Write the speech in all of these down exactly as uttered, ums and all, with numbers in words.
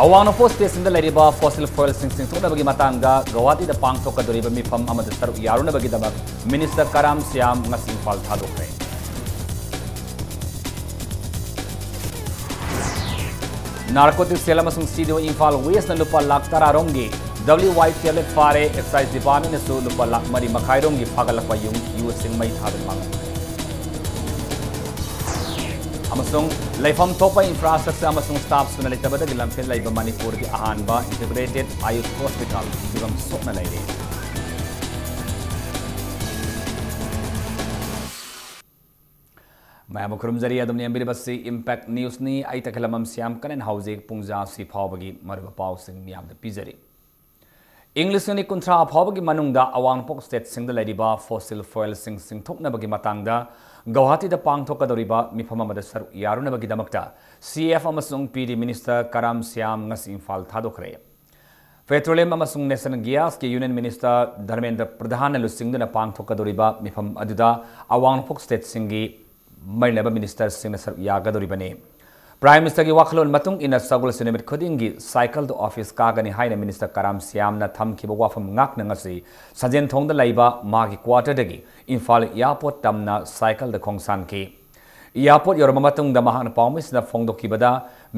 ꯑꯋꯥꯡ ꯅꯣꯡꯄꯣꯛ ꯁ꯭ꯇꯦꯠꯁꯤꯡꯗ ꯂꯩꯔꯤꯕ ꯐꯣꯁꯤꯜ ꯐ꯭ꯌꯨꯑꯦꯜꯁꯤꯡ ꯆꯤꯡꯊꯣꯛꯅꯕꯒꯤ ꯃꯇꯥꯡꯗ ꯒꯧꯍꯥꯇꯤꯗ ꯄꯥꯡꯊꯣꯛꯀꯗꯧꯔꯤꯕ ꯃꯤꯐꯝ ꯑꯃꯗ ꯁꯔꯨꯛ ꯌꯥꯔꯨꯅꯕꯒꯤꯗꯃꯛ ꯃꯤꯅꯤꯁꯇꯔ ꯀꯔꯥꯝ ꯁ꯭ꯌꯥꯝ ꯉꯁꯤ ꯏꯝꯐꯥꯜ ꯊꯥꯗꯣꯛꯈ꯭ꯔꯦ꯫ ꯅꯥꯔꯀꯣꯇꯤꯛ ꯁꯦꯜ ꯑꯃꯁꯨꯡ ꯁꯤꯗꯤꯑꯣ ꯏꯝꯐꯥꯜ ꯋꯦꯁꯅ ꯂꯨꯄꯥ ꯂꯥꯈ ꯇꯔꯥ ꯔꯣꯝꯒꯤ ꯗꯕ꯭ꯂꯤꯌꯨ ꯋꯥꯏ ꯇꯦꯕ꯭ꯂꯦꯠ ꯐꯥꯔꯦ꯫ ꯑꯦꯛꯁꯥꯏꯖ ꯗꯤꯄꯥꯔꯠꯃꯦꯟꯅꯁꯨ ꯂꯨꯄꯥ ꯂꯥꯈ ꯃꯔꯤ ꯃꯈꯥꯏ ꯔꯣꯝꯒꯤ ꯐꯥꯒꯠꯂꯛꯄ ꯌꯨꯝ ꯌꯨꯁꯤꯡ ꯃꯩ ꯊꯥꯗꯨꯅ ꯃꯥꯡꯍꯟꯈ꯭ꯔꯦ꯫ ꯑꯃꯁꯨꯡ ꯂꯩꯐꯝ ꯊꯣꯛꯄ ꯏꯟꯐ꯭ꯔꯥꯁ꯭ꯇ꯭ꯔꯛꯆꯔ ꯑꯃꯁꯨꯡ ꯁ꯭ꯇꯥꯐ ꯁꯨꯅ ꯂꯩꯇꯕꯗꯒꯤ ꯂꯝꯐꯦꯜ ꯂꯩꯕ ꯃꯅꯤꯄꯨꯔꯒꯤ ꯑꯍꯥꯟꯕ ꯏꯟꯇꯤꯒ꯭ꯔꯦꯇꯦꯗ ꯑꯥꯌꯨꯁ ꯍꯣꯁꯄꯤꯇꯥꯜ ꯐꯤꯕꯝ ꯁꯣꯛꯅ ꯂꯩꯔꯦ꯫ ꯃꯌꯥꯝꯕꯨ ꯈꯨꯔꯨꯝꯖꯔꯤ꯫ ꯑꯗꯨꯝ ꯌꯦꯡꯕꯤꯔꯤꯕꯁꯤ ꯏꯝꯄꯦꯛ ꯅ꯭ꯌꯨꯁꯅꯤ꯫ ꯑꯩ ꯇꯈꯦꯂꯝꯕꯝ ꯁ꯭ꯌꯥꯝ ꯀꯅꯟ ꯍꯧꯖꯤꯛ ꯄꯨꯡꯖꯥ ꯑꯁꯤ ꯐꯥꯎꯕꯒꯤ ꯃꯔꯨꯑꯣꯏꯕ ꯄꯥꯎꯁꯤꯡ ꯃꯤꯌꯥꯝꯗ ꯄꯤꯖꯔꯤ꯫ ꯏꯪ ꯂꯤꯁꯤꯡ ꯑꯅꯤ ꯀꯨꯟꯊ꯭ꯔꯥ ꯐꯥꯎꯕꯒꯤ ꯃꯅꯨꯡꯗ ꯑꯋꯥꯡ ꯅꯣꯡꯄꯣꯛ ꯁ꯭ꯇꯦꯠꯁꯤꯡꯗ ꯂꯩꯔꯤꯕ ꯐꯣꯁꯤꯜ ꯐ꯭ꯌꯨꯑꯦꯜꯁꯤꯡ ꯆꯤꯡꯊꯣꯛꯅꯕꯒꯤ ꯃꯇꯥꯡꯗ ꯒꯧꯍꯥꯇꯤꯗ ꯄꯥꯡꯊꯣꯛꯀꯗꯧꯔꯤꯕ ꯃꯤꯐꯝ ꯑꯃꯗ ꯁꯔꯨꯛ ꯌꯥꯔꯨꯅꯕꯒꯤꯗꯃꯛꯇ ꯁꯤ ꯑꯦꯐ ꯑꯃꯁꯨꯡ ꯄꯤ ꯗꯤ ꯃꯤꯅꯤꯁꯇꯔ ꯀꯔꯥꯝ ꯁ꯭ꯌꯥꯝ ꯉꯁꯤ ꯏꯝꯐꯥꯜ ꯊꯥꯗꯣꯛꯈ꯭ꯔꯦ꯫ ꯄꯦꯇ꯭ꯔꯣꯂꯤꯌꯝ ꯑꯃꯁꯨꯡ ꯅꯦꯆꯔꯦꯜ ꯒ꯭ꯌꯥꯁꯀꯤ ꯌꯨꯅꯤꯌꯟ ꯃꯤꯅꯤꯁꯇꯔ ꯙꯔꯃꯦꯟꯗ꯭ꯔ ꯄ꯭ꯔꯙꯥꯟꯅ ꯂꯨꯆꯤꯡꯗꯨꯅ ꯄꯥꯡꯊꯣꯛꯀꯗꯧꯔꯤꯕ ꯃꯤꯐꯝ ꯑꯗꯨꯗ ꯑꯋꯥꯡ ꯅꯣꯡꯄꯣꯛ ꯁ꯭ꯇꯦꯠꯁꯤꯡꯒꯤ ꯃꯔꯤ ꯂꯩꯅꯕ ꯃꯤꯅꯤꯁꯇꯔꯁꯤꯡꯅ ꯁꯔꯨꯛ ꯌꯥꯒꯗꯧꯔꯤꯕꯅꯤ꯫ ꯄ꯭ꯔꯥꯏꯝ ꯃꯤꯅꯤꯁꯇꯔꯒꯤ ꯋꯥꯈꯜꯂꯣꯟ ꯃꯇꯨꯡ ꯏꯟꯅ ꯁꯒꯣꯜꯁꯦꯟ ꯅꯨꯃꯤꯠ ꯈꯨꯗꯤꯡꯒꯤ ꯁꯥꯏꯀꯜꯗ ꯑꯣꯐꯤꯁ ꯀꯥꯒꯅꯤ ꯍꯥꯏꯅ ꯃꯤꯅꯤꯁꯇꯔ ꯀꯔꯥꯝ ꯁ꯭ꯌꯥꯝꯅ ꯊꯝꯈꯤꯕ ꯋꯥꯐꯝ ꯉꯥꯛꯅ ꯉꯁꯤ ꯁꯟꯖꯦꯟꯊꯣꯡꯗ ꯂꯩꯕ ꯃꯥꯒꯤ ꯀ꯭ꯋꯥꯇꯔꯗꯒꯤ ꯏꯝꯐꯥꯜ ꯑꯦꯌꯥꯔꯄꯣꯔꯠ ꯇꯝꯅ ꯁꯥꯏꯀꯜꯗ ꯈꯣꯡꯁꯥꯟꯈꯤ꯫ ꯑꯦꯌꯥꯔꯄꯣꯔꯠ ꯌꯧꯔꯕ ꯃꯇꯨꯡꯗ ꯃꯍꯥꯛꯅ ꯄꯥꯎꯃꯤꯁꯤꯡꯗ ꯐꯣꯡꯗꯣꯛꯈꯤꯕꯗ,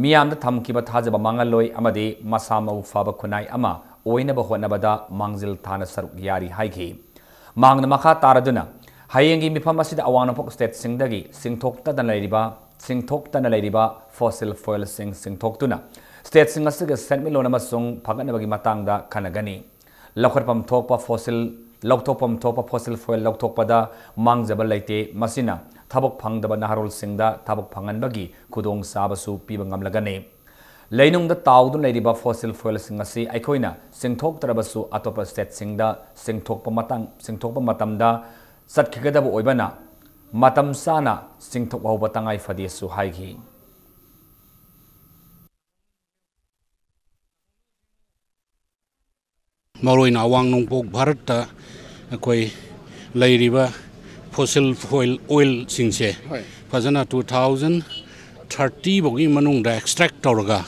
ꯃꯤꯌꯥꯝꯗ ꯊꯝꯈꯤꯕ ꯊꯥꯖꯕ ꯃꯥꯡꯍꯜꯂꯣꯏ ꯑꯃꯗꯤ ꯃꯁꯥ ꯃꯎ ꯐꯕ ꯈꯨꯟꯅꯥꯏ ꯑꯃ ꯑꯣꯏꯅꯕ ꯍꯣꯠꯅꯕꯗ ꯃꯥꯡꯖꯤꯜ ꯊꯥꯅ ꯁꯔꯨꯛ ꯌꯥꯔꯤ ꯍꯥꯏꯈꯤ꯫ ꯃꯍꯥꯛꯅ ꯃꯈꯥ ꯇꯥꯔꯗꯨꯅ, ꯍꯌꯦꯡꯒꯤ ꯃꯤꯐꯝ ꯑꯁꯤꯗ ꯑꯋꯥꯡ ꯅꯣꯡꯄꯣꯛ ꯁ꯭ꯇꯦꯠꯁꯤꯡꯗꯒꯤ ꯆꯤꯡꯊꯣꯛꯇꯗꯅ ꯂꯩꯔꯤꯕ, ꯆꯤꯡꯊꯣꯛꯇꯅ ꯂꯩꯔꯤꯕ ꯐꯣꯁꯤꯜ ꯐ꯭ꯌꯨꯑꯦꯜꯁꯤꯡ ꯆꯤꯡꯊꯣꯛꯇꯨꯅ ꯁ꯭ꯇꯦꯠꯁꯤꯡ ꯑꯁꯤꯒꯤ ꯁꯦꯟꯃꯤꯠꯂꯣꯟ ꯑꯃꯁꯨꯡ ꯐꯒꯠꯅꯕꯒꯤ ꯃꯇꯥꯡꯗ ꯈꯟꯅꯒꯅꯤ꯫ ꯂꯧꯈꯠꯐꯝ ꯊꯣꯛꯄ ꯐꯣꯁꯤꯜ, ꯂꯧꯊꯣꯛꯐꯝ ꯊꯣꯛꯄ ꯐꯣꯁꯤꯜ ꯐ꯭ꯌꯨꯑꯦꯜ ꯂꯧꯊꯣꯛꯄꯗ ꯃꯥꯡꯖꯕ ꯂꯩꯇꯦ꯫ ꯃꯁꯤꯅ ꯊꯕꯛ ꯐꯪꯗꯕ ꯅꯍꯥꯔꯣꯜꯁꯤꯡꯗ ꯊꯕꯛ ꯐꯪꯍꯟꯕꯒꯤ ꯈꯨꯗꯣꯡꯆꯥꯕꯁꯨ ꯄꯤꯕ ꯉꯝꯂꯒꯅꯤ꯫ ꯂꯩꯅꯨꯡꯗ ꯇꯥꯎꯗꯨꯅ ꯂꯩꯔꯤꯕ ꯐꯣꯁꯤꯜ ꯐ꯭ꯌꯨꯑꯦꯜꯁꯤꯡ ꯑꯁꯤ ꯑꯩꯈꯣꯏꯅ ꯆꯤꯡꯊꯣꯛꯇ꯭ꯔꯕꯁꯨ ꯑꯇꯣꯞꯄ ꯁ꯭ꯇꯦꯠꯁꯤꯡꯗ ꯆꯤꯡꯊꯣꯛꯄ ꯃꯇꯥꯡ, ꯆꯤꯡꯊꯣꯛꯄ ꯃꯇꯝꯗ ꯆꯠꯈꯤꯒꯗꯕ ꯑꯣꯏꯕꯅ ꯃꯇꯝ ꯆꯥꯅ ꯆꯤꯡꯊꯣꯛꯍꯧꯕ ꯇꯉꯥꯏ ꯐꯗꯦꯁꯨ ꯍꯥꯏꯈꯤ꯫ ꯃꯔꯨꯑꯣꯏꯅ ꯑꯋꯥꯡ ꯅꯣꯡꯄꯣꯛ ꯚꯥꯔꯠꯇ ꯑꯩꯈꯣꯏ ꯂꯩꯔꯤꯕ ꯐꯣꯁꯤꯜ ꯐꯣꯏꯜ ꯑꯣꯏꯜꯁꯤꯡꯁꯦ ꯍꯣꯏ꯫ ꯐꯖꯅ ꯇꯨ ꯊꯥꯎꯖꯟ ꯊꯥꯔꯇꯤ ꯐꯥꯎꯒꯤ ꯃꯅꯨꯡꯗ ꯑꯦꯛꯁꯇ꯭ꯔꯦꯛ ꯇꯧꯔꯒ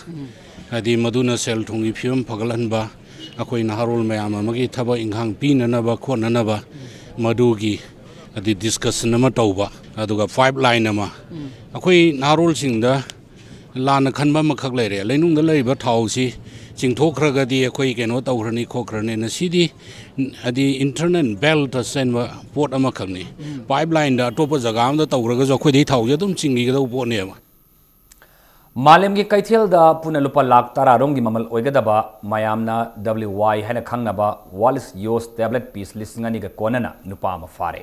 ꯍꯥꯏꯗꯤ ꯃꯗꯨꯅ ꯁꯦꯜ ꯊꯨꯝꯒꯤ ꯐꯤꯕꯝ ꯐꯒꯠꯍꯟꯕ, ꯑꯩꯈꯣꯏ ꯅꯍꯥꯔꯣꯜ ꯃꯌꯥꯝ ꯑꯃꯒꯤ ꯊꯕꯛ ꯏꯪꯈꯥꯡ ꯄꯤꯅꯅꯕ ꯈꯣꯠꯅꯅꯕ ꯃꯗꯨꯒꯤ ꯍꯥꯏꯗꯤ ꯗꯤꯁꯀꯁꯟ ꯑꯃ ꯇꯧꯕ, ꯑꯗꯨꯒ ꯄꯥꯏꯞ ꯂꯥꯏꯟ ꯑꯃ꯫ ꯑꯩꯈꯣꯏ ꯅꯍꯥꯔꯣꯜꯁꯤꯡꯗ ꯂꯥꯟꯅ ꯈꯟꯕ ꯑꯃꯈꯛ ꯂꯩꯔꯦ, ꯂꯩꯅꯨꯡꯗ ꯂꯩꯔꯤꯕ ꯊꯥꯎꯁꯤ ꯆꯤꯡꯊꯣꯛꯈ꯭ꯔꯒꯗꯤ ꯑꯩꯈꯣꯏ ꯀꯩꯅꯣ ꯇꯧꯈ꯭ꯔꯅꯤ ꯈꯣꯠꯈ꯭ꯔꯅꯤꯅ꯫ ꯁꯤꯗꯤ ꯍꯥꯏꯗꯤ ꯏꯟꯇꯔꯅꯦꯜ ꯕꯦꯜꯇ ꯆꯦꯟꯕ ꯄꯣꯠ ꯑꯃꯈꯛꯅꯤ꯫ ꯄꯥꯏꯞ ꯂꯥꯏꯟꯗ ꯑꯇꯣꯞꯄ ꯖꯒꯥ ꯑꯃꯗ ꯇꯧꯔꯒꯁꯨ ꯑꯩꯈꯣꯏꯗꯩ ꯊꯥꯎꯁꯦ ꯑꯗꯨꯝ ꯆꯤꯡꯈꯤꯒꯗꯧꯕ ꯄꯣꯠꯅꯦꯕ꯫ ꯃꯥꯂꯦꯝꯒꯤ ꯀꯩꯊꯦꯜꯗ ꯄꯨꯟꯅ ꯂꯨꯄꯥ ꯂꯥꯛ ꯇꯔꯥ ꯔꯣꯝꯒꯤ ꯃꯃꯜ ꯑꯣꯏꯒꯗꯕ ꯃꯌꯥꯝꯅ W Y ꯍꯥꯏꯅ ꯈꯪꯅꯕ Walis Yos tablet piece ꯂꯤꯁꯤꯡ ꯑꯅꯤꯒ ꯀꯣꯟꯅꯅ ꯅꯨꯄꯥ ꯑꯃ ꯐꯥꯔꯦ꯫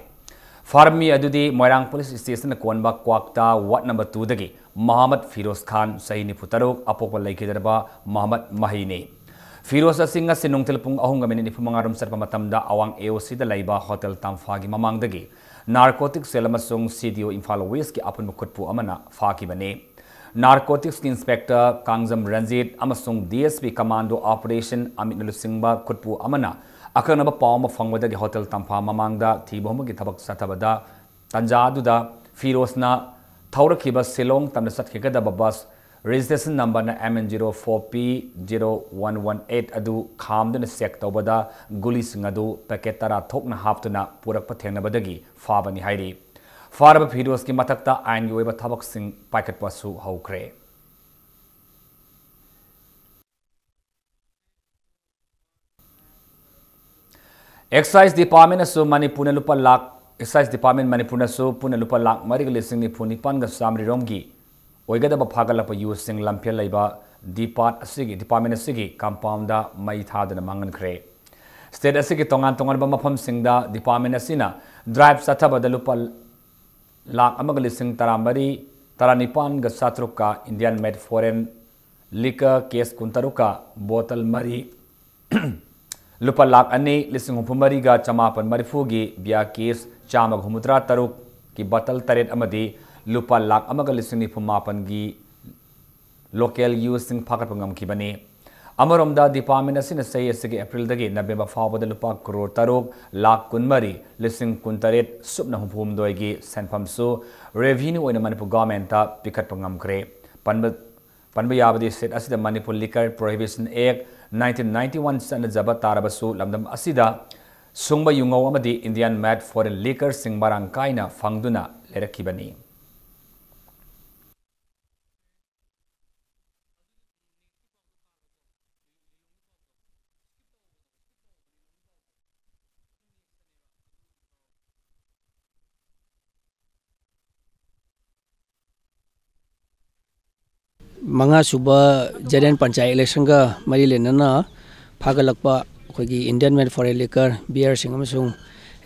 ꯐꯥꯔꯝꯃꯤ ꯑꯗꯨꯗꯤ ꯃꯣꯏꯔꯥꯡ ꯄꯨꯂꯤꯁ ꯁ꯭ꯇꯦꯁꯟꯅ ꯀꯣꯟꯕ ꯀ꯭ꯋꯥꯛꯇꯥ ꯋꯥꯔꯗ ꯅꯝꯕꯔ ꯇꯨꯗꯒꯤ ꯃꯣꯍꯝꯃꯗ ꯐꯤꯔꯣꯖ ꯈꯥꯟ, ꯆꯍꯤ ꯅꯤꯐꯨ ꯇꯔꯨꯛ, ꯑꯄꯣꯛꯄ ꯂꯩꯈꯤꯗ꯭ꯔꯕ ꯃꯣꯍꯝꯃꯗ ꯃꯍꯤꯅꯤ꯫ ꯐꯤꯔꯣꯖ ꯑꯁꯤ ꯉꯁꯤ ꯅꯨꯡꯊꯤꯜ ꯄꯨꯡ ꯑꯍꯨꯝꯒ ꯃꯤꯅꯤꯠ ꯅꯤꯐꯨ ꯃꯉꯥ ꯔꯣꯝ ꯆꯠꯄ ꯃꯇꯝꯗ ꯑꯋꯥꯡ A O Cꯗ ꯂꯩꯕ ꯍꯣꯇꯦꯜ ꯇꯥꯝꯐꯥꯒꯤ ꯃꯃꯥꯡꯗꯒꯤ ꯅꯥꯔꯀꯣꯇꯤꯛ ꯁꯦꯜ ꯑꯃꯁꯨꯡ C D O ꯏꯝꯐꯥꯜ ꯋꯦꯁꯀꯤ ꯑꯄꯨꯟꯕ ꯈꯨꯠꯄꯨ ꯑꯃꯅ ꯐꯥꯈꯤꯕꯅꯤ꯫ ꯅꯥꯔꯀꯣꯇꯤꯛꯁꯀꯤ ꯏꯟꯁꯄꯦꯛꯇꯔ ꯀꯥꯡꯖꯝ ꯔꯟꯖꯤꯠ ꯑꯃꯁꯨꯡ D S P commando operation ꯑꯃꯤꯠꯅ ꯂꯨꯆꯤꯡꯕ ꯈꯨꯠꯄꯨ ꯑꯃꯅ ꯑꯀꯛꯅꯕ ꯄꯥꯎ ꯑꯃ ꯐꯪꯕꯗꯒꯤ ꯍꯣꯇꯦꯜ ꯇꯝꯐꯥ ꯃꯃꯥꯡꯗ ꯊꯤꯕ ꯍꯨꯝꯕꯒꯤ ꯊꯕꯛ ꯆꯠꯊꯕꯗ, ꯇꯥꯟꯖꯥ ꯑꯗꯨꯗ ꯐꯤꯔꯣꯖꯅ ꯊꯧꯔꯛꯈꯤꯕ ꯁꯤꯂꯣꯡ ꯇꯝꯅ ꯆꯠꯈꯤꯒꯗꯕ ꯕꯁ ꯔꯦꯖꯤꯁꯇ꯭ꯔꯦꯁꯟ ꯅꯝꯕꯔꯅ M N zero four P zero one one eight ꯑꯗꯨ ꯈꯥꯝꯗꯨꯅ ꯆꯦꯛ ꯇꯧꯕꯗ ꯒꯨꯂꯤꯁꯤꯡ ꯑꯗꯨ ꯄꯦꯀꯦꯠ ꯇꯔꯥ ꯊꯣꯛꯅ ꯍꯥꯞꯇꯨꯅ ꯄꯨꯔꯛꯄ ꯊꯦꯡꯅꯕꯗꯒꯤ ꯐꯥꯕꯅꯤ ꯍꯥꯏꯔꯤ꯫ ꯐꯥꯔꯕ ꯐꯤꯔꯣꯖꯀꯤ ꯃꯊꯛꯇ ꯑꯥꯏꯟꯒꯤ ꯑꯣꯏꯕ ꯊꯕꯛꯁꯤꯡ ꯄꯥꯏꯈꯠꯄꯁꯨ ꯍꯧꯈ꯭ꯔꯦ꯫ ꯑꯦꯛꯁꯥꯏꯖ ꯗꯤꯄꯥꯔꯠꯃꯦꯟꯅꯁꯨ ꯃꯅꯤꯄꯨꯔꯅ ꯂꯨꯄꯥ ꯂꯥꯛ, ꯑꯦꯛꯁꯥꯏꯖ ꯗꯤꯄꯥꯔꯠꯃꯦꯟ ꯃꯅꯤꯄꯨꯔꯅꯁꯨ ꯄꯨꯟꯅ ꯂꯨꯄꯥ ꯂꯥꯛ ꯃꯔꯤꯒ ꯂꯤꯁꯤꯡ ꯅꯤꯐꯨ ꯅꯤꯄꯥꯟꯒ ꯆꯥꯃꯔꯤ ꯔꯣꯝꯒꯤ ꯑꯣꯏꯒꯗꯕ ꯐꯥꯒꯠꯂꯛꯄ ꯌꯨꯁꯤꯡ ꯂꯝꯐꯦꯜ ꯂꯩꯕ ꯗꯤꯄꯥꯔꯠ ꯑꯁꯤꯒꯤ, ꯗꯤꯄꯥꯔꯠꯃꯦꯟ ꯑꯁꯤꯒꯤ ꯀꯝꯄꯥꯎꯟꯗ ꯃꯩ ꯊꯥꯗꯨꯅ ꯃꯥꯡꯍꯟꯈ꯭ꯔꯦ꯫ ꯁ꯭ꯇꯦꯠ ꯑꯁꯤꯒꯤ ꯇꯣꯉꯥꯟ ꯇꯣꯉꯥꯟꯕ ꯃꯐꯝꯁꯤꯡꯗ ꯗꯤꯄꯥꯔꯠꯃꯦꯟ ꯑꯁꯤꯅ ꯗ꯭ꯔꯥꯏꯚ ꯆꯠꯊꯕꯗ ꯂꯨꯄꯥ ꯂꯥꯛ ꯑꯃꯒ ꯂꯤꯁꯤꯡ ꯇꯔꯥꯃꯔꯤ, ꯇꯔꯥꯅꯤꯄꯥꯟꯒ ꯆꯥꯇ꯭ꯔꯨꯛꯀ Indian made foreign liquor case ꯀꯨꯟꯇꯔꯨꯛꯀ ꯕꯣꯇꯜ ꯃꯔꯤ, ꯂꯨꯄꯥ ꯂꯥꯛ ꯑꯅꯤ ꯂꯤꯁꯤꯡ ꯍꯨꯝꯐꯨ ꯃꯔꯤꯒ ꯆꯃꯥꯄꯟ ꯃꯔꯤꯐꯨꯒꯤ beer case ꯆꯥꯝꯃꯒ ꯍꯨꯝꯐꯨꯇꯔꯥ ꯇꯔꯨꯛꯀꯤ ꯕꯣꯇꯜ ꯇꯔꯦꯠ ꯑꯃꯗꯤ ꯂꯨꯄꯥ ꯂꯥꯛ ꯑꯃꯒ ꯂꯤꯁꯤꯡ ꯅꯤꯐꯨ ꯃꯥꯄꯟꯒꯤ local ꯌꯨꯁꯤꯡ ꯐꯥꯒꯠꯄ ꯉꯝꯈꯤꯕꯅꯤ꯫ ꯑꯃꯔꯣꯝꯗ, ꯗꯤꯄꯥꯔꯠꯃꯦꯟ ꯑꯁꯤꯅ ꯆꯍꯤ ꯑꯁꯤꯒꯤ ꯑꯦꯄ꯭ꯔꯤꯜꯗꯒꯤ ꯅꯕꯦꯝꯕꯔ ꯐꯥꯎꯕꯗ ꯂꯨꯄꯥ ꯀ꯭ꯔꯣꯔ ꯇꯔꯨꯛ ꯂꯥꯛ ꯀꯨꯟꯃꯔꯤ ꯂꯤꯁꯤꯡ ꯀꯨꯟꯇꯔꯦꯠ ꯁꯨꯞꯅ ꯍꯨꯝꯐꯨꯍꯨꯝꯗꯣꯏꯒꯤ ꯁꯦꯟꯐꯝꯁꯨ revenue ꯑꯣꯏꯅ ꯃꯅꯤꯄꯨꯔ ꯒꯣꯔꯃꯦꯟꯇ ꯄꯤꯈꯠꯄ ꯉꯝꯈ꯭ꯔꯦ꯫ ꯄꯟꯕ, ꯄꯟꯕ ꯌꯥꯕꯗꯤ, ꯁꯤꯠ ꯑꯁꯤꯗ Manipur Liquor Prohibition Act nineteen ninety one ꯆꯠꯅꯖꯕ ꯇꯥꯔꯕꯁꯨ, ꯂꯝꯗꯝ ꯑꯁꯤꯗ ꯁꯨꯡꯕ ꯌꯨꯉꯧ ꯑꯃꯗꯤ Indian made foreign liquorꯁꯤꯡ ꯃꯔꯥꯡ ꯀꯥꯏꯅ ꯐꯪꯗꯨꯅ ꯂꯩꯔꯛꯈꯤꯕꯅꯤ꯫ ꯃꯉꯥꯁꯨꯕ General Panchayat election ꯒ ꯃꯔꯤ ꯂꯩꯅꯅ ꯐꯥꯒꯠꯂꯛꯄ ꯑꯩꯈꯣꯏꯒꯤ Indian made foreign liquor, beer ꯁꯤꯡ ꯑꯃꯁꯨꯡ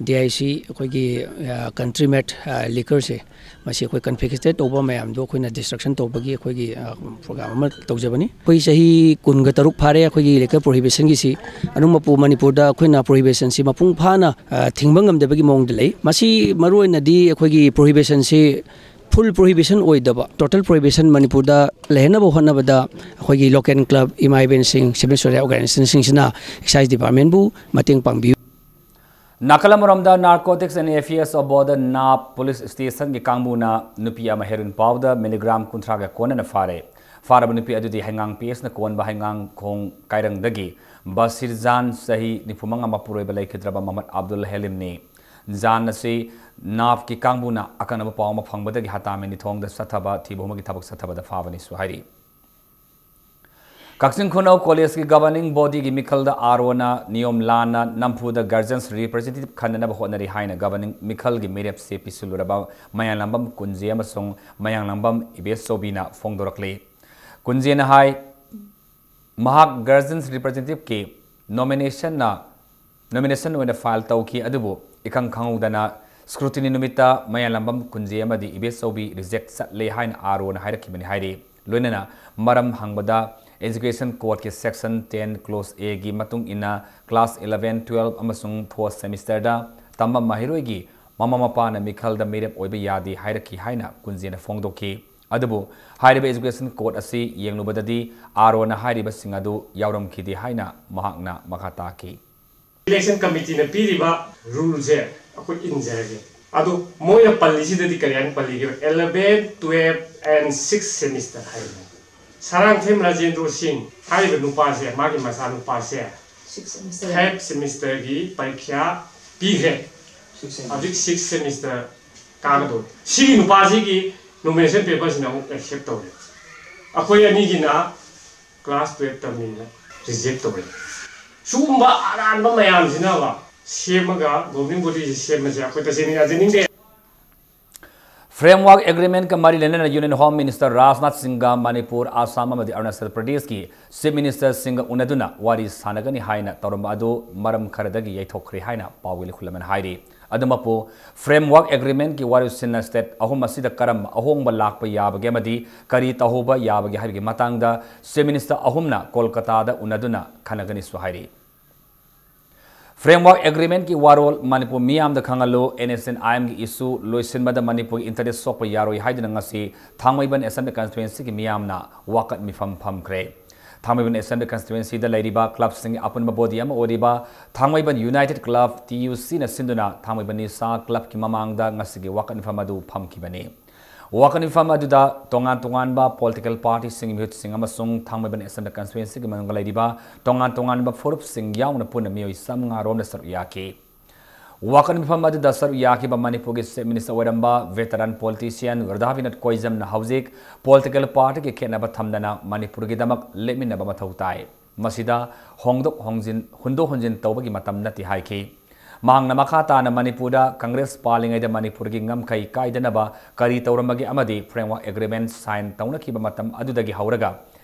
D I C, ꯑꯩꯈꯣꯏꯒꯤ, ꯑ, country made, ꯑ, liquor ꯁꯦ, ꯃꯁꯤ ꯑꯩꯈꯣꯏ confiscate ꯇꯧꯕ ꯃꯌꯥꯝꯗꯣ ꯑꯩꯈꯣꯏꯅ destruction ꯇꯧꯕꯒꯤ ꯑꯩꯈꯣꯏꯒꯤ, ꯑ, program ꯑꯃ ꯇꯧꯖꯕꯅꯤ꯫ ꯑꯩꯈꯣꯏ ꯆꯍꯤ ꯀꯨꯟꯒ ꯇꯔꯨꯛ ꯐꯥꯔꯦ ꯑꯩꯈꯣꯏꯒꯤ liquor prohibition ꯒꯤꯁꯤ꯫ ꯑꯗꯨꯝ ꯃꯄꯨ ꯃꯅꯤꯄꯨꯔꯗ ꯑꯩꯈꯣꯏꯅ prohibition ꯁꯤ ꯃꯄꯨꯡ ꯐꯥꯅ, ꯑ, ꯊꯤꯡꯕ ꯉꯝꯗꯕꯒꯤ ꯃꯑꯣꯡꯗ ꯂꯩ꯫ ꯃꯁꯤ ꯃꯔꯨꯑꯣꯏꯅꯗꯤ ꯑꯩꯈꯣꯏꯒꯤ prohibition ꯁꯤ full prohibition ꯑꯣꯏꯗꯕ, total prohibition ꯃꯅꯤꯄꯨꯔꯗ ꯂꯩꯍꯟꯅꯕ ꯍꯣꯠꯅꯕꯗ ꯑꯩꯈꯣꯏꯒꯤ local club, ꯏꯃꯥ ꯏꯕꯦꯟꯁꯤꯡ, civil society organization ꯁꯤꯡꯁꯤꯅ excise department ꯕꯨ ꯃꯇꯦꯡ ꯄꯥꯡꯕꯤꯌꯨ꯫ ꯅꯥꯀꯜ ꯑꯃꯔꯣꯝꯗ, Narcotics and Affairs of Border, NAB, police station ꯒꯤ ꯀꯥꯡꯕꯨꯅ ꯅꯨꯄꯤ ꯑꯃ heroin powder milligram ꯀꯨꯟꯊ꯭ꯔꯥꯒ ꯀꯣꯟꯅꯅ ꯐꯥꯔꯦ꯫ ꯐꯥꯔꯕ ꯅꯨꯄꯤ ꯑꯗꯨꯗꯤ ꯍꯩꯉꯥꯡ P S ꯅ ꯀꯣꯟꯕ ꯍꯩꯉꯥꯡꯈꯣꯡ ꯀꯥꯏꯔꯪꯗꯒꯤ ꯕꯁꯤꯔ ꯖꯥꯟ, ꯆꯍꯤ ꯅꯤꯐꯨ ꯃꯉꯥ, ꯃꯄꯨꯔꯣꯏꯕ ꯂꯩꯈꯤꯗ꯭ꯔꯕ ꯃꯣꯍꯃꯗ ꯑꯕꯗꯨꯜ ꯍꯦꯂꯤꯝꯅꯤ꯫ ꯖꯥꯟ ꯑꯁꯤ NAB ꯀꯤ ꯀꯥꯡꯕꯨꯅ ꯑꯀꯛꯅꯕ ꯄꯥꯎ ꯑꯃ ꯐꯪꯕꯗꯒꯤ ꯍꯇꯥꯃꯦꯟꯗꯤ ꯊꯣꯡꯗ ꯆꯠꯊꯕ ꯊꯤꯕ ꯍꯨꯝꯕꯒꯤ ꯊꯕꯛ ꯆꯠꯊꯕꯗ ꯐꯥꯕꯅꯤꯁꯨ ꯍꯥꯏꯔꯤ꯫ ꯀꯛꯆꯤꯡ ꯈꯨꯅꯧ college ꯀꯤ governing body ꯒꯤ ꯃꯤꯈꯜꯗ R O ꯅ ꯅꯤꯌꯣꯝ ꯂꯥꯟꯅ ꯅꯝꯐꯨꯗ guardians representative ꯈꯟꯅꯅꯕ ꯍꯣꯠꯅꯔꯤ ꯍꯥꯏꯅ governing ꯃꯤꯈꯜꯒꯤ ꯃꯤꯔꯦꯞꯁꯦ ꯄꯤꯁꯤꯜꯂꯨꯔꯕ ꯃꯌꯥꯡꯂꯥꯡꯕꯝ ꯀꯨꯟꯖꯦ ꯑꯃꯁꯨꯡ ꯃꯌꯥꯡꯂꯥꯡꯕꯝ ꯏꯕꯦꯆꯧꯕꯤꯅ ꯐꯣꯡꯗꯣꯔꯛꯂꯤ꯫ ꯀꯨꯟꯖꯦꯅ ꯍꯥꯏ, ꯃꯍꯥꯛ guardians representative ꯀꯤ nomination ꯅ, nomination ꯑꯣꯏꯅ file ꯇꯧꯈꯤ, ꯑꯗꯨꯕꯨ ꯏꯈꯪ ꯈꯪꯍꯧꯗꯅ scrutiny ꯅꯨꯃꯤꯠꯇ ꯃꯌꯥꯡꯂꯥꯡꯕꯝ ꯀꯨꯟꯖꯦ ꯑꯃꯗꯤ ꯏꯕꯦꯆꯧꯕꯤ reject ꯆꯠꯂꯦ ꯍꯥꯏꯅ R O ꯅ ꯍꯥꯏꯔꯛꯈꯤꯕꯅꯤ ꯍꯥꯏꯔꯤ꯫ ꯂꯣꯏꯅꯅ ꯃꯔꯝ ꯍꯪꯕꯗ, Education Code ꯀꯤ section ten clause A ꯒꯤ ꯃꯇꯨꯡ ꯏꯟꯅ class eleven, twelve ꯑꯃꯁꯨꯡ fourth semester ꯗ ꯇꯝꯕ ꯃꯍꯩꯔꯣꯏꯒꯤ ꯃꯃꯥ ꯃꯄꯥꯅ ꯃꯤꯈꯜꯗ ꯃꯤꯔꯦꯞ ꯑꯣꯏꯕ ꯌꯥꯗꯦ ꯍꯥꯏꯔꯛꯈꯤ ꯍꯥꯏꯅ ꯀꯨꯟꯖꯦꯅ ꯐꯣꯡꯗꯣꯛꯈꯤ꯫ ꯑꯗꯨꯕꯨ ꯍꯥꯏꯔꯤꯕ Education Code ꯑꯁꯤ ꯌꯦꯡꯂꯨꯕꯗꯗꯤ R O ꯅ ꯍꯥꯏꯔꯤꯕꯁꯤꯡ ꯑꯗꯨ ꯌꯥꯎꯔꯝꯈꯤꯗꯦ ꯍꯥꯏꯅ ꯃꯍꯥꯛꯅ ꯃꯈꯥ ꯇꯥꯈꯤ꯫ Election Committee ꯅ ꯄꯤꯔꯤꯕ rule ꯁꯦ ꯑꯩꯈꯣꯏ ꯏꯟꯖꯔꯒꯦ꯫ ꯑꯗꯣ ꯃꯣꯏꯅ ꯄꯜꯂꯤꯁꯤꯗꯗꯤ ꯀꯔꯤ ꯍꯥꯏꯅ ꯄꯜꯂꯤꯒꯦ? Eleven, twelve and sixth semester ꯍꯥꯏꯔꯤꯕ꯫ ꯁꯥꯔꯥꯡꯊꯦꯝ ꯔꯥꯖꯦꯟꯗ꯭ꯔꯣ ꯁꯤꯡ ꯍꯥꯏꯔꯤꯕ ꯅꯨꯄꯥꯁꯦ, ꯃꯥꯒꯤ ꯃꯆꯥꯅꯨꯄꯥꯁꯦ Six semester. Fifth semesterꯒꯤ ꯄꯔꯤꯈ꯭ꯌꯥ ꯄꯤꯈ꯭ꯔꯦ꯫ Six sem. ꯍꯧꯖꯤꯛ sixth semester ꯀꯥꯒꯗꯧꯔꯦ꯫ ꯁꯤꯒꯤ ꯅꯨꯄꯥꯁꯤꯒꯤ nomination paperꯁꯤꯅ ꯑꯃꯨꯛ accept ꯇꯧꯔꯦ꯫ ꯑꯩꯈꯣꯏ ꯑꯅꯤꯒꯤꯅ class twelve ꯇꯝꯃꯤꯅ reject ꯇꯧꯔꯦ꯫ ꯁꯤꯒꯨꯝꯕ ꯑꯔꯥꯟꯕ ꯃꯌꯥꯝꯁꯤꯅꯕ ꯁꯦꯝꯃꯒ governing bodyꯁꯤ ꯁꯦꯝꯕꯁꯦ ꯑꯩꯈꯣꯏ ꯇꯁꯦꯡꯅ ꯌꯥꯖꯅꯤꯡꯗꯦ꯫ Framework Agreementꯀ ꯃꯔꯤ ꯂꯩꯅꯅ Union Home Minister ꯔꯥꯖꯅꯥꯊ ꯁꯤꯡꯒ ꯃꯅꯤꯄꯨꯔ, ꯑꯁꯥꯝ ꯑꯃꯗꯤ ꯑꯔꯨꯅꯥꯆꯜ ꯄ꯭ꯔꯗꯦꯁꯀꯤ Chief Ministerꯁꯤꯡꯒ ꯎꯅꯗꯨꯅ ꯋꯥꯔꯤ ꯁꯥꯟꯅꯒꯅꯤ ꯍꯥꯏꯅ ꯇꯧꯔꯝꯕ ꯑꯗꯨ ꯃꯔꯝ ꯈꯔꯗꯒꯤ ꯌꯩꯊꯣꯛꯈ꯭ꯔꯦ ꯍꯥꯏꯅ ꯄꯥꯎꯒꯤ ꯂꯨꯈꯨꯝ ꯑꯃꯅ ꯍꯥꯏꯔꯤ꯫ ꯑꯗꯨꯃꯛꯄꯨ, Framework Agreementꯀꯤ ꯋꯥꯔꯣꯏꯁꯤꯟꯅ state ꯑꯍꯨꯝ ꯑꯁꯤꯗ ꯀꯔꯝꯕ ꯑꯍꯣꯡꯕ ꯂꯥꯛꯄ ꯌꯥꯕꯒꯦ ꯑꯃꯗꯤ ꯀꯔꯤ ꯇꯧꯍꯧꯕ ꯌꯥꯕꯒꯦ ꯍꯥꯏꯕꯒꯤ ꯃꯇꯥꯡꯗ Chief Minister ꯑꯍꯨꯝꯅ ꯀꯣꯜꯀꯇꯥꯗ ꯎꯅꯗꯨꯅ ꯈꯟꯅꯒꯅꯤꯁꯨ ꯍꯥꯏꯔꯤ꯫ Framework Agreementꯀꯤ ꯋꯥꯔꯣꯜ ꯃꯅꯤꯄꯨꯔ ꯃꯤꯌꯥꯝꯗ ꯈꯪꯍꯜꯂꯨ, NSCN-IMꯒꯤ issue ꯂꯣꯏꯁꯤꯟꯕꯗ ꯃꯅꯤꯄꯨꯔꯒꯤ interest ꯁꯣꯛꯄ ꯌꯥꯔꯣꯏ ꯍꯥꯏꯗꯨꯅ ꯉꯁꯤ ꯊꯥꯡꯃꯩꯕꯟ Assembly Constituencyꯒꯤ ꯃꯤꯌꯥꯝꯅ ꯋꯥꯀꯠ ꯃꯤꯐꯝ ꯐꯝꯈ꯭ꯔꯦ꯫ ꯊꯥꯡꯃꯩꯕꯟ Assembly Constituencyꯗ ꯂꯩꯔꯤꯕ clubꯁꯤꯡꯒꯤ ꯑꯄꯨꯟꯕ body ꯑꯃ ꯑꯣꯏꯔꯤꯕ ꯊꯥꯡꯃꯩꯕꯟ United Club, TUCꯅ ꯁꯤꯟꯗꯨꯅ ꯊꯥꯡꯃꯩꯕꯟ ꯅꯤꯁꯥ clubꯀꯤ ꯃꯃꯥꯡꯗ ꯉꯁꯤꯒꯤ ꯋꯥꯀꯠ ꯃꯤꯐꯝ ꯑꯗꯨ ꯐꯝꯈꯤꯕꯅꯤ꯫ ꯋꯥꯀꯠ ꯃꯤꯐꯝ ꯑꯗꯨꯗ ꯇꯣꯉꯥꯟ ꯇꯣꯉꯥꯟꯕ political partyꯁꯤꯡꯒꯤ ꯃꯤꯍꯨꯠꯁꯤꯡ ꯑꯃꯁꯨꯡ ꯊꯥꯡꯃꯩꯕꯟ Assembly Constituencyꯒꯤ ꯃꯅꯨꯡꯗ ꯂꯩꯔꯤꯕ ꯇꯣꯉꯥꯟ ꯇꯣꯉꯥꯟꯕ ꯐꯨꯔꯨꯞꯁꯤꯡ ꯌꯥꯎꯅ ꯄꯨꯟꯅ ꯃꯤꯑꯣꯏ ꯆꯥꯝꯃꯉꯥ ꯔꯣꯝꯅ ꯁꯔꯨꯛ ꯌꯥꯈꯤ꯫ ꯋꯥꯀꯠ ꯃꯤꯐꯝ ꯑꯗꯨꯗ ꯁꯔꯨꯛ ꯌꯥꯈꯤꯕ ꯃꯅꯤꯄꯨꯔꯒꯤ Chief Minister ꯑꯣꯏꯔꯝꯕ veteran politician ꯔꯥꯙꯥꯕꯤꯅꯣꯗ ꯀꯣꯏꯖꯝꯅ ꯍꯧꯖꯤꯛ political partyꯒꯤ ꯈꯦꯠꯅꯕ ꯊꯝꯗꯅ ꯃꯅꯤꯄꯨꯔꯒꯤꯗꯃꯛ ꯂꯦꯞꯃꯤꯟꯅꯕ ꯃꯊꯧ ꯇꯥꯏ꯫ ꯃꯁꯤꯗ ꯍꯣꯡꯗꯣꯛ ꯍꯣꯡꯖꯤꯟ, ꯍꯨꯟꯗꯣꯛ ꯍꯨꯟꯖꯤꯟ ꯇꯧꯕꯒꯤ ꯃꯇꯝ ꯅꯠꯇꯦ ꯍꯥꯏꯈꯤ꯫ ꯃꯍꯥꯛꯅ ꯃꯈꯥ ꯇꯥꯅ ꯃꯅꯤꯄꯨꯔꯗ Congress ꯄꯥꯜꯂꯤꯉꯩꯗ ꯃꯅꯤꯄꯨꯔꯒꯤ ꯉꯝꯈꯩ ꯀꯥꯏꯗꯅꯕ ꯀꯔꯤ ꯇꯧꯔꯝꯕꯒꯦ ꯑꯃꯗꯤ Framework Agreement sign ꯇꯧꯅꯈꯤꯕ ꯃꯇꯝ ꯑꯗꯨꯗꯒꯤ ꯍꯧꯔꯒ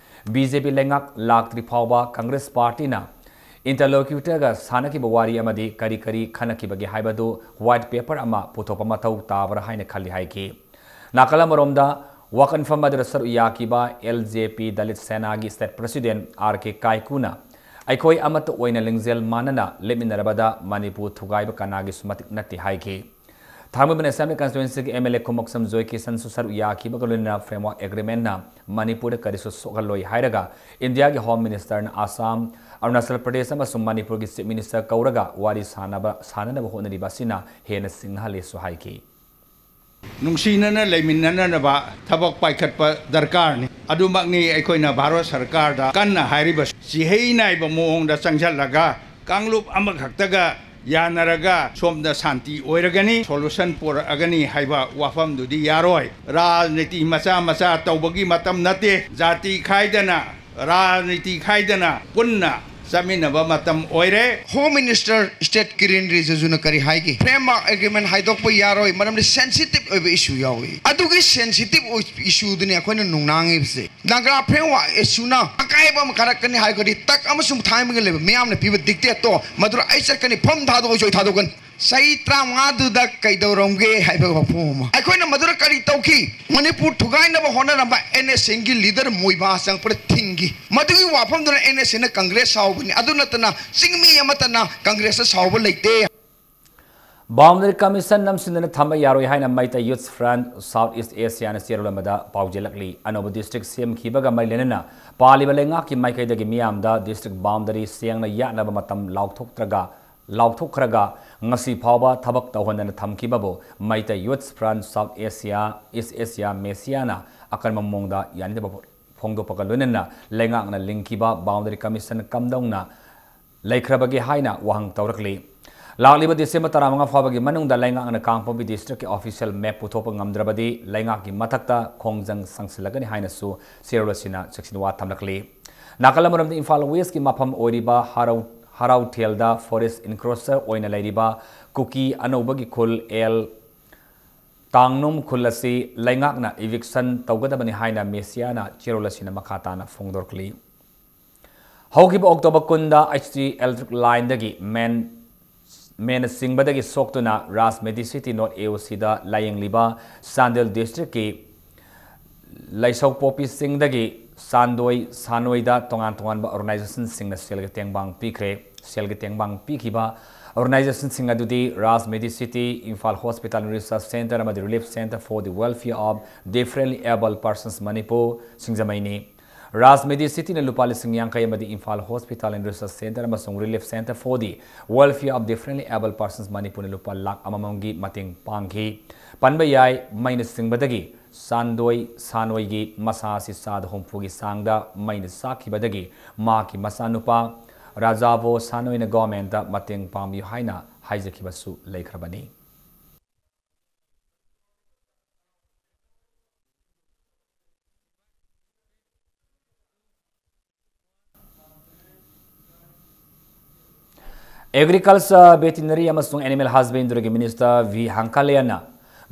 BJP ꯂꯩꯉꯥꯛ ꯂꯥꯛꯇ꯭ꯔꯤ ꯐꯥꯎꯕ Congress partyꯅ interlocutorꯒ ꯁꯥꯟꯅꯈꯤꯕ ꯋꯥꯔꯤ ꯑꯃꯗꯤ ꯀꯔꯤ ꯀꯔꯤ ꯈꯟꯅꯈꯤꯕꯒꯦ ꯍꯥꯏꯕꯗꯨ white paper ꯑꯃ ꯄꯨꯊꯣꯛꯄ ꯃꯊꯧ ꯇꯥꯕ꯭ꯔꯥ ꯍꯥꯏꯅ ꯈꯜꯂꯤ ꯍꯥꯏꯈꯤ꯫ ꯅꯥꯀꯜ ꯑꯃꯔꯣꯝꯗ ꯋꯥꯀꯠ ꯃꯤꯐꯝ ꯑꯗꯨꯗ ꯁꯔꯨꯛ ꯌꯥꯈꯤꯕ LJP Dalit Senaꯒꯤ state president R K ꯀꯥꯏꯀꯨꯅ ꯑꯩꯈꯣꯏ ꯑꯃꯠꯇ ꯑꯣꯏꯅ ꯂꯤꯡꯖꯦꯜ ꯃꯥꯟꯅꯅ ꯂꯦꯞꯃꯤꯟꯅꯔꯕꯗ ꯃꯅꯤꯄꯨꯔ ꯊꯨꯒꯥꯏꯕ ꯀꯅꯥꯒꯤꯁꯨ ꯃꯇꯤꯛ ꯅꯠꯇꯦ ꯍꯥꯏꯈꯤ꯫ ꯊꯥꯡꯃꯩꯕꯟ Assembly Constituencyꯒꯤ MLA ꯈꯨꯃꯣꯛꯁꯝ ꯖꯣꯏꯀꯤꯁꯟꯁꯨ ꯁꯔꯨꯛ ꯌꯥꯈꯤꯕꯒ ꯂꯣꯏꯅꯅ Framework Agreementꯅ ꯃꯅꯤꯄꯨꯔꯗ ꯀꯔꯤꯁꯨ ꯁꯣꯛꯍꯜꯂꯣꯏ ꯍꯥꯏꯔꯒ ꯏꯟꯗꯤꯌꯥꯒꯤ Home Ministerꯅ ꯑꯁꯥꯝ, ꯑꯔꯨꯅꯥꯆꯜ ꯄ꯭ꯔꯗꯦꯁ ꯑꯃꯁꯨꯡ ꯃꯅꯤꯄꯨꯔꯒꯤ Chief Minister ꯀꯧꯔꯒ ꯋꯥꯔꯤ ꯁꯥꯅꯕ, ꯁꯥꯅꯅꯕ ꯍꯣꯠꯅꯔꯤꯕ ꯑꯁꯤꯅ ꯍꯦꯟꯅ ꯁꯤꯡꯅꯍꯜꯂꯦꯁꯨ ꯍꯥꯏꯈꯤ꯫ ꯅꯨꯡꯁꯤꯅꯅ ꯂꯩꯃꯤꯟꯅꯅꯕ ꯊꯕꯛ ꯄꯥꯏꯈꯠꯄ ꯗꯔꯀꯥꯔꯅꯤ꯫ ꯑꯗꯨꯃꯛꯅꯤ ꯑꯩꯈꯣꯏꯅ ꯚꯥꯔꯠ ꯁꯔꯀꯥꯔꯗ ꯀꯟꯅ ꯍꯥꯏꯔꯤꯕꯁꯤ꯫ ꯆꯤꯍꯩ ꯅꯥꯏꯕ ꯃꯑꯣꯡꯗ ꯆꯪꯁꯤꯜꯂꯒ ꯀꯥꯡꯂꯨꯞ ꯑꯃꯈꯛꯇꯒ ꯌꯥꯅꯔꯒ ꯁꯣꯝꯗ ꯁꯥꯟꯇꯤ ꯑꯣꯏꯔꯒꯅꯤ, solution ꯄꯨꯔꯛꯑꯒꯅꯤ ꯍꯥꯏꯕ ꯋꯥꯐꯝꯗꯨꯗꯤ ꯌꯥꯔꯣꯏ꯫ ꯔꯥꯖꯅꯤꯇꯤ ꯃꯆꯥ ꯃꯆꯥ ꯇꯧꯕꯒꯤ ꯃꯇꯝ ꯅꯠꯇꯦ꯫ ꯖꯥꯇꯤ ꯈꯥꯏꯗꯅ, ꯔꯥꯖꯅꯤꯇꯤ ꯈꯥꯏꯗꯅ ꯄꯨꯟꯅ ꯆꯠꯃꯤꯟꯅꯕ ꯃꯇꯝ ꯑꯣꯏꯔꯦ꯫ Home Minister State Kiren Rijijuna ꯀꯔꯤ ꯍꯥꯏꯒꯦ? Framework Agreement ꯍꯥꯏꯗꯣꯛꯄ ꯌꯥꯔꯣꯏ, ꯃꯔꯝꯗꯤ sensitive ꯑꯣꯏꯕ issue ꯌꯥꯎꯏ꯫ ꯑꯗꯨꯒꯤ sensitive ꯑꯣꯏ-, issue ꯗꯨꯅꯤ ꯑꯩꯈꯣꯏꯅ ꯅꯨꯡꯅꯥꯡꯉꯤꯕꯁꯦ꯫ Naga Framework Issue ꯅ ꯑꯀꯥꯏꯕ ꯑꯃ ꯀꯥꯔꯛꯀꯅꯤ ꯍꯥꯏꯔꯒꯗꯤ ꯇꯛ ꯑꯃꯁꯨꯡ ꯊꯥꯏꯃꯒ ꯂꯩꯕ ꯃꯤꯌꯥꯝꯅ ꯄꯤꯕ dictate ꯇꯣ ꯃꯗꯨꯗ ꯑꯩ ꯆꯠꯀꯅꯤ, ꯐꯝ ꯊꯥꯗꯣꯛꯑꯁꯨ ꯑꯩ ꯊꯥꯗꯣꯛꯀꯅꯤ꯫ ꯆꯍꯤ ꯇꯔꯥꯃꯉꯥꯗꯨꯗ ꯀꯩꯗꯧꯔꯝꯒꯦ ꯍꯥꯏꯕ ꯋꯥꯐꯝ ꯑꯃ꯫ ꯑꯩꯈꯣꯏꯅ ꯃꯗꯨꯗ ꯀꯔꯤ ꯇꯧꯈꯤ? ꯃꯅꯤꯄꯨꯔ ꯊꯨꯒꯥꯏꯅꯕ ꯍꯣꯠꯅꯔꯝꯕ NSCN ꯒꯤ leader ꯃꯣꯏꯕꯥ ꯆꯪꯉꯛꯄꯗ ꯊꯤꯡꯈꯤ꯫ ꯃꯗꯨꯒꯤ ꯋꯥꯐꯝꯗꯨꯅ NSCN ꯅ Congress ꯁꯥꯎꯕꯅꯤ꯫ ꯑꯗꯨ ꯅꯠꯇꯅ ꯆꯤꯡꯃꯤ ꯑꯃꯠꯇꯅ Congress ꯇ ꯁꯥꯎꯕ ꯂꯩꯇꯦ꯫ Boundary Commission ꯅꯝꯁꯤꯟꯗꯅ ꯊꯝꯕ ꯌꯥꯔꯣꯏ ꯍꯥꯏꯅ Meitei Youth Front South East Asia ꯅ ꯆꯦꯔꯣꯜ ꯑꯃꯗ ꯄꯥꯎꯖꯦꯜꯂꯛꯂꯤ꯫ ꯑꯅꯧꯕ district ꯁꯦꯝꯈꯤꯕꯒ ꯃꯔꯤ ꯂꯩꯅꯅ ꯄꯥꯜꯂꯤꯕ ꯂꯩꯉꯥꯛꯀꯤ ꯃꯥꯏꯀꯩꯗꯒꯤ ꯃꯤꯌꯥꯝꯗ district boundary ꯁꯦꯡꯅ ꯌꯥꯠꯅꯕ ꯃꯇꯝ ꯂꯥꯎꯊꯣꯛꯇ꯭ꯔꯒ, ꯂꯥꯎꯊꯣꯛꯈ꯭ꯔꯒ ꯉꯁꯤ ꯐꯥꯎꯕ ꯊꯕꯛ ꯇꯧꯍꯟꯗꯅ ꯊꯝꯈꯤꯕꯕꯨ Meitei Youth Front South Asia, East Asia, MESYA ꯅ ꯑꯀꯟꯕ ꯃꯑꯣꯡꯗ ꯌꯥꯅꯤꯡꯗꯕ ꯐꯣꯡꯗꯣꯛꯄꯒ ꯂꯣꯏꯅꯅ ꯂꯩꯉꯥꯛꯅ ꯂꯤꯡꯈꯤꯕ Boundary Commission ꯀꯝꯗꯧꯅ ꯂꯩꯈ꯭ꯔꯕꯒꯦ ꯍꯥꯏꯅ ꯋꯥꯍꯪ ꯇꯧꯔꯛꯂꯤ꯫ ꯂꯥꯛꯂꯤꯕ December ꯇꯔꯥꯃꯉꯥ ꯐꯥꯎꯕꯒꯤ ꯃꯅꯨꯡꯗ ꯂꯩꯉꯥꯛꯅ ꯀꯥꯡꯄꯣꯛꯄꯤ district ꯀꯤ official map ꯄꯨꯊꯣꯛꯄ ꯉꯝꯗ꯭ꯔꯕꯗꯤ ꯂꯩꯉꯥꯛꯀꯤ ꯃꯊꯛꯇ ꯈꯣꯡꯖꯪ ꯆꯪꯁꯤꯜꯂꯒꯅꯤ ꯍꯥꯏꯅꯁꯨ ꯆꯦꯔꯣꯜ ꯑꯁꯤꯅ ꯆꯦꯛꯁꯤꯟ ꯋꯥ ꯊꯝꯂꯛꯂꯤ꯫ ꯅꯥꯀꯜ ꯑꯃꯔꯣꯝꯗ ꯏꯝꯐꯥꯜ West ꯀꯤ ꯃꯐꯝ ꯑꯣꯏꯔꯤꯕ ꯍꯔꯥꯎ-, ꯍꯔꯥꯎꯊꯦꯜꯗ forest encroacher ꯑꯣꯏꯅ ꯂꯩꯔꯤꯕ ꯀꯨꯀꯤ ꯑꯅꯧꯕꯒꯤ ꯈꯨꯜ ꯑꯦꯜ ꯇꯥꯡꯅꯨꯝ ꯈꯨꯜ ꯑꯁꯤ ꯂꯩꯉꯥꯛꯅ eviction ꯇꯧꯒꯗꯕꯅꯤ ꯍꯥꯏꯅ MESYA ꯅ ꯆꯦꯔꯣꯜ ꯑꯁꯤꯅ ꯃꯈꯥ ꯇꯥꯅ ꯐꯣꯡꯗꯣꯔꯛꯂꯤ꯫ ꯍꯧꯈꯤꯕ October ꯀꯨꯟꯗ H T electric line ꯗꯒꯤ main, main ꯆꯤꯡꯕꯗꯒꯤ ꯁꯣꯛꯇꯨꯅ Raj Medicity North AOC ꯗ ꯂꯥꯌꯦꯡꯂꯤꯕ ꯆꯥꯟꯗꯦꯜ district ꯀꯤ ꯂꯩꯁꯧꯄꯣꯛꯄꯤ ꯆꯤꯡꯗꯒꯤ ꯆꯥꯟꯗꯣꯏ ꯁꯥꯟꯅꯣꯏꯗ ꯇꯣꯉꯥꯟ ꯇꯣꯉꯥꯟꯕ organization ꯁꯤꯡꯅ ꯁꯦꯜꯒꯤ ꯇꯦꯡꯕꯥꯡ ꯄꯤꯈ꯭ꯔꯦ꯫ ꯁꯦꯜꯒꯤ ꯇꯦꯡꯕꯥꯡ ꯄꯤꯈꯤꯕ organization ꯁꯤꯡ ꯑꯗꯨꯗꯤ Raj Medicity, Imphal Hospital and Research Centre ꯑꯃꯗꯤ Relief Centre for the Welfare of Differently Abled Persons Manipur, ꯁꯤꯡꯖꯃꯩꯅꯤ꯫ ꯔꯥꯖꯃꯤꯗꯤ ꯁꯤꯇꯤꯅ ꯂꯨꯄꯥ ꯂꯤꯁꯤꯡ ꯌꯥꯡꯈꯩ ꯑꯃꯗꯤ Imphal hospital and research centre ꯑꯃꯁꯨꯡ relief centre for the welfare of differently abled persons ꯃꯅꯤꯄꯨꯔꯅ ꯂꯨꯄꯥ ꯂꯥꯈ ꯑꯃꯃꯝꯒꯤ ꯃꯇꯦꯡ ꯄꯥꯡꯈꯤ꯫ ꯄꯟꯕ ꯌꯥꯏ, ꯃꯩꯅ ꯆꯤꯡꯕꯗꯒꯤ ꯆꯥꯟꯗꯣꯏ ꯁꯥꯅꯣꯏꯒꯤ ꯃꯁꯥ ꯑꯁꯤ ꯆꯥꯗ ꯍꯨꯝꯐꯨꯒꯤ ꯆꯥꯡꯗ ꯃꯩꯅ ꯆꯥꯛꯈꯤꯕꯗꯒꯤ ꯃꯍꯥꯛꯀꯤ ꯃꯆꯥꯅꯨꯄꯥ ꯔꯥꯖꯥꯕꯣ ꯁꯥꯅꯣꯏꯅ ꯒꯣꯔꯃꯦꯟꯠꯇ ꯃꯇꯦꯡ ꯄꯥꯡꯕꯤꯌꯨ ꯍꯥꯏꯅ ꯍꯥꯏꯖꯈꯤꯕꯁꯨ ꯂꯩꯈ꯭ꯔꯕꯅꯤ꯫ ꯑꯦꯒ꯭ꯔꯤꯀꯜꯆꯔ, ꯚꯦꯇꯤꯅꯔꯤ ꯑꯃꯁꯨꯡ ꯑꯦꯅꯤꯃꯦꯜ ꯍꯁꯕꯦꯟꯗ꯭ꯔꯤꯒꯤ ꯃꯤꯅꯤꯁꯇꯔ ꯚꯤ ꯍꯪꯀꯂꯌꯥꯅ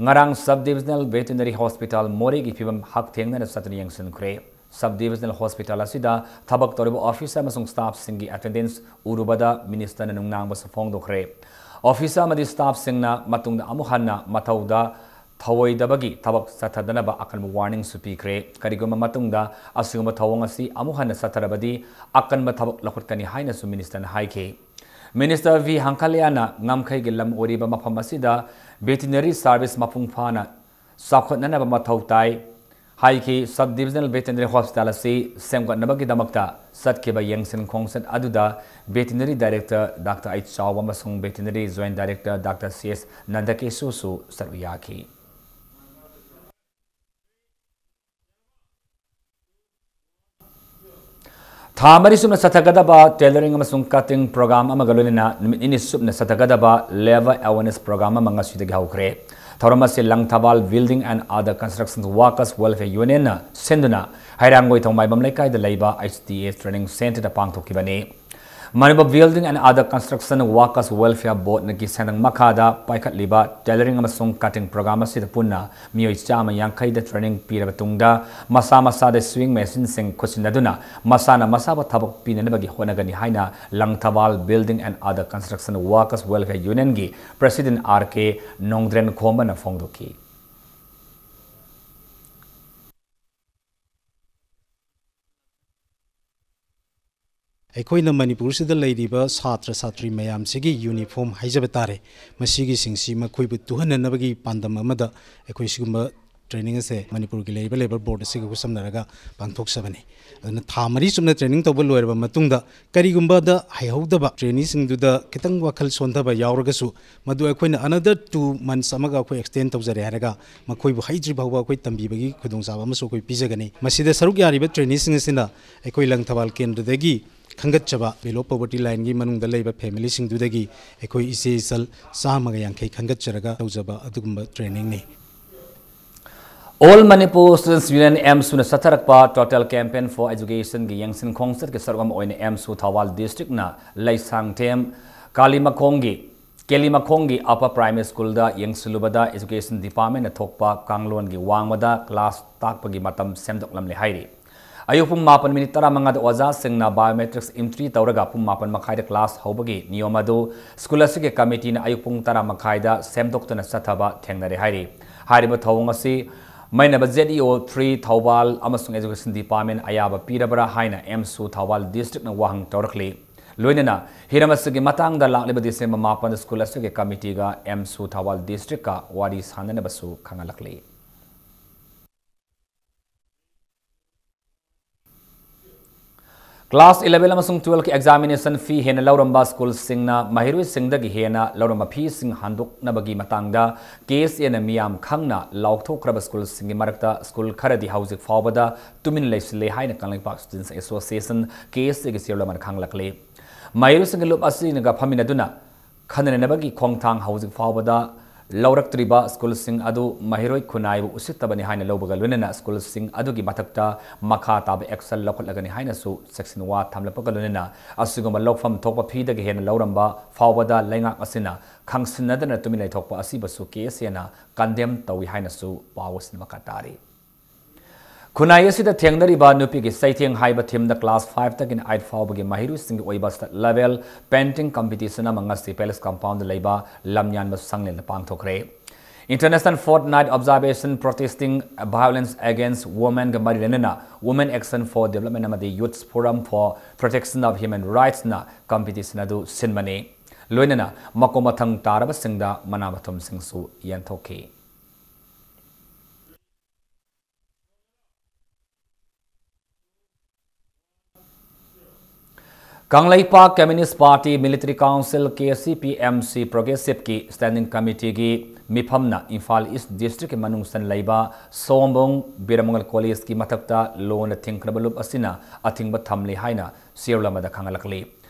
ꯉꯔꯥꯡ ꯁꯕ ꯗꯤꯕꯤꯖꯅꯦꯜ ꯚꯦꯇꯤꯅꯔꯤ ꯍꯣꯁꯄꯤꯇꯥꯜ ꯃꯣꯔꯦꯒꯤ ꯐꯤꯕꯝ ꯍꯛꯊꯦꯡꯅꯅ ꯆꯠꯇꯨꯅ ꯌꯦꯡꯁꯤꯟꯈ꯭ꯔꯦ꯫ ꯁꯕ ꯗꯤꯕꯤꯖꯅꯦꯜ ꯍꯣꯁꯄꯤꯇꯥꯜ ꯑꯁꯤꯗ ꯊꯕꯛ ꯇꯧꯔꯤꯕ ꯑꯣꯐꯤꯁꯔ ꯑꯃꯁꯨꯡ ꯁ꯭ꯇꯥꯐꯁꯤꯡꯒꯤ ꯑꯦꯇꯦꯟꯗꯦꯟꯁ ꯎꯔꯨꯕꯗ ꯃꯤꯅꯤꯁꯇꯔꯅ ꯅꯨꯡꯅꯥꯡꯕꯁꯨ ꯐꯣꯡꯗꯣꯛꯈ꯭ꯔꯦ꯫ ꯑꯣꯐꯤꯁꯔ ꯑꯃꯗꯤ ꯁ꯭ꯇꯥꯐꯁꯤꯡꯅ ꯃꯇꯨꯡꯗ ꯑꯃꯨꯛ ꯍꯟꯅ ꯃꯊꯧꯗ ꯊꯧꯑꯣꯏꯗꯕꯒꯤ ꯊꯕꯛ ꯆꯠꯊꯗꯅꯕ ꯑꯀꯟꯕ ꯋꯥꯔꯅꯤꯡꯁꯨ ꯄꯤꯈ꯭ꯔꯦ꯫ ꯀꯔꯤꯒꯨꯝꯕ ꯃꯇꯨꯡꯗ ꯑꯁꯤꯒꯨꯝꯕ ꯊꯧꯑꯣꯡ ꯑꯁꯤ ꯑꯃꯨꯛ ꯍꯟꯅ ꯆꯠꯊꯔꯕꯗꯤ ꯑꯀꯟꯕ ꯊꯕꯛ ꯂꯧꯈꯠꯀꯅꯤ ꯍꯥꯏꯅꯁꯨ ꯃꯤꯅꯤꯁꯇꯔꯅ ꯍꯥꯏꯈꯤ꯫ ꯃꯤꯅꯤꯁꯇꯔ ꯚꯤ ꯍꯪꯀꯂꯌꯥꯅ ꯉꯝꯈꯩꯒꯤ ꯂꯝ ꯑꯣꯏꯔꯤꯕ ꯃꯐꯝ ꯑꯁꯤꯗ ꯚꯦꯇꯤꯅꯔꯤ ꯁꯥꯔꯚꯤꯁ ꯃꯄꯨꯡ ꯐꯥꯅ ꯆꯥꯎꯈꯠꯅꯅꯕ ꯃꯊꯧ ꯇꯥꯏ ꯍꯥꯏꯈꯤ꯫ ꯁꯕ ꯗꯤꯕꯤꯖꯅꯦꯜ ꯚꯦꯇꯤꯅꯔꯤ ꯍꯣꯁꯄꯤꯇꯥꯜ ꯑꯁꯤ ꯁꯦꯝꯒꯠꯅꯕꯒꯤꯗꯃꯛꯇ ꯆꯠꯈꯤꯕ ꯌꯦꯡꯁꯤꯟ ꯈꯣꯡꯆꯠ ꯑꯗꯨꯗ ꯚꯦꯇꯤꯅꯔꯤ ꯗꯥꯏꯔꯦꯛꯇꯔ ꯗꯥꯛꯇꯔ ꯑꯩꯆ ꯆꯥꯎꯕ ꯑꯃꯁꯨꯡ veterinary joint director doctor C S ꯅꯟꯗꯀꯦꯁꯨꯁꯨ ꯁꯔꯨꯛ ꯌꯥꯈꯤ꯫ ꯊꯥ ꯃꯔꯤ ꯆꯨꯞꯅ ꯆꯠꯊꯒꯗꯕ ꯇꯦꯂꯔꯤꯡ ꯑꯃꯁꯨꯡ ꯀꯠꯇꯤꯡ ꯄ꯭ꯔꯣꯒ꯭ꯔꯥꯝ ꯑꯃꯒ ꯂꯣꯏꯅꯅ ꯅꯨꯃꯤꯠ ꯅꯤꯅꯤ ꯆꯨꯞꯅ ꯆꯠꯊꯒꯗꯕ ꯂꯦꯕꯔ ꯑꯦꯋꯦꯔꯅꯦꯁ ꯄ꯭ꯔꯣꯒ꯭ꯔꯥꯝ ꯑꯃ ꯉꯁꯤꯗꯒꯤ ꯍꯧꯈ꯭ꯔꯦ꯫ ꯊꯧꯔꯝ ꯑꯁꯤ Langthabal building and other construction workers welfare ꯌꯨꯅꯤꯌꯟꯅ ꯁꯤꯟꯗꯨꯅ ꯍꯩꯔꯥꯡꯒꯣꯏ ꯊꯣꯡꯃꯥꯏꯕꯝ ꯂꯩꯀꯥꯏꯗ ꯂꯩꯕ ꯑꯩꯆ ꯗꯤ ꯑꯦ ꯇ꯭ꯔꯦꯅꯤꯡ ꯁꯦꯟꯇꯔꯗ ꯄꯥꯡꯊꯣꯛꯈꯤꯕꯅꯤ꯫ Manipur building and other construction workers welfare ꯕꯣꯔꯗꯅꯒꯤ ꯁꯦꯟꯗꯪ ꯃꯈꯥꯗ ꯄꯥꯏꯈꯠꯂꯤꯕ ꯇꯦꯂꯔꯤꯡ ꯑꯃꯁꯨꯡ ꯀꯠꯇꯤꯡ ꯄ꯭ꯔꯣꯒ꯭ꯔꯥꯝ ꯑꯁꯤꯗ ꯄꯨꯟꯅ ꯃꯤꯑꯣꯏ ꯆꯥꯝꯃ ꯌꯥꯡꯈꯩꯗ ꯇ꯭ꯔꯦꯅꯤꯡ ꯄꯤꯔꯕ ꯇꯨꯡꯗ ꯃꯁꯥ ꯃꯁꯥꯗ ꯁ꯭ꯋꯤꯡ ꯃꯦꯆꯤꯟꯁꯤꯡ ꯈꯨꯠꯁꯤꯟꯅꯗꯨꯅ ꯃꯁꯥꯅ ꯃꯁꯥꯕꯨ ꯊꯕꯛ ꯄꯤꯅꯅꯕꯒꯤ ꯍꯣꯠꯅꯒꯅꯤ ꯍꯥꯏꯅ Langthabal building and other construction workers welfare ꯌꯨꯅꯤꯌꯟꯒꯤ ꯄ꯭ꯔꯦꯁꯤꯗꯦꯟꯠ ꯑꯥꯔ ꯀꯦ ꯅꯣꯡꯗ꯭ꯔꯦꯟ ꯈꯣꯝꯕꯅ ꯐꯣꯡꯗꯣꯛꯈꯤ꯫ ꯑꯩꯈꯣꯏꯅ ꯃꯅꯤꯄꯨꯔꯁꯤꯗ ꯂꯩꯔꯤꯕ ꯁꯥꯇ꯭ꯔ ꯁꯥꯇ꯭ꯔꯤ ꯃꯌꯥꯝꯁꯤꯒꯤ ꯌꯨꯅꯤꯐꯣꯔꯝ ꯍꯥꯏꯖꯕ ꯇꯥꯔꯦ, ꯃꯁꯤꯒꯤꯁꯤꯡꯁꯤ ꯃꯈꯣꯏꯕꯨ ꯇꯨꯍꯟꯅꯅꯕꯒꯤ ꯄꯥꯟꯗꯝ ꯑꯃꯗ ꯑꯩꯈꯣꯏ ꯁꯤꯒꯨꯝꯕ training ꯑꯁꯦ ꯃꯅꯤꯄꯨꯔꯒꯤ ꯂꯩꯔꯤꯕ Labour Board ꯑꯁꯤꯒ ꯈꯨꯠꯁꯝꯅꯔꯒ ꯄꯥꯡꯊꯣꯛꯆꯕꯅꯤ꯫ ꯑꯗꯨꯅ ꯊꯥ ꯃꯔꯤ ꯆꯨꯞꯅ training ꯇꯧꯕ ꯂꯣꯏꯔꯕ ꯃꯇꯨꯡꯗ ꯀꯔꯤꯒꯨꯝꯕꯗ ꯍꯩꯍꯧꯗꯕ traineeꯁꯤꯡꯗꯨꯗ ꯈꯤꯇꯪ ꯋꯥꯈꯜ ꯁꯣꯟꯊꯕ ꯌꯥꯎꯔꯒꯁꯨ, ꯃꯗꯨ ꯑꯩꯈꯣꯏꯅ another two months ꯑꯃꯒ ꯑꯩꯈꯣꯏ extend ꯇꯧꯖꯔꯦ ꯍꯥꯏꯔꯒ, ꯃꯈꯣꯏꯕꯨ ꯍꯩꯇ꯭ꯔꯤ ꯐꯥꯎꯕ ꯑꯩꯈꯣꯏ ꯇꯝꯕꯤꯕꯒꯤ ꯈꯨꯗꯣꯡꯆꯥꯕ ꯑꯃꯁꯨ ꯑꯩꯈꯣꯏ ꯄꯤꯖꯒꯅꯤ꯫ ꯃꯁꯤꯗ ꯁꯔꯨꯛ ꯌꯥꯔꯤꯕ traineeꯁꯤꯡ ꯑꯁꯤꯅ ꯑꯩꯈꯣꯏ ꯂꯪꯊꯕꯥꯜ ꯀꯦꯟꯗ꯭ꯔꯗꯒꯤ ꯈꯟꯒꯠꯆꯕ below poverty lineꯒꯤ ꯃꯅꯨꯡꯗ ꯂꯩꯕ familyꯁꯤꯡꯗꯨꯗꯒꯤ ꯑꯩꯈꯣꯏ ꯏꯆꯦ ꯏꯆꯜ ꯆꯥꯝꯃꯒ ꯌꯥꯡꯈꯩ ꯈꯟꯒꯠꯆꯔꯒ ꯇꯧꯖꯕ ꯑꯗꯨꯒꯨꯝꯕ trainingꯅꯤ꯫ All Manipur Students Union, AMSUꯅ ꯆꯠꯊꯔꯛꯄ Total Campaign for Educationꯒꯤ ꯌꯦꯡꯁꯤꯟ ꯈꯣꯡꯆꯠꯀꯤ ꯁꯔꯨꯛ ꯑꯃ ꯑꯣꯏꯅ AMSU Thoubal districtꯅ Leishangthem ꯀꯥꯂꯤꯃꯈꯣꯡꯒꯤ, ꯀꯦꯂꯤꯃꯈꯣꯡꯒꯤ Upper Primary Schoolꯗ ꯌꯦꯡꯁꯤꯜꯂꯨꯕꯗ Education Departmentꯅ ꯊꯣꯛꯄ ꯀꯥꯡꯂꯣꯟꯒꯤ ꯋꯥꯡꯃꯗ class ꯇꯥꯛꯄꯒꯤ ꯃꯇꯝ ꯁꯦꯝꯗꯣꯛꯂꯝꯂꯦ ꯍꯥꯏꯔꯤ꯫ ꯑꯌꯨꯛ ꯄꯨꯡ ꯃꯥꯄꯟ minute ꯇꯔꯥꯃꯉꯥꯗ ꯑꯣꯖꯥꯁꯤꯡꯅ biometrics entry ꯇꯧꯔꯒ ꯄꯨꯡ ꯃꯥꯄꯟ ꯃꯈꯥꯏꯗ class ꯍꯧꯕꯒꯤ ꯅꯤꯌꯣꯝ ꯑꯗꯨ school ꯑꯁꯤꯒꯤ committeeꯅ ꯑꯌꯨꯛ ꯄꯨꯡ ꯇꯔꯥ ꯃꯈꯥꯏꯗ ꯁꯦꯝꯗꯣꯛꯇꯨꯅ ꯆꯠꯊꯕ ꯊꯦꯡꯅꯔꯦ ꯍꯥꯏꯔꯤ꯫ ꯍꯥꯏꯔꯤꯕ ꯊꯧꯑꯣꯡ ꯑꯁꯤ ꯃꯩꯅꯕ ZEO three ꯊꯧꯕꯥꯜ ꯑꯃꯁꯨꯡ Education Department ꯑꯌꯥꯕ ꯄꯤꯔꯕ꯭ꯔꯥ ꯍꯥꯏꯅ AMSU ꯊꯧꯕꯥꯜ districtꯅ ꯋꯥꯍꯪ ꯇꯧꯔꯛꯂꯤ꯫ ꯂꯣꯏꯅꯅ ꯍꯤꯔꯝ ꯑꯁꯤꯒꯤ ꯃꯇꯥꯡꯗ ꯂꯥꯛꯂꯤꯕ December ꯃꯥꯄꯟꯗ school ꯑꯁꯤꯒꯤ committeeꯒ AMSU ꯊꯧꯕꯥꯜ districtꯀ ꯋꯥꯔꯤ ꯁꯥꯟꯅꯅꯕꯁꯨ ꯈꯪꯍꯜꯂꯛꯂꯤ꯫ Class eleven ꯑꯃꯁꯨꯡ twelveꯀꯤ examination fee ꯍꯦꯟꯅ ꯂꯧꯔꯝꯕ schoolꯁꯤꯡꯅ ꯃꯍꯩꯔꯣꯏꯁꯤꯡꯗꯒꯤ ꯍꯦꯟꯅ ꯂꯧꯔꯝꯕ feeꯁꯤꯡ ꯍꯟꯗꯣꯛꯅꯕꯒꯤ ꯃꯇꯥꯡꯗ KSAꯅ ꯃꯤꯌꯥꯝ ꯈꯪꯅ ꯂꯥꯎꯊꯣꯛꯈ꯭ꯔꯕ schoolꯁꯤꯡꯒꯤ ꯃꯔꯛꯇ school ꯈꯔꯗꯤ ꯍꯧꯖꯤꯛ ꯐꯥꯎꯕꯗ ꯇꯨꯃꯤꯟ ꯂꯩꯁꯤꯜꯂꯦ ꯍꯥꯏꯅ ꯀꯪꯂꯩꯄꯥꯛ Students Association, KSAꯒꯤ chairmanꯅ ꯈꯪꯂꯛꯂꯤ꯫ ꯃꯍꯩꯔꯣꯏꯁꯤꯡꯒꯤ ꯂꯨꯞ ꯑꯁꯤꯅꯒ ꯐꯝꯃꯤꯟꯅꯗꯨꯅ ꯈꯟꯅꯅꯕꯒꯤ ꯈꯣꯡꯊꯥꯡ ꯍꯧꯖꯤꯛ ꯐꯥꯎꯕꯗ ꯂꯧꯔꯛꯇ꯭ꯔꯤꯕ schoolꯁꯤꯡ ꯑꯗꯨ ꯃꯍꯩꯔꯣꯏ ꯈꯨꯟꯅꯥꯏꯕꯨ ꯎꯁꯤꯠꯇꯕꯅꯤ ꯍꯥꯏꯅ ꯂꯧꯕꯒ ꯂꯣꯏꯅꯅ schoolꯁꯤꯡ ꯑꯗꯨꯒꯤ ꯃꯊꯛꯇ ꯃꯈꯥ ꯇꯥꯕ action ꯂꯧꯈꯠꯂꯒꯅꯤ ꯍꯥꯏꯅꯁꯨ ꯆꯦꯛꯁꯤꯟ ꯋꯥ ꯊꯝꯂꯛꯄꯒ ꯂꯣꯏꯅꯅ ꯑꯁꯤꯒꯨꯝꯕ ꯂꯧꯐꯝ ꯊꯣꯛꯄ feeꯗꯒꯤ ꯍꯦꯟꯅ ꯂꯧꯔꯝꯕ ꯐꯥꯎꯕꯗ ꯂꯩꯉꯥꯛ ꯑꯁꯤꯅ ꯈꯪꯁꯤꯟꯅꯗꯅ ꯇꯨꯃꯤꯟ ꯂꯩꯊꯣꯛꯄ ꯑꯁꯤꯕꯨꯁꯨ KSAꯅ condemn ꯇꯧꯏ ꯍꯥꯏꯅꯁꯨ ꯄꯥꯎ ꯑꯁꯤꯅ ꯃꯈꯥ ꯇꯥꯔꯤ꯫ ꯈꯨꯟꯅꯥꯏ ꯑꯁꯤꯗ ꯊꯦꯡꯅꯔꯤꯕ ꯅꯨꯄꯤꯒꯤ ꯆꯩꯊꯦꯡ ꯍꯥꯏꯕ themeꯗ class fiveꯇꯒꯤꯅ eight ꯐꯥꯎꯕꯒꯤ ꯃꯍꯩꯔꯣꯏꯁꯤꯡꯒꯤ ꯑꯣꯏꯕ state level painting competition ꯑꯃ ꯉꯁꯤ Palace compoundꯗ ꯂꯩꯕ ꯂꯝꯌꯥꯟꯕ ꯁꯪꯂꯦꯟꯗ ꯄꯥꯡꯊꯣꯛꯈ꯭ꯔꯦ꯫ International Fortnight Observation Protesting Violence Against Womenꯒ ꯃꯔꯤ ꯂꯩꯅꯅ Women Action for Development ꯑꯃꯗꯤ Youth Forum for Protection of Human Rightsꯅ competition ꯑꯗꯨ ꯁꯤꯟꯕꯅꯤ꯫ ꯂꯣꯏꯅꯅ ꯃꯀꯣꯛ ꯃꯊꯪ ꯇꯥꯔꯕꯁꯤꯡꯗ ꯃꯅꯥ ꯃꯊꯨꯝꯁꯤꯡꯁꯨ ꯌꯦꯟꯊꯣꯛꯈꯤ꯫ Kangleipak Communist Party Military Council, K C P M C Progressive ꯀꯤ Standing Committee ꯒꯤ ꯃꯤꯐꯝꯅ ꯏꯝꯐꯥꯜ East District ꯀꯤ ꯃꯅꯨꯡ ꯆꯟ ꯂꯩꯕ ꯁꯑꯣꯝꯕꯨꯡ ꯕꯤꯔꯃꯉꯣꯜ College ꯀꯤ ꯃꯊꯛꯇ ꯂꯣꯅ ꯊꯤꯡꯈ꯭ꯔꯕ ꯂꯨꯞ ꯑꯁꯤꯅ ꯑꯊꯤꯡꯕ ꯊꯝꯂꯤ ꯍꯥꯏꯅ ꯆꯦꯔꯣꯜ ꯑꯃꯗ ꯈꯪꯍꯜꯂꯛꯂꯤ꯫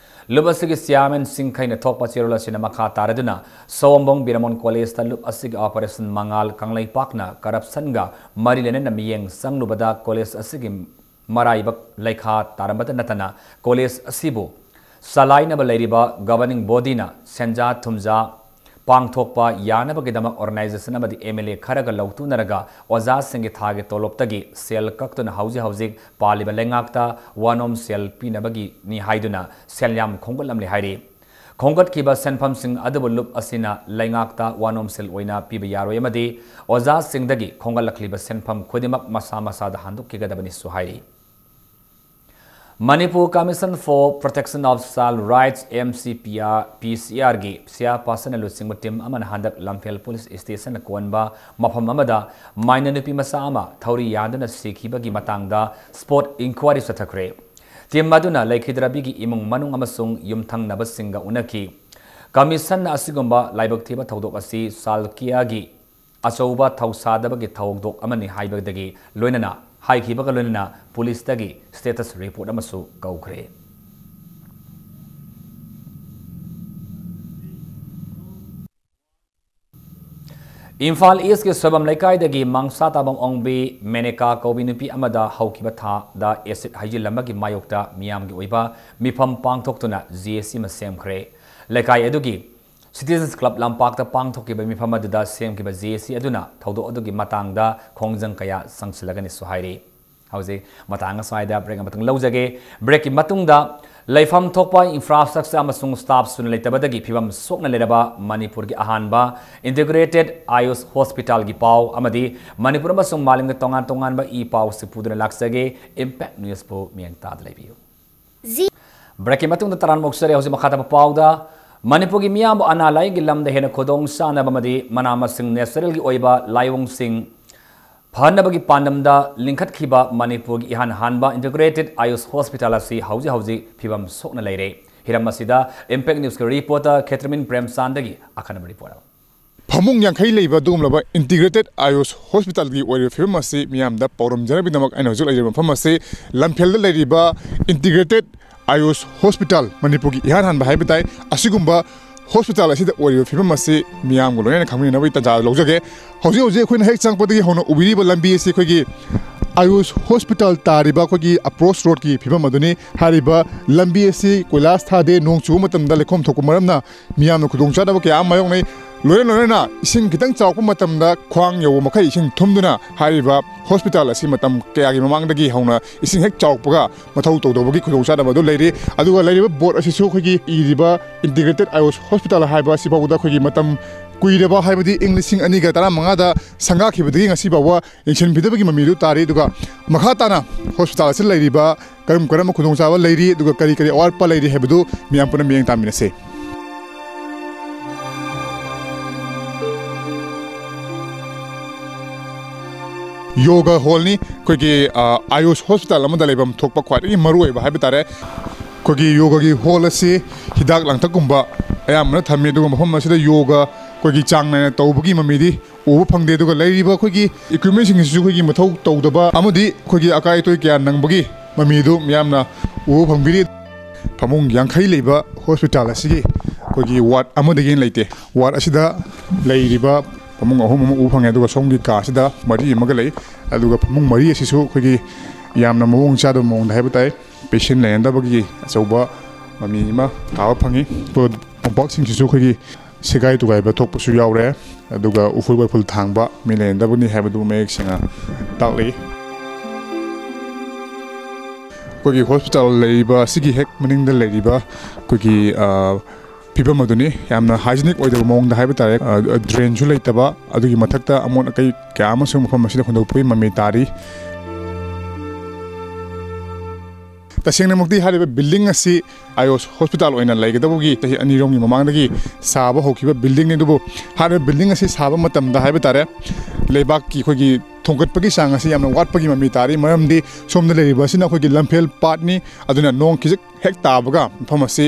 ꯂꯨꯞ ꯑꯁꯤꯒꯤ Chairman ꯁꯤꯡꯈꯩꯅ ꯊꯣꯛꯄ ꯆꯦꯔꯣꯜ ꯑꯁꯤꯅ ꯃꯈꯥ ꯇꯥꯔꯗꯨꯅ ꯁꯑꯣꯝꯕꯨꯡ ꯕꯤꯔꯃꯉꯣꯜ College ꯇ ꯂꯨꯞ ꯑꯁꯤꯒꯤ Operation ꯃꯉꯥꯜ ꯀꯪꯂꯩꯄꯥꯛꯅ corruption ꯒ ꯃꯔꯤ ꯂꯩꯅꯅ ꯃꯤꯠꯌꯦꯡ ꯆꯪꯂꯨꯕꯗ college ꯑꯁꯤꯒꯤ ꯃꯔꯥꯏꯕꯛ ꯂꯩꯈꯥ ꯇꯥꯔꯝꯕꯇ ꯅꯠꯇꯅ college ꯑꯁꯤꯕꯨ ꯆꯂꯥꯏꯅꯕ ꯂꯩꯔꯤꯕ governing body ꯅ ꯁꯦꯟꯖꯥ ꯊꯨꯝꯖꯥ ꯄꯥꯡꯊꯣꯛꯄ ꯌꯥꯅꯕꯒꯤꯗꯃꯛ organization ꯑꯃꯗꯤ M L A ꯈꯔꯒ ꯂꯧꯊꯣꯛꯅꯔꯒ ꯑꯣꯖꯥꯁꯤꯡꯒꯤ ꯊꯥꯒꯤ ꯇꯣꯂꯣꯞꯇꯒꯤ ꯁꯦꯜ ꯀꯛꯇꯨꯅ ꯍꯧꯖꯤꯛ ꯍꯧꯖꯤꯛ ꯄꯥꯜꯂꯤꯕ ꯂꯩꯉꯥꯛꯇ one home cell ꯄꯤꯅꯕꯒꯤꯅꯤ ꯍꯥꯏꯗꯨꯅ ꯁꯦꯜ ꯌꯥꯝ ꯈꯣꯝꯒꯠꯂꯝꯂꯤ ꯍꯥꯏꯔꯤ꯫ ꯈꯣꯝꯒꯠꯈꯤꯕ ꯁꯦꯟꯐꯝꯁꯤꯡ ꯑꯗꯨꯕꯨ ꯂꯨꯞ ꯑꯁꯤꯅ ꯂꯩꯉꯥꯛꯇ one home cell ꯑꯣꯏꯅ ꯄꯤꯕ ꯌꯥꯔꯣꯏ ꯑꯃꯗꯤ ꯑꯣꯖꯥꯁꯤꯡꯗꯒꯤ ꯈꯣꯝꯒꯠꯂꯛꯂꯤꯕ ꯁꯦꯟꯐꯝ ꯈꯨꯗꯤꯡꯃꯛ ꯃꯁꯥ ꯃꯁꯥꯗ ꯍꯟꯗꯣꯛꯈꯤꯒꯗꯕꯅꯤꯁꯨ ꯍꯥꯏꯔꯤ꯫ Manipur Commission for Protection of Child Rights, M C P R, P C R ꯒꯤ chairperson ꯅ ꯂꯨꯆꯤꯡꯕ team ꯑꯃꯅ ꯍꯟꯗꯛ ꯂꯝꯐꯦꯜ police station ꯀꯣꯟꯕ ꯃꯐꯝ ꯑꯃꯗ minor ꯅꯨꯄꯤ ꯃꯆꯥ ꯑꯃ ꯊꯧꯔꯤ ꯌꯥꯟꯗꯨꯅ ꯁꯤꯈꯤꯕꯒꯤ ꯃꯇꯥꯡꯗ spot inquiry ꯆꯠꯊꯈ꯭ꯔꯦ꯫ Team ꯑꯗꯨꯅ ꯂꯩꯈꯤꯗ꯭ꯔꯕꯤꯒꯤ ꯏꯃꯨꯡ ꯃꯅꯨꯡ ꯑꯃꯁꯨꯡ ꯌꯨꯝꯊꯪꯅꯕꯁꯤꯡꯒ ꯎꯅꯈꯤ꯫ Commission ꯅ ꯑꯁꯤꯒꯨꯝꯕ ꯂꯥꯏꯕꯛ ꯊꯤꯕ ꯊꯧꯗꯣꯛ ꯑꯁꯤ ꯁꯥꯜꯀꯤꯌꯥꯒꯤ ꯑꯆꯧꯕ ꯊꯧꯁꯥꯗꯕꯒꯤ ꯊꯧꯗꯣꯛ ꯑꯃꯅꯤ ꯍꯥꯏꯕꯗꯒꯤ ꯂꯣꯏꯅꯅ, ꯍꯥꯏꯈꯤꯕꯒ ꯂꯣꯏꯅꯅ police ꯇꯒꯤ status report ꯑꯃꯁꯨ ꯀꯧꯈ꯭ꯔꯦ꯫ ꯏꯝꯐꯥꯜ East ꯀꯤ ꯁꯣꯏꯕꯝ ꯂꯩꯀꯥꯏꯗꯒꯤ ꯃꯥꯡꯁꯥ ꯇꯥꯕꯝ ꯑꯣꯡꯕꯤ ꯃꯦꯅꯦꯀꯥ ꯀꯧꯕꯤ ꯅꯨꯄꯤ ꯑꯃꯗ ꯍꯧꯈꯤꯕ ꯊꯥꯗ acid ꯍꯩꯖꯤꯜꯂꯝꯕꯒꯤ ꯃꯥꯌꯣꯛꯇ ꯃꯤꯌꯥꯝꯒꯤ ꯑꯣꯏꯕ ꯃꯤꯐꯝ ꯄꯥꯡꯊꯣꯛꯇꯨꯅ J C ꯑꯃ ꯁꯦꯝꯈ꯭ꯔꯦ꯫ ꯂꯩꯀꯥꯏ ꯑꯗꯨꯒꯤ Citizens Club ꯂꯝꯄꯥꯛꯇ ꯄꯥꯡꯊꯣꯛꯈꯤꯕ ꯃꯤꯐꯝ ꯑꯗꯨꯗ ꯁꯦꯝꯈꯤꯕ J C ꯑꯗꯨꯅ ꯊꯧꯗꯣꯛ ꯑꯗꯨꯒꯤ ꯃꯇꯥꯡꯗ ꯈꯣꯡꯖꯪ ꯀꯌꯥ ꯆꯪꯁꯤꯜꯂꯒꯅꯤꯁꯨ ꯍꯥꯏꯔꯤ꯫ ꯍꯧꯖꯤꯛ ꯃꯇꯥꯡ ꯑꯁ꯭ꯋꯥꯏꯗ break ꯑꯃꯇꯪ ꯂꯧꯖꯒꯦ꯫ Break ꯀꯤ ꯃꯇꯨꯡꯗ ꯂꯩꯐꯝ ꯊꯣꯛꯄ infrastructure ꯑꯃꯁꯨꯡ staff ꯁꯨꯅ ꯂꯩꯇꯕꯗꯒꯤ ꯐꯤꯕꯝ ꯁꯣꯛꯅ ꯂꯩꯔꯕ ꯃꯅꯤꯄꯨꯔꯒꯤ ꯑꯍꯥꯟꯕ Integrated Ayush Hospital ꯒꯤ ꯄꯥꯎ ꯑꯃꯗꯤ ꯃꯅꯤꯄꯨꯔ ꯑꯃꯁꯨꯡ ꯃꯥꯂꯦꯝꯒꯤ ꯇꯣꯉꯥꯟ ꯇꯣꯉꯥꯟꯕ ꯏ ꯄꯥꯎꯁꯤꯡ ꯄꯨꯗꯨꯅ ꯂꯥꯛꯆꯒꯦ꯫ Impact News ꯄꯨ ꯃꯤꯠꯌꯦꯡ ꯇꯥꯗꯨꯅ ꯂꯩꯕꯤꯌꯨ꯫ Break ꯀꯤ ꯃꯇꯨꯡꯗ ꯇꯔꯥꯝꯅ ꯑꯣꯛꯆꯔꯤ꯫ ꯍꯧꯖꯤꯛ ꯃꯈꯥ ꯇꯥꯕ ꯄꯥꯎꯗ, ꯃꯅꯤꯄꯨꯔꯒꯤ ꯃꯤꯌꯥꯝꯕꯨ ꯑꯅꯥ ꯂꯥꯏꯌꯦꯡꯒꯤ ꯂꯝꯗ ꯍꯦꯟꯅ ꯈꯨꯗꯣꯡ ꯆꯥꯅꯕ ꯑꯃꯗꯤ ꯃꯅꯥ ꯃꯁꯤꯡ natural ꯒꯤ ꯑꯣꯏꯕ ꯂꯥꯏꯑꯣꯡꯁꯤꯡ ꯐꯍꯟꯅꯕꯒꯤ ꯄꯥꯟꯗꯝꯗ ꯂꯤꯡꯈꯠꯈꯤꯕ ꯃꯅꯤꯄꯨꯔꯒꯤ ꯏꯍꯥꯟ ꯍꯥꯟꯕ Integrated Ayush Hospital ꯑꯁꯤ ꯍꯧꯖꯤꯛ ꯍꯧꯖꯤꯛ ꯐꯤꯕꯝ ꯁꯣꯛꯅ ꯂꯩꯔꯦ꯫ ꯍꯤꯔꯝ ꯑꯁꯤꯗ Impact Newsꯀꯤ reporter ꯈꯦꯇ꯭ꯔꯃꯤꯟ ꯄ꯭ꯔꯦꯝꯆꯥꯟꯗꯒꯤ ꯑꯈꯟꯅꯕ report ꯑꯃ꯫ ꯐꯃꯨꯡ ꯌꯥꯡꯈꯩ ꯂꯩꯕ ꯑꯗꯨꯒꯨꯝꯂꯕ Integrated Ayush Hospitalꯒꯤ ꯑꯣꯏꯔꯤꯕ ꯐꯤꯕꯝ ꯑꯁꯤ ꯃꯤꯌꯥꯝꯗ ꯄꯥꯎꯗꯝꯖꯅꯕꯒꯤꯗꯃꯛ ꯑꯩꯅ ꯍꯧꯖꯤꯛ ꯂꯩꯖꯔꯤꯕ ꯃꯐꯝ ꯑꯁꯤ ꯂꯝꯐꯦꯜꯗ ꯂꯩꯔꯤꯕ Integrated Ayush Hospital, ꯃꯅꯤꯄꯨꯔꯒꯤ ꯏꯍꯥꯟ ꯍꯥꯟꯕ ꯍꯥꯏꯕ ꯇꯥꯏ, ꯑꯁꯤꯒꯨꯝꯕ hospital ꯑꯁꯤꯗ ꯑꯣꯏꯔꯤꯕ ꯐꯤꯕꯝ ꯑꯁꯤ ꯃꯤꯌꯥꯝꯒ ꯂꯣꯏꯅꯅ ꯈꯪꯃꯤꯟꯅꯕꯒꯤ ꯇꯥꯟꯖꯥ ꯂꯧꯖꯒꯦ꯫ ꯍꯧꯖꯤꯛ ꯍꯧꯖꯤꯛ ꯑꯩꯈꯣꯏꯅ ꯍꯦꯛ ꯆꯪꯉꯛꯄꯗꯒꯤ ꯍꯧꯅ ꯎꯕꯤꯔꯤꯕ ꯂꯝꯕꯤ ꯑꯁꯤ ꯑꯩꯈꯣꯏꯒꯤ Ayush Hospital ꯇꯥꯔꯤꯕ ꯑꯩꯈꯣꯏꯒꯤ approach roadꯀꯤ ꯐꯤꯕꯝ ꯑꯗꯨꯅꯤ꯫ ꯍꯥꯏꯔꯤꯕ ꯂꯝꯕꯤ ꯑꯁꯤ ꯀꯣꯏꯂꯥꯁ ꯊꯥꯗꯦ, ꯅꯣꯡ ꯆꯨꯕ ꯃꯇꯝꯗ ꯂꯩꯈꯣꯝ ꯊꯣꯛꯄ ꯃꯔꯝꯅ ꯃꯤꯌꯥꯝꯅ ꯈꯨꯗꯣꯡꯆꯥꯗꯕ ꯀꯌꯥ ꯑꯃ ꯃꯥꯌꯣꯛꯅꯩ꯫ ꯂꯣꯏꯅ ꯂꯣꯏꯅꯅ ꯏꯁꯤꯡ ꯈꯤꯇꯪ ꯆꯥꯎꯔꯛꯄ ꯃꯇꯝꯗ ꯈ꯭ꯋꯥꯡ ꯌꯧꯕ ꯃꯈꯩ ꯏꯁꯤꯡ ꯊꯨꯝꯗꯨꯅ ꯍꯥꯏꯔꯤꯕ hospital ꯑꯁꯤ ꯃꯇꯝ ꯀꯌꯥꯒꯤ ꯃꯃꯥꯡꯗꯒꯤ ꯍꯧꯅ ꯏꯁꯤꯡ ꯍꯦꯛ ꯆꯥꯎꯔꯛꯄꯒ ꯃꯊꯧ ꯇꯧꯗꯕꯒꯤ ꯈꯨꯗꯣꯡꯆꯥꯗꯕ ꯑꯗꯨ ꯂꯩꯔꯤ꯫ ꯑꯗꯨꯒ ꯂꯩꯔꯤꯕ board ꯑꯁꯤꯁꯨ ꯑꯩꯈꯣꯏꯒꯤ ꯏꯔꯤꯕ Integrated Ayush Hospital ꯍꯥꯏꯕ ꯑꯁꯤ ꯐꯥꯎꯕꯗ ꯑꯩꯈꯣꯏꯒꯤ ꯃꯇꯝ ꯀꯨꯏꯔꯕ, ꯍꯥꯏꯕꯗꯤ ꯏꯪ ꯂꯤꯁꯤꯡ ꯑꯅꯤꯒ ꯇꯔꯥꯃꯉꯥꯗ ꯁꯪꯒꯥꯈꯤꯕꯗꯒꯤ ꯉꯁꯤ ꯐꯥꯎꯕ ꯌꯦꯡꯁꯤꯟꯕꯤꯗꯕꯒꯤ ꯃꯃꯤꯗꯨ ꯇꯥꯔꯤ꯫ ꯑꯗꯨꯒ ꯃꯈꯥ ꯇꯥꯅ hospital ꯑꯁꯤꯗ ꯂꯩꯔꯤꯕ ꯀꯔꯝ ꯀꯔꯝꯕ ꯈꯨꯗꯣꯡꯆꯥꯕ ꯂꯩꯔꯤ, ꯑꯗꯨꯒ ꯀꯔꯤ ꯀꯔꯤ ꯑꯋꯥꯠꯄ ꯂꯩꯔꯤ ꯍꯥꯏꯕꯗꯨ ꯃꯤꯌꯥꯝ ꯄꯨꯟꯅ ꯃꯤꯠꯌꯦꯡ ꯇꯥꯃꯤꯟꯅꯁꯤ꯫ Yoga hallꯅꯤ꯫ ꯑꯩꯈꯣꯏꯒꯤ, ꯑ, Ayush Hospital ꯑꯃꯗ ꯂꯩꯐꯝ ꯊꯣꯛꯄ ꯈ꯭ꯋꯥꯏꯗꯒꯤ ꯃꯔꯨꯑꯣꯏꯕ ꯍꯥꯏꯕ ꯇꯥꯔꯦ꯫ ꯑꯩꯈꯣꯏꯒꯤ yogaꯒꯤ hall ꯑꯁꯤ ꯍꯤꯗꯥꯛ ꯂꯥꯡꯊꯛꯀꯨꯝꯕ ꯑꯌꯥꯝꯕꯅ ꯊꯝꯃꯤ, ꯑꯗꯨꯒ ꯃꯐꯝ ꯑꯁꯤꯗ yoga ꯑꯩꯈꯣꯏꯒꯤ ꯆꯥꯡ ꯅꯥꯏꯅ ꯇꯧꯕꯒꯤ ꯃꯃꯤꯗꯤ ꯎꯕ ꯐꯪꯗꯦ꯫ ꯑꯗꯨꯒ ꯂꯩꯔꯤꯕ ꯑꯩꯈꯣꯏꯒꯤ equipmentꯁꯤꯡꯁꯤꯁꯨ ꯑꯩꯈꯣꯏꯒꯤ ꯃꯊꯧ ꯇꯧꯗꯕ ꯑꯃꯗꯤ ꯑꯩꯈꯣꯏꯒꯤ ꯑꯀꯥꯏ ꯑꯇꯣꯏ ꯀꯌꯥ ꯅꯪꯕꯒꯤ ꯃꯃꯤꯗꯨ ꯃꯤꯌꯥꯝꯅ ꯎꯕ ꯐꯪꯕꯤꯔꯤ꯫ ꯐꯃꯨꯡ ꯌꯥꯡꯈꯩ ꯂꯩꯕ hospital ꯑꯁꯤꯒꯤ ꯑꯩꯈꯣꯏꯒꯤ ward ꯑꯃꯗꯒꯤ ꯍꯦꯟꯅ ꯂꯩꯇꯦ꯫ Ward ꯑꯁꯤꯗ ꯂꯩꯔꯤꯕ ꯐꯃꯨꯡ ꯑꯍꯨꯝ ꯑꯃ ꯎꯕ ꯐꯪꯉꯦ, ꯑꯗꯨꯒ ꯁꯣꯝꯒꯤ ꯀꯥ ꯑꯁꯤꯗ ꯃꯔꯤ ꯑꯃꯒ ꯂꯩ꯫ ꯑꯗꯨꯒ ꯐꯃꯨꯡ ꯃꯔꯤ ꯑꯁꯤꯁꯨ ꯑꯩꯈꯣꯏꯒꯤ ꯌꯥꯝꯅ ꯃꯑꯣꯡ ꯆꯥꯗꯕ ꯃꯑꯣꯡꯗ ꯍꯥꯏꯕ ꯇꯥꯏ, patient ꯂꯩꯅꯗꯕꯒꯤ ꯑꯆꯧꯕ ꯃꯃꯤ ꯑꯃ ꯇꯥꯕ ꯐꯪꯉꯤ꯫ ꯃꯣꯝꯄꯥꯛꯁꯤꯡꯁꯤꯁꯨ ꯑꯩꯈꯣꯏꯒꯤ ꯁꯦꯒꯥꯏ ꯇꯨꯒꯥꯏꯕ ꯊꯣꯛꯄꯁꯨ ꯌꯥꯎꯔꯦ, ꯑꯗꯨꯒ ꯎꯐꯨꯜ ꯋꯥꯏꯐꯨꯜ ꯊꯥꯡꯕ, ꯃꯤ ꯂꯩꯅꯗꯕꯅꯤ ꯍꯥꯏꯕꯗꯨ ꯃꯌꯦꯛ ꯁꯦꯡꯅ ꯇꯥꯛꯂꯤ꯫ ꯑꯩꯈꯣꯏꯒꯤ hospital ꯂꯩꯔꯤꯕ ꯑꯁꯤꯒꯤ ꯍꯦꯛ ꯃꯅꯤꯡꯗ ꯂꯩꯔꯤꯕ ꯑꯩꯈꯣꯏꯒꯤ, ꯑ, ꯐꯤꯕꯝ ꯑꯗꯨꯅꯤ꯫ ꯌꯥꯝꯅ hygienic ꯑꯣꯏꯗꯕ ꯃꯑꯣꯡꯗ ꯍꯥꯏꯕ ꯇꯥꯔꯦ꯫ ꯑ, drainꯁꯨ ꯂꯩꯇꯕ, ꯑꯗꯨꯒꯤ ꯃꯊꯛꯇ ꯑꯃꯣꯠ ꯑꯀꯥꯏ ꯀꯌꯥ ꯑꯃꯁꯨ ꯃꯐꯝ ꯑꯁꯤꯗ ꯍꯨꯟꯗꯣꯛꯄꯒꯤ ꯃꯃꯤ ꯇꯥꯔꯤ꯫ ꯇꯁꯦꯡꯅꯃꯛꯇꯤ ꯍꯥꯏꯔꯤꯕ building ꯑꯁꯤ Ayush Hospital ꯑꯣꯏꯅ ꯂꯩꯒꯗꯕꯒꯤ ꯆꯍꯤ ꯑꯅꯤꯔꯣꯝꯒꯤ ꯃꯃꯥꯡꯗꯒꯤ ꯁꯥꯕ ꯍꯧꯈꯤꯕ buildingꯅꯤ꯫ ꯑꯗꯨꯕꯨ ꯍꯥꯏꯔꯤꯕ building ꯑꯁꯤ ꯁꯥꯕ ꯃꯇꯝꯗ ꯍꯥꯏꯕ ꯇꯥꯔꯦ, ꯂꯩꯕꯥꯛꯀꯤ ꯑꯩꯈꯣꯏꯒꯤ ꯊꯣꯡꯒꯠꯄꯒꯤ ꯆꯥꯡ ꯑꯁꯤ ꯌꯥꯝꯅ ꯋꯥꯠꯄꯒꯤ ꯃꯃꯤ ꯇꯥꯔꯤ꯫ ꯃꯔꯝꯗꯤ ꯁꯣꯝꯗ ꯂꯩꯔꯤꯕ ꯑꯁꯤꯅ ꯑꯩꯈꯣꯏꯒꯤ ꯂꯝꯐꯦꯜ ꯄꯥꯠꯅꯤ, ꯑꯗꯨꯅ ꯅꯣꯡ ꯈꯤꯖꯤꯛ ꯍꯦꯛ ꯇꯥꯕꯒ ꯃꯐꯝ ꯑꯁꯤ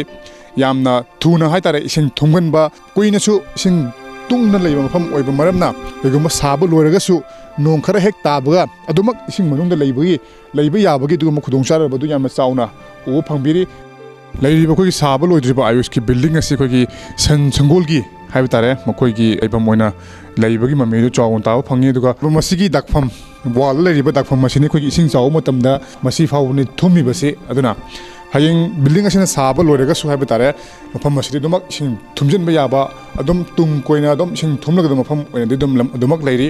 ꯌꯥꯝꯅ ꯊꯨꯅ ꯍꯥꯏꯇꯥꯔꯦ ꯏꯁꯤꯡ ꯊꯨꯝꯒꯟꯕ, ꯀꯨꯏꯅꯁꯨ ꯏꯁꯤꯡ ꯇꯨꯡꯅ ꯂꯩꯕ ꯃꯐꯝ ꯑꯣꯏꯕ ꯃꯔꯝꯅ ꯀꯩꯒꯨꯝꯕ ꯁꯥꯕ ꯂꯣꯏꯔꯒꯁꯨ ꯅꯣꯡ ꯈꯔ ꯍꯦꯛ ꯇꯥꯕꯒ ꯑꯗꯨꯃꯛ ꯏꯁꯤꯡ ꯃꯅꯨꯡꯗ ꯂꯩꯕꯒꯤ, ꯂꯩꯕ ꯌꯥꯕꯒꯤ ꯑꯗꯨꯒꯨꯝꯕ ꯈꯨꯗꯣꯡꯆꯥꯗꯕꯗꯨ ꯌꯥꯝꯅ ꯆꯥꯎꯅ ꯎꯕ ꯐꯪꯕꯤꯔꯤ꯫ ꯂꯩꯔꯤꯕ ꯑꯩꯈꯣꯏꯒꯤ ꯁꯥꯕ ꯂꯣꯏꯗ꯭ꯔꯤꯕ ꯑꯌꯨꯁꯀꯤ ꯕꯤꯜꯗꯤꯡ ꯑꯁꯤ ꯑꯩꯈꯣꯏꯒꯤ ꯁꯟ ꯁꯪꯒꯣꯜꯒꯤ ꯍꯥꯏꯕ ꯇꯥꯔꯦ, ꯃꯈꯣꯏꯒꯤ ꯂꯩꯐꯝ ꯑꯣꯏꯅ ꯂꯩꯕꯒꯤ ꯃꯃꯤꯗꯨ ꯆꯥꯎꯅ ꯇꯥꯕ ꯐꯪꯉꯤ꯫ ꯑꯗꯨꯒ ꯃꯁꯤꯒꯤ ꯗꯥꯛꯐꯝ, ꯋꯥꯜꯗ ꯂꯩꯔꯤꯕ ꯗꯥꯛꯐꯝ ꯑꯁꯤꯅꯤ ꯑꯩꯈꯣꯏꯒꯤ ꯏꯁꯤꯡ ꯆꯥꯎꯕ ꯃꯇꯝꯗ ꯃꯁꯤ ꯐꯥꯎꯕꯅꯤ ꯊꯨꯝꯃꯤꯕꯁꯤ꯫ ꯑꯗꯨꯅ ꯍꯌꯦꯡ ꯕꯤꯜꯗꯤꯡ ꯑꯁꯤꯅ ꯁꯥꯕ ꯂꯣꯏꯔꯒꯁꯨ ꯍꯥꯏꯕ ꯇꯥꯔꯦ, ꯃꯐꯝ ꯑꯁꯤꯗꯤ ꯑꯗꯨꯃꯛ ꯏꯁꯤꯡ ꯊꯨꯝꯖꯤꯟꯕ ꯌꯥꯕ, ꯑꯗꯨꯝ ꯇꯨꯡ ꯀꯣꯏꯅ ꯑꯗꯨꯝ ꯏꯁꯤꯡ ꯊꯨꯝꯂꯒ ꯑꯗꯨꯝ ꯃꯐꯝ ꯑꯣꯏꯅꯗꯤ ꯑꯗꯨꯝ ꯂꯝ-, ꯑꯗꯨꯃꯛ ꯂꯩꯔꯤ꯫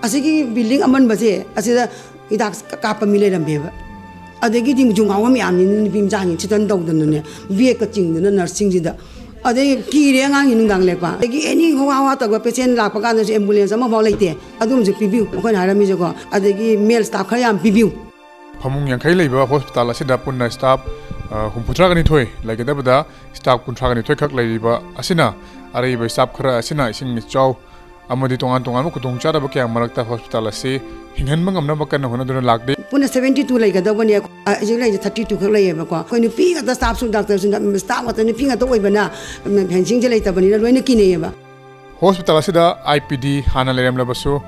ꯑꯁꯤꯒꯤ ꯕꯤꯜꯗꯤꯡ ꯑꯃꯟꯕꯁꯦ ꯑꯁꯤꯗ ꯍꯤꯗꯥꯛ ꯀꯥꯞꯄ ꯃꯤ ꯂꯩꯔꯝꯃꯦꯕ꯫ ꯑꯗꯒꯤꯗꯤ ꯖꯨꯡꯒꯥꯎꯕ ꯃꯌꯥꯝꯅꯤ, ꯅꯨꯄꯤ ꯃꯆꯥꯁꯤꯡ ꯊꯤꯇꯟ ꯇꯧꯗꯅꯅꯦ, ꯕꯦꯒꯀ ꯆꯤꯡꯗꯅ ꯅꯔꯁꯁꯤꯡꯁꯤꯗ꯫ ꯑꯗꯩ ꯀꯤꯔꯦ ꯑꯉꯥꯡꯁꯤ ꯅꯨꯡꯗꯥꯡ ꯂꯦꯛꯄ꯫ ꯑꯗꯒꯤ ꯑꯦꯅꯤ ꯍꯋꯥ ꯍꯋꯥ ꯇꯧꯕ ꯄꯦꯁꯦꯟ ꯂꯥꯛꯄ ꯀꯥꯟꯗꯁꯨ ꯑꯦꯝꯕꯨꯂꯦꯟꯁ ꯑꯃꯐꯥꯎ ꯂꯩꯇꯦ꯫ ꯑꯗꯨꯝꯕꯁꯨ ꯄꯤꯕꯤꯌꯨ, ꯑꯩꯈꯣꯏꯅ ꯍꯥꯏꯔꯝꯃꯤꯁꯦꯀꯣ꯫ ꯑꯗꯒꯤ ꯃꯦꯜ ꯁ꯭ꯇꯥꯐ ꯈꯔ ꯌꯥꯝ ꯄꯤꯕꯤꯌꯨ꯫ ꯐꯃꯨꯡ ꯌꯥꯡꯈꯩ ꯂꯩꯕ ꯍꯣꯁꯄꯤꯇꯥꯜ ꯑꯁꯤꯗ ꯄꯨꯟꯅ ꯁ꯭ꯇꯥꯐ, ꯑ, ꯍꯨꯝꯐꯨꯇꯔꯥꯒ ꯅꯤꯊꯣꯏ ꯂꯩꯒꯗꯕꯗ ꯁ꯭ꯇꯥꯐ ꯀꯨꯟꯊ꯭ꯔꯥꯒ ꯅꯤꯊꯣꯏ ꯈꯛ ꯂꯩꯔꯤꯕ ꯑꯁꯤꯅ ꯑꯔꯩꯕ ꯁ꯭ꯇꯥꯐ ꯈꯔ ꯑꯁꯤꯅ ꯏꯁꯤꯡ ꯏꯆꯥꯎ ꯑꯃꯗꯤ ꯇꯣꯉꯥꯟ ꯇꯣꯉꯥꯟꯕ ꯈꯨꯗꯣꯡꯆꯥꯗꯕ ꯀꯌꯥ ꯃꯔꯛꯇ ꯍꯣꯁꯄꯤꯇꯥꯜ ꯑꯁꯤ ꯍꯤꯡꯍꯟꯕ ꯉꯝꯅꯕ ꯀꯟꯅ ꯍꯣꯠꯅꯗꯨꯅ ꯂꯥꯛꯂꯤ꯫ ꯄꯨꯟꯅ ꯁꯚꯦꯟꯇꯤ ꯇꯨ ꯂꯩꯒꯗꯧꯕꯅꯦ꯫ ꯑ, ꯍꯧꯖꯤꯛ ꯂꯩꯔꯤꯁꯦ ꯊꯥꯔꯇꯤ ꯇꯨ ꯈꯛ ꯂꯩꯌꯦꯕꯀꯣ꯫ ꯑꯩꯈꯣꯏ ꯅꯨꯄꯤ ꯉꯥꯛꯇ ꯁ꯭ꯇꯥꯐꯁꯨ, ꯗꯥꯛꯇꯔꯁꯨ, ꯁ꯭ꯇꯥꯐ ꯉꯥꯛꯇ ꯅꯨꯄꯤ ꯉꯥꯛꯇ ꯑꯣꯏꯕꯅ, ꯎꯝ, ꯐꯦꯟꯁꯤꯡꯁꯦ ꯂꯩꯇꯕꯅꯤꯅ ꯂꯣꯏꯅ ꯀꯤꯅꯩꯌꯦꯕ꯫ ꯍꯣꯁꯄꯤꯇꯥꯜ ꯑꯁꯤꯗ ꯑꯥꯏ ꯄꯤ ꯗꯤ ꯍꯥꯟꯅ ꯂꯩꯔꯝꯂꯕꯁꯨ,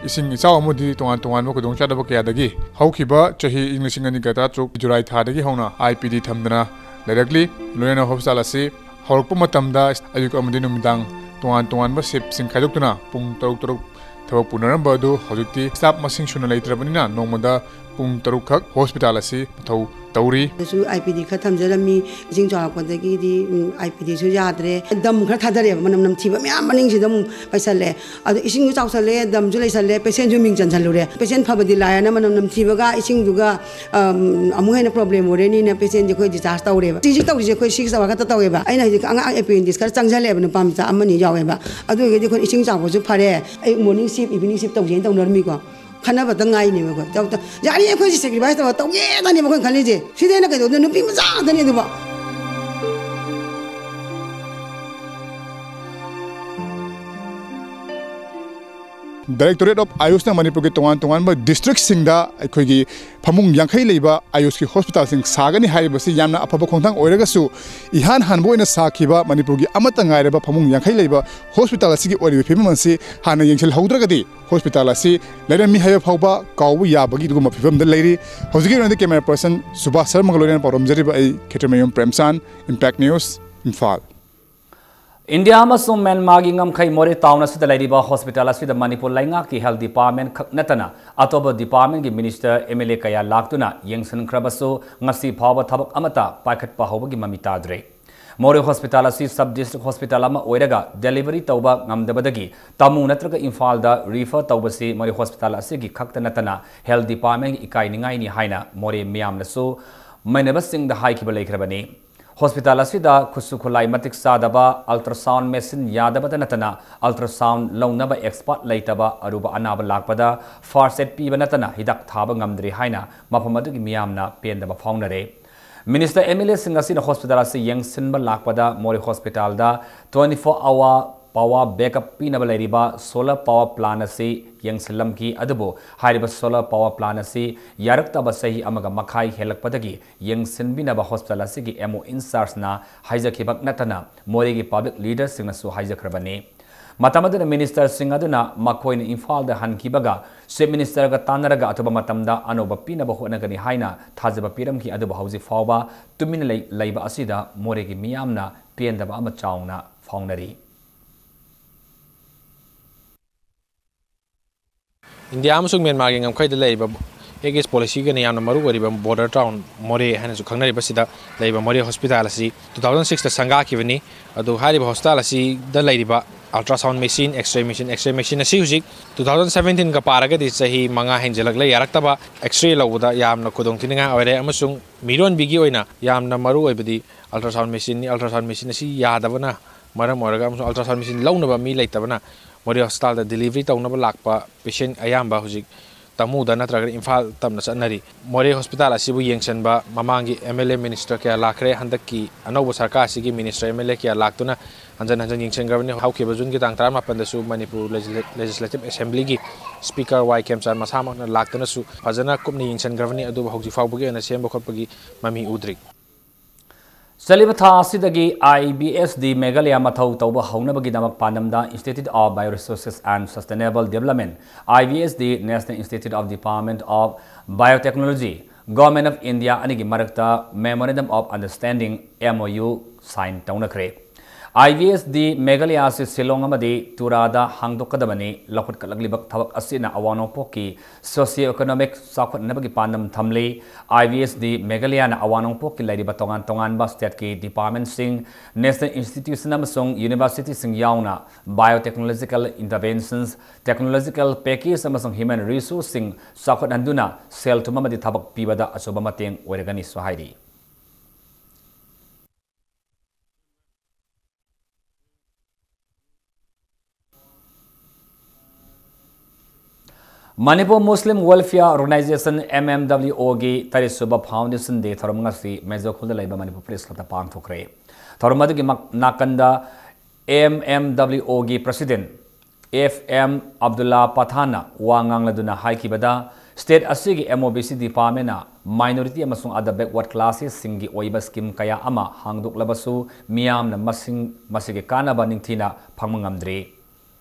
ꯏꯁꯤꯡ ꯏꯆꯥꯎ ꯑꯃꯗꯤ ꯇꯣꯉꯥꯟ ꯇꯣꯉꯥꯟꯕ ꯈꯨꯗꯣꯡꯆꯥꯗꯕ ꯀꯌꯥꯗꯒꯤ ꯍꯧꯈꯤꯕ ꯆꯍꯤ ꯏꯪ ꯂꯤꯁꯤꯡ ꯑꯅꯤꯒ ꯇꯔꯥꯇꯔꯨꯛ ꯖꯨꯂꯥꯏ ꯊꯥꯗꯒꯤ ꯍꯧꯅ ꯑꯥꯏ ꯄꯤ ꯗꯤ ꯊꯝꯗꯅ ꯂꯩꯔꯛꯂꯤ꯫ ꯂꯣꯏꯅꯅ ꯍꯣꯁꯄꯤꯇꯥꯜ ꯑꯁꯤ ꯍꯧꯔꯛꯄ ꯃꯇꯝꯗ ꯑꯌꯨꯛ ꯑꯃꯗꯤ ꯅꯨꯃꯤꯗꯥꯡ ꯇꯣꯉꯥꯟ ꯇꯣꯉꯥꯟꯕ ꯁꯤꯞꯁꯤꯡ ꯈꯥꯏꯗꯣꯛꯇꯨꯅ ꯄꯨꯡ ꯇꯔꯨꯛ ꯇꯔꯨꯛ ꯊꯕꯛ ꯄꯨꯅꯔꯝꯕ ꯑꯗꯨ ꯍꯧꯖꯤꯛꯇꯤ ꯁ꯭ꯇꯥꯐ ꯃꯁꯤꯡ ꯁꯨꯅ ꯂꯩꯇ꯭ꯔꯕꯅꯤꯅ ꯅꯣꯡꯃꯗ ꯄꯨꯡ ꯇꯔꯨꯛ ꯈꯛ ꯍꯣꯁꯄꯤꯇꯥꯜ ꯑꯁꯤ ꯃꯊꯧ ꯇꯧꯔꯤ꯫ ꯑꯗꯨꯁꯨ ꯑꯥꯏ ꯄꯤ ꯗꯤ ꯈꯔ ꯊꯝꯖꯔꯝꯃꯤ꯫ ꯏꯁꯤꯡ ꯆꯥꯎꯔꯛꯄꯗꯒꯤꯗꯤ, ꯎꯝ, ꯑꯥꯏ ꯄꯤ ꯗꯤꯁꯨ ꯌꯥꯗ꯭ꯔꯦ꯫ ꯗꯝ ꯈꯔ ꯊꯥꯗꯔꯛꯑꯦꯕ, ꯃꯅꯝ ꯅꯝꯊꯤꯕ ꯃꯌꯥꯝ ꯃꯅꯤꯡꯁꯤꯗ ꯑꯃꯨꯛ ꯄꯩꯁꯜꯂꯦ꯫ ꯑꯗꯣ ꯏꯁꯤꯡꯁꯨ ꯆꯥꯎꯁꯜꯂꯦ, ꯗꯝꯁꯨ ꯂꯩꯁꯜꯂꯦ, ꯄꯦꯁꯦꯟꯁꯨ ꯃꯤꯡ ꯆꯟꯁꯜꯂꯨꯔꯦ꯫ ꯄꯦꯁꯦꯟ ꯐꯕꯗꯤ ꯂꯥꯏꯔꯅ ꯃꯅꯝ ꯅꯝꯊꯤꯕꯒ ꯏꯁꯤꯡꯗꯨꯒ, ꯑꯝ, ꯑꯃꯨꯛ ꯍꯦꯟꯅ ꯄ꯭ꯔꯣꯕ꯭ꯂꯦꯝ ꯑꯣꯏꯔꯅꯤꯅ ꯄꯦꯁꯦꯟꯁꯦ ꯑꯩꯈꯣꯏ ꯗꯤꯆꯥꯔꯖ ꯇꯧꯔꯦꯕ꯫ ꯁꯤꯁꯤ ꯇꯧꯔꯤꯁꯦ ꯑꯩꯈꯣꯏ ꯁꯤꯒꯤ ꯆꯥꯎꯔ ꯈꯛꯇ ꯇꯧꯋꯦꯕ꯫ ꯑꯩꯅ ꯍꯧꯖꯤꯛ ꯑꯉꯥꯡ ꯑꯦꯄꯦꯟꯗꯤꯛꯁ ꯈꯔ ꯆꯪꯁꯜꯂꯦꯕ, ꯅꯨꯄꯥ ꯃꯆꯥ ꯑꯃꯅꯤ ꯌꯥꯎꯋꯦꯕ꯫ ꯑꯗꯨ ꯑꯣꯏꯔꯒꯗꯤ ꯑꯩꯈꯣꯏꯅ ꯏꯁꯤꯡ ꯆꯥꯎꯕꯁꯨ ꯐꯔꯦ, ꯑꯌꯨꯛ ꯃꯣꯔꯅꯤꯡ ꯁꯤꯞ, ꯏꯚꯤꯅꯤꯡ ꯁꯤꯞ ꯇꯧꯁꯦꯅ ꯇꯧꯅꯔꯝꯃꯤꯀꯣ꯫ ꯈꯟꯅꯕꯇ ꯉꯥꯏꯅꯦꯕ ꯑꯩꯈꯣꯏ꯫ ꯇꯧ-, ꯇꯧ-, ꯌꯥꯔꯤ, ꯑꯩꯈꯣꯏꯁꯦ ꯁꯦꯀ꯭ꯔꯤꯐꯥꯏꯁ ꯇꯧꯔ ꯇꯧꯒꯦꯗꯅꯦꯕ ꯑꯩꯈꯣꯏꯅ ꯈꯜꯂꯤꯁꯦ꯫ ꯁꯤꯗ ꯑꯩꯅ ꯀꯩꯗꯧꯗꯣꯏꯅꯣ? ꯅꯨꯄꯤ ꯃꯆꯥ ꯉꯥꯛꯇꯅꯦ ꯑꯗꯨꯕꯨ꯫ Directorate of AYUSꯅ ꯃꯅꯤꯄꯨꯔꯒꯤ ꯇꯣꯉꯥꯟ ꯇꯣꯉꯥꯟꯕ districtꯁꯤꯡꯗ ꯑꯩꯈꯣꯏꯒꯤ ꯐꯃꯨꯡ ꯌꯥꯡꯈꯩ ꯂꯩꯕ AYUSꯀꯤ hospitalꯁꯤꯡ ꯁꯥꯒꯅꯤ ꯍꯥꯏꯔꯤꯕꯁꯤ ꯌꯥꯝꯅ ꯑꯐꯕ ꯈꯣꯡꯊꯥꯡ ꯑꯣꯏꯔꯒꯁꯨ, ꯏꯍꯥꯟ ꯍꯥꯟꯕ ꯑꯣꯏꯅ ꯁꯥꯈꯤꯕ ꯃꯅꯤꯄꯨꯔꯒꯤ ꯑꯃꯠꯇ ꯉꯥꯏꯔꯕ ꯐꯃꯨꯡ ꯌꯥꯡꯈꯩ ꯂꯩꯕ hospital ꯑꯁꯤꯒꯤ ꯑꯣꯏꯔꯤꯕ ꯐꯤꯕꯝ ꯑꯁꯤ ꯍꯥꯟꯅ ꯌꯦꯡꯁꯤꯜꯍꯧꯗ꯭ꯔꯒꯗꯤ hospital ꯑꯁꯤ ꯂꯩꯔꯝꯃꯤ ꯍꯥꯏꯕ ꯐꯥꯎꯕ ꯀꯥꯎꯕ ꯌꯥꯕꯒꯤ ꯑꯗꯨꯒꯨꯝꯕ ꯐꯤꯕꯝꯗ ꯂꯩꯔꯤ꯫ ꯍꯧꯖꯤꯛꯀꯤ ꯑꯣꯏꯅꯗꯤ camera person ꯁꯨꯕꯥꯁ ꯁꯔꯃꯒ ꯂꯣꯏꯅꯅ ꯄꯥꯎꯗꯝꯖꯔꯤꯕ ꯑꯩ ꯈꯦꯇ꯭ꯔꯤꯃꯌꯨꯝ ꯄ꯭ꯔꯦꯝꯆꯥꯟ, Impact News, ꯏꯝꯐꯥꯜ꯫ ꯏꯟꯗꯤꯌꯥ ꯑꯃꯁꯨꯡ ꯃ꯭ꯌꯥꯟꯃꯥꯔꯒꯤ ꯉꯝꯈꯩ ꯃꯣꯔꯦ ꯇꯥꯎꯟ ꯑꯁꯤꯗ ꯂꯩꯔꯤꯕ hospital ꯑꯁꯤꯗ ꯃꯅꯤꯄꯨꯔ ꯂꯩꯉꯥꯛꯀꯤ health department ꯈꯛ ꯅꯠꯇꯅ ꯑꯇꯣꯞꯄ departmentꯀꯤ minister, MLA ꯀꯌꯥ ꯂꯥꯛꯇꯨꯅ ꯌꯦꯡꯁꯤꯟꯈ꯭ꯔꯕꯁꯨ ꯉꯁꯤ ꯐꯥꯎꯕ ꯊꯕꯛ ꯑꯃꯠꯇ ꯄꯥꯏꯈꯠꯄ ꯍꯧꯕꯒꯤ ꯃꯃꯤ ꯇꯥꯗ꯭ꯔꯤ꯫ ꯃꯣꯔꯦ hospital ꯑꯁꯤ sub district hospital ꯑꯃ ꯑꯣꯏꯔꯒ delivery ꯇꯧꯕ ꯉꯝꯗꯕꯗꯒꯤ ꯇꯥꯃꯨ ꯅꯠꯇ꯭ꯔꯒ ꯏꯝꯐꯥꯜꯗ refer ꯇꯧꯕꯁꯤ ꯃꯣꯔꯦ hospital ꯑꯁꯤꯒꯤ ꯈꯛꯇ ꯅꯠꯇꯅ health departmentꯒꯤ ꯏꯀꯥꯏꯅꯤꯡꯉꯥꯏꯅꯤ ꯍꯥꯏꯅ ꯃꯣꯔꯦ ꯃꯤꯌꯥꯝꯅꯁꯨ ꯃꯩꯅꯕꯁꯤꯡꯗ ꯍꯥꯏꯈꯤꯕ ꯂꯩꯈ꯭ꯔꯕꯅꯤ꯫ Hospital ꯑꯁꯤꯗ ꯈꯨꯠꯁꯨ ꯈꯨꯠꯂꯥꯏ ꯃꯇꯤꯛ ꯆꯥꯗꯕ, ultrasound machine ꯌꯥꯗꯕꯇ ꯅꯠꯇꯅ ultrasound ꯂꯧꯅꯕ expert ꯂꯩꯇꯕ, ꯑꯔꯨꯕ ꯑꯅꯥꯕ ꯂꯥꯛꯄꯗ first aid ꯄꯤꯕ ꯅꯠꯇꯅ ꯍꯤꯗꯥꯛ ꯊꯥꯕ ꯉꯝꯗ꯭ꯔꯤ ꯍꯥꯏꯅ ꯃꯐꯝ ꯑꯗꯨꯒꯤ ꯃꯤꯌꯥꯝꯅ ꯄꯦꯟꯗꯕ ꯐꯥꯎꯅꯔꯦ꯫ Minister, MLAꯁꯤꯡ ꯑꯁꯤꯅ hospital ꯑꯁꯤ ꯌꯦꯡꯁꯤꯟꯕ ꯂꯥꯛꯄꯗ ꯃꯣꯔꯦ hospitalꯗ twenty four hour power backup ꯄꯤꯅꯕ ꯂꯩꯔꯤꯕ solar power plant ꯑꯁꯤ ꯌꯦꯡꯁꯤꯜꯂꯝꯈꯤ꯫ ꯑꯗꯨꯕꯨ ꯍꯥꯏꯔꯤꯕ solar power plant ꯑꯁꯤ ꯌꯥꯔꯛꯇꯕ ꯆꯍꯤ ꯑꯃꯒ ꯃꯈꯥꯏ ꯍꯦꯜꯂꯛꯄꯗꯒꯤ ꯌꯦꯡꯁꯤꯟꯕꯤꯅꯕ hospital ꯑꯁꯤꯒꯤ MO in chargeꯅ ꯍꯥꯏꯖꯈꯤꯕ ꯅꯠꯇꯅ ꯃꯣꯔꯦꯒꯤ public leaderꯁꯤꯡꯅꯁꯨ ꯍꯥꯏꯖꯈ꯭ꯔꯕꯅꯤ꯫ ꯃꯇꯝ ꯑꯗꯨꯗ ministerꯁꯤꯡ ꯑꯗꯨꯅ ꯃꯈꯣꯏꯅ ꯏꯝꯐꯥꯜꯗ ꯍꯟꯈꯤꯕꯒ Chief Ministerꯒ ꯇꯥꯟꯅꯔꯒ ꯑꯊꯨꯕ ꯃꯇꯝꯗ ꯑꯅꯧꯕ ꯄꯤꯅꯕ ꯍꯣꯠꯅꯒꯅꯤ ꯍꯥꯏꯅ ꯊꯥꯖꯕ ꯄꯤꯔꯝꯈꯤ꯫ ꯑꯗꯨꯕꯨ ꯍꯧꯖꯤꯛ ꯐꯥꯎꯕ ꯇꯨꯃꯤꯟꯅ ꯂꯩ-, ꯂꯩꯕ ꯑꯁꯤꯗ ꯃꯣꯔꯦꯒꯤ ꯃꯤꯌꯥꯝꯅ ꯄꯦꯟꯗꯕ ꯑꯃ ꯆꯥꯎꯅ ꯐꯥꯎꯅꯔꯤ꯫ ꯏꯟꯗꯤꯌꯥ ꯑꯃꯁꯨꯡ ꯃ꯭ꯌꯥꯟꯃꯥꯔꯒꯤ ꯉꯝꯈꯩꯗ ꯂꯩꯔꯤꯕ Act East policyꯒꯤꯅ ꯌꯥꯝꯅ ꯃꯔꯨ ꯑꯣꯏꯔꯤꯕ border town ꯃꯣꯔꯦ ꯍꯥꯏꯅꯁꯨ ꯈꯪꯅꯔꯤꯕꯁꯤꯗ ꯂꯩꯕ ꯃꯣꯔꯦ hospital ꯑꯁꯤ two thousand sixꯇ ꯁꯪꯒꯥꯈꯤꯕꯅꯤ꯫ ꯑꯗꯨ ꯍꯥꯏꯔꯤꯕ hospital ꯑꯁꯤꯗ ꯂꯩꯔꯤꯕ ultrasound machine, X-ray machine, X-ray machine ꯑꯁꯤ ꯍꯧꯖꯤꯛ two thousand seventeenꯒ ꯄꯥꯔꯒꯗꯤ ꯆꯍꯤ ꯃꯉꯥ ꯍꯦꯟꯖꯜꯂꯛꯂꯦ꯫ ꯌꯥꯔꯛꯇꯕ X-ray ꯂꯧꯕꯗ ꯌꯥꯝꯅ ꯈꯨꯗꯣꯡꯊꯤꯅꯤꯡꯉꯥꯏ ꯑꯣꯏꯔꯦ, ꯑꯃꯁꯨꯡ ꯃꯤꯔꯣꯟꯕꯤꯒꯤ ꯑꯣꯏꯅ ꯌꯥꯝꯅ ꯃꯔꯨ ꯑꯣꯏꯕꯗꯤ ultrasound machineꯅꯤ꯫ Ultrasound machine ꯑꯁꯤ ꯌꯥꯗꯕꯅ ꯃꯔꯝ ꯑꯣꯏꯔꯒ ꯑꯃꯁꯨꯡ ultrasound machine ꯂꯧꯅꯕ ꯃꯤ ꯂꯩꯇꯕꯅ ꯃꯣꯔꯦ hospitalꯗ delivery ꯇꯧꯅꯕ ꯂꯥꯛꯄ patient ꯑꯌꯥꯝꯕ ꯍꯧꯖꯤꯛ ꯇꯃꯨꯗ ꯅꯠꯇ꯭ꯔꯒ ꯏꯝꯐꯥꯜ ꯇꯝꯅ ꯆꯠꯅꯔꯤ꯫ ꯃꯣꯔꯦ ꯍꯣꯁꯄꯤꯇꯥꯜ ꯑꯁꯤꯕꯨ ꯌꯦꯡꯁꯤꯟꯕ ꯃꯃꯥꯡꯒꯤ ꯑꯦꯝ ꯑꯦꯜ ꯑꯦ ꯃꯤꯅꯤꯁꯇꯔ ꯀꯌꯥ ꯂꯥꯛꯈ꯭ꯔꯦ꯫ ꯍꯟꯗꯛꯀꯤ ꯑꯅꯧꯕ ꯁꯔꯀꯥꯔ ꯑꯁꯤꯒꯤ ꯃꯤꯅꯤꯁꯇꯔ, ꯑꯦꯝ ꯑꯦꯜ ꯑꯦ ꯀꯌꯥ ꯂꯥꯛꯇꯨꯅ ꯍꯟꯖꯟ ꯍꯟꯖꯟ ꯌꯦꯡꯁꯤꯟꯈ꯭ꯔꯕꯅꯤ꯫ ꯍꯧꯈꯤꯕ ꯖꯨꯟꯒꯤ ꯇꯥꯡ ꯇꯔꯥꯃꯥꯄꯟꯗꯁꯨ ꯃꯅꯤꯄꯨꯔ ꯂꯦꯖꯤꯁꯂꯦ-, ꯂꯦꯖꯤꯁꯂꯦꯇꯤꯚ ꯑꯦꯁꯦꯝꯕ꯭ꯂꯤꯒꯤ ꯁ꯭ꯄꯤꯀꯔ ꯋꯥꯏ ꯈꯦꯝꯆꯥꯟ ꯃꯁꯥꯃꯛꯅ ꯂꯥꯛꯇꯨꯅꯁꯨ ꯐꯖꯅ ꯀꯨꯞꯅ ꯌꯦꯡꯁꯤꯟꯈ꯭ꯔꯕꯅꯤ꯫ ꯑꯗꯨꯕꯨ ꯍꯧꯖꯤꯛ ꯐꯥꯎꯕꯒꯤ ꯑꯣꯏꯅ ꯁꯦꯝꯕ ꯈꯣꯠꯄꯒꯤ ꯃꯃꯤ ꯎꯗ꯭ꯔꯤ꯫ ꯆꯠꯂꯤꯕ ꯊꯥ ꯑꯁꯤꯗꯒꯤ I B S D Meghalaya ꯃꯊꯧ ꯇꯧꯕ ꯍꯧꯅꯕꯒꯤꯗꯃꯛ ꯄꯥꯟꯗꯝꯗ Institute of Bioresources and Sustainable Development, I B S D, National Institute of Department of Biotechnology, Government of India ꯑꯅꯤꯒꯤ ꯃꯔꯛꯇ Memorandum of Understanding, M O U, sign ꯇꯧꯅꯈ꯭ꯔꯦ꯫ I B S D Meghalaya ꯑꯁꯤ ꯁꯤꯂꯣꯡ ꯑꯃꯗꯤ ꯇꯨꯔꯥꯗ ꯍꯥꯡꯗꯣꯛꯀꯗꯕꯅꯤ꯫ ꯂꯧꯈꯠꯀꯠꯂꯛꯂꯤꯕ ꯊꯕꯛ ꯑꯁꯤꯅ ꯑꯋꯥꯡ ꯅꯣꯡꯄꯣꯛꯀꯤ socio economic ꯆꯥꯎꯈꯠꯅꯕꯒꯤ ꯄꯥꯟꯗꯝ ꯊꯝꯂꯤ꯫ I B S D Meghalayaꯅ ꯑꯋꯥꯡ ꯅꯣꯡꯄꯣꯛꯀꯤ ꯂꯩꯔꯤꯕ ꯇꯣꯉꯥꯟ ꯇꯣꯉꯥꯟꯕ stateꯀꯤ departmentꯁꯤꯡ, national institution ꯑꯃꯁꯨꯡ universityꯁꯤꯡ ꯌꯥꯎꯅ biotechnological interventions, technological package ꯑꯃꯁꯨꯡ human resourceꯁꯤꯡ ꯆꯥꯎꯈꯠꯍꯟꯗꯨꯅ ꯁꯦꯜ ꯊꯨꯝ ꯑꯃꯗꯤ ꯊꯕꯛ ꯄꯤꯕꯗ ꯑꯆꯧꯕ ꯃꯇꯦꯡ ꯑꯣꯏꯔꯒꯅꯤꯁꯨ ꯍꯥꯏꯔꯤ꯫ Manipur Muslim Welfare Organization, M M W O, ꯒꯤ ꯇꯔꯦꯠꯁꯨꯕ Foundation Day ꯊꯧꯔꯝ ꯉꯁꯤ ꯃꯦꯖꯣꯈꯣꯜꯗ ꯂꯩꯕ ꯃꯅꯤꯄꯨꯔ Press Clubꯇ ꯄꯥꯡꯊꯣꯛꯈ꯭ꯔꯦ꯫ ꯊꯧꯔꯝ ꯑꯗꯨꯒꯤ ꯃꯛ-, ꯅꯥꯀꯟꯗ M M W O ꯒꯤ President F M Abdullah Pathanꯅ ꯋꯥ ꯉꯥꯡꯂꯗꯨꯅ ꯍꯥꯏꯈꯤꯕꯗ, state ꯑꯁꯤꯒꯤ M O B C departmentꯅ minority ꯑꯃꯁꯨꯡ other backward classesꯁꯤꯡꯒꯤ ꯑꯣꯏꯕ scheme ꯀꯌꯥ ꯑꯃ ꯍꯥꯡꯗꯣꯛꯂꯕꯁꯨ, ꯃꯤꯌꯥꯝꯅ ꯃꯁꯤꯡ, ꯃꯁꯤꯒꯤ ꯀꯥꯟꯅꯕ ꯅꯤꯡꯊꯤꯅ ꯐꯪꯕ ꯉꯝꯗ꯭ꯔꯤ꯫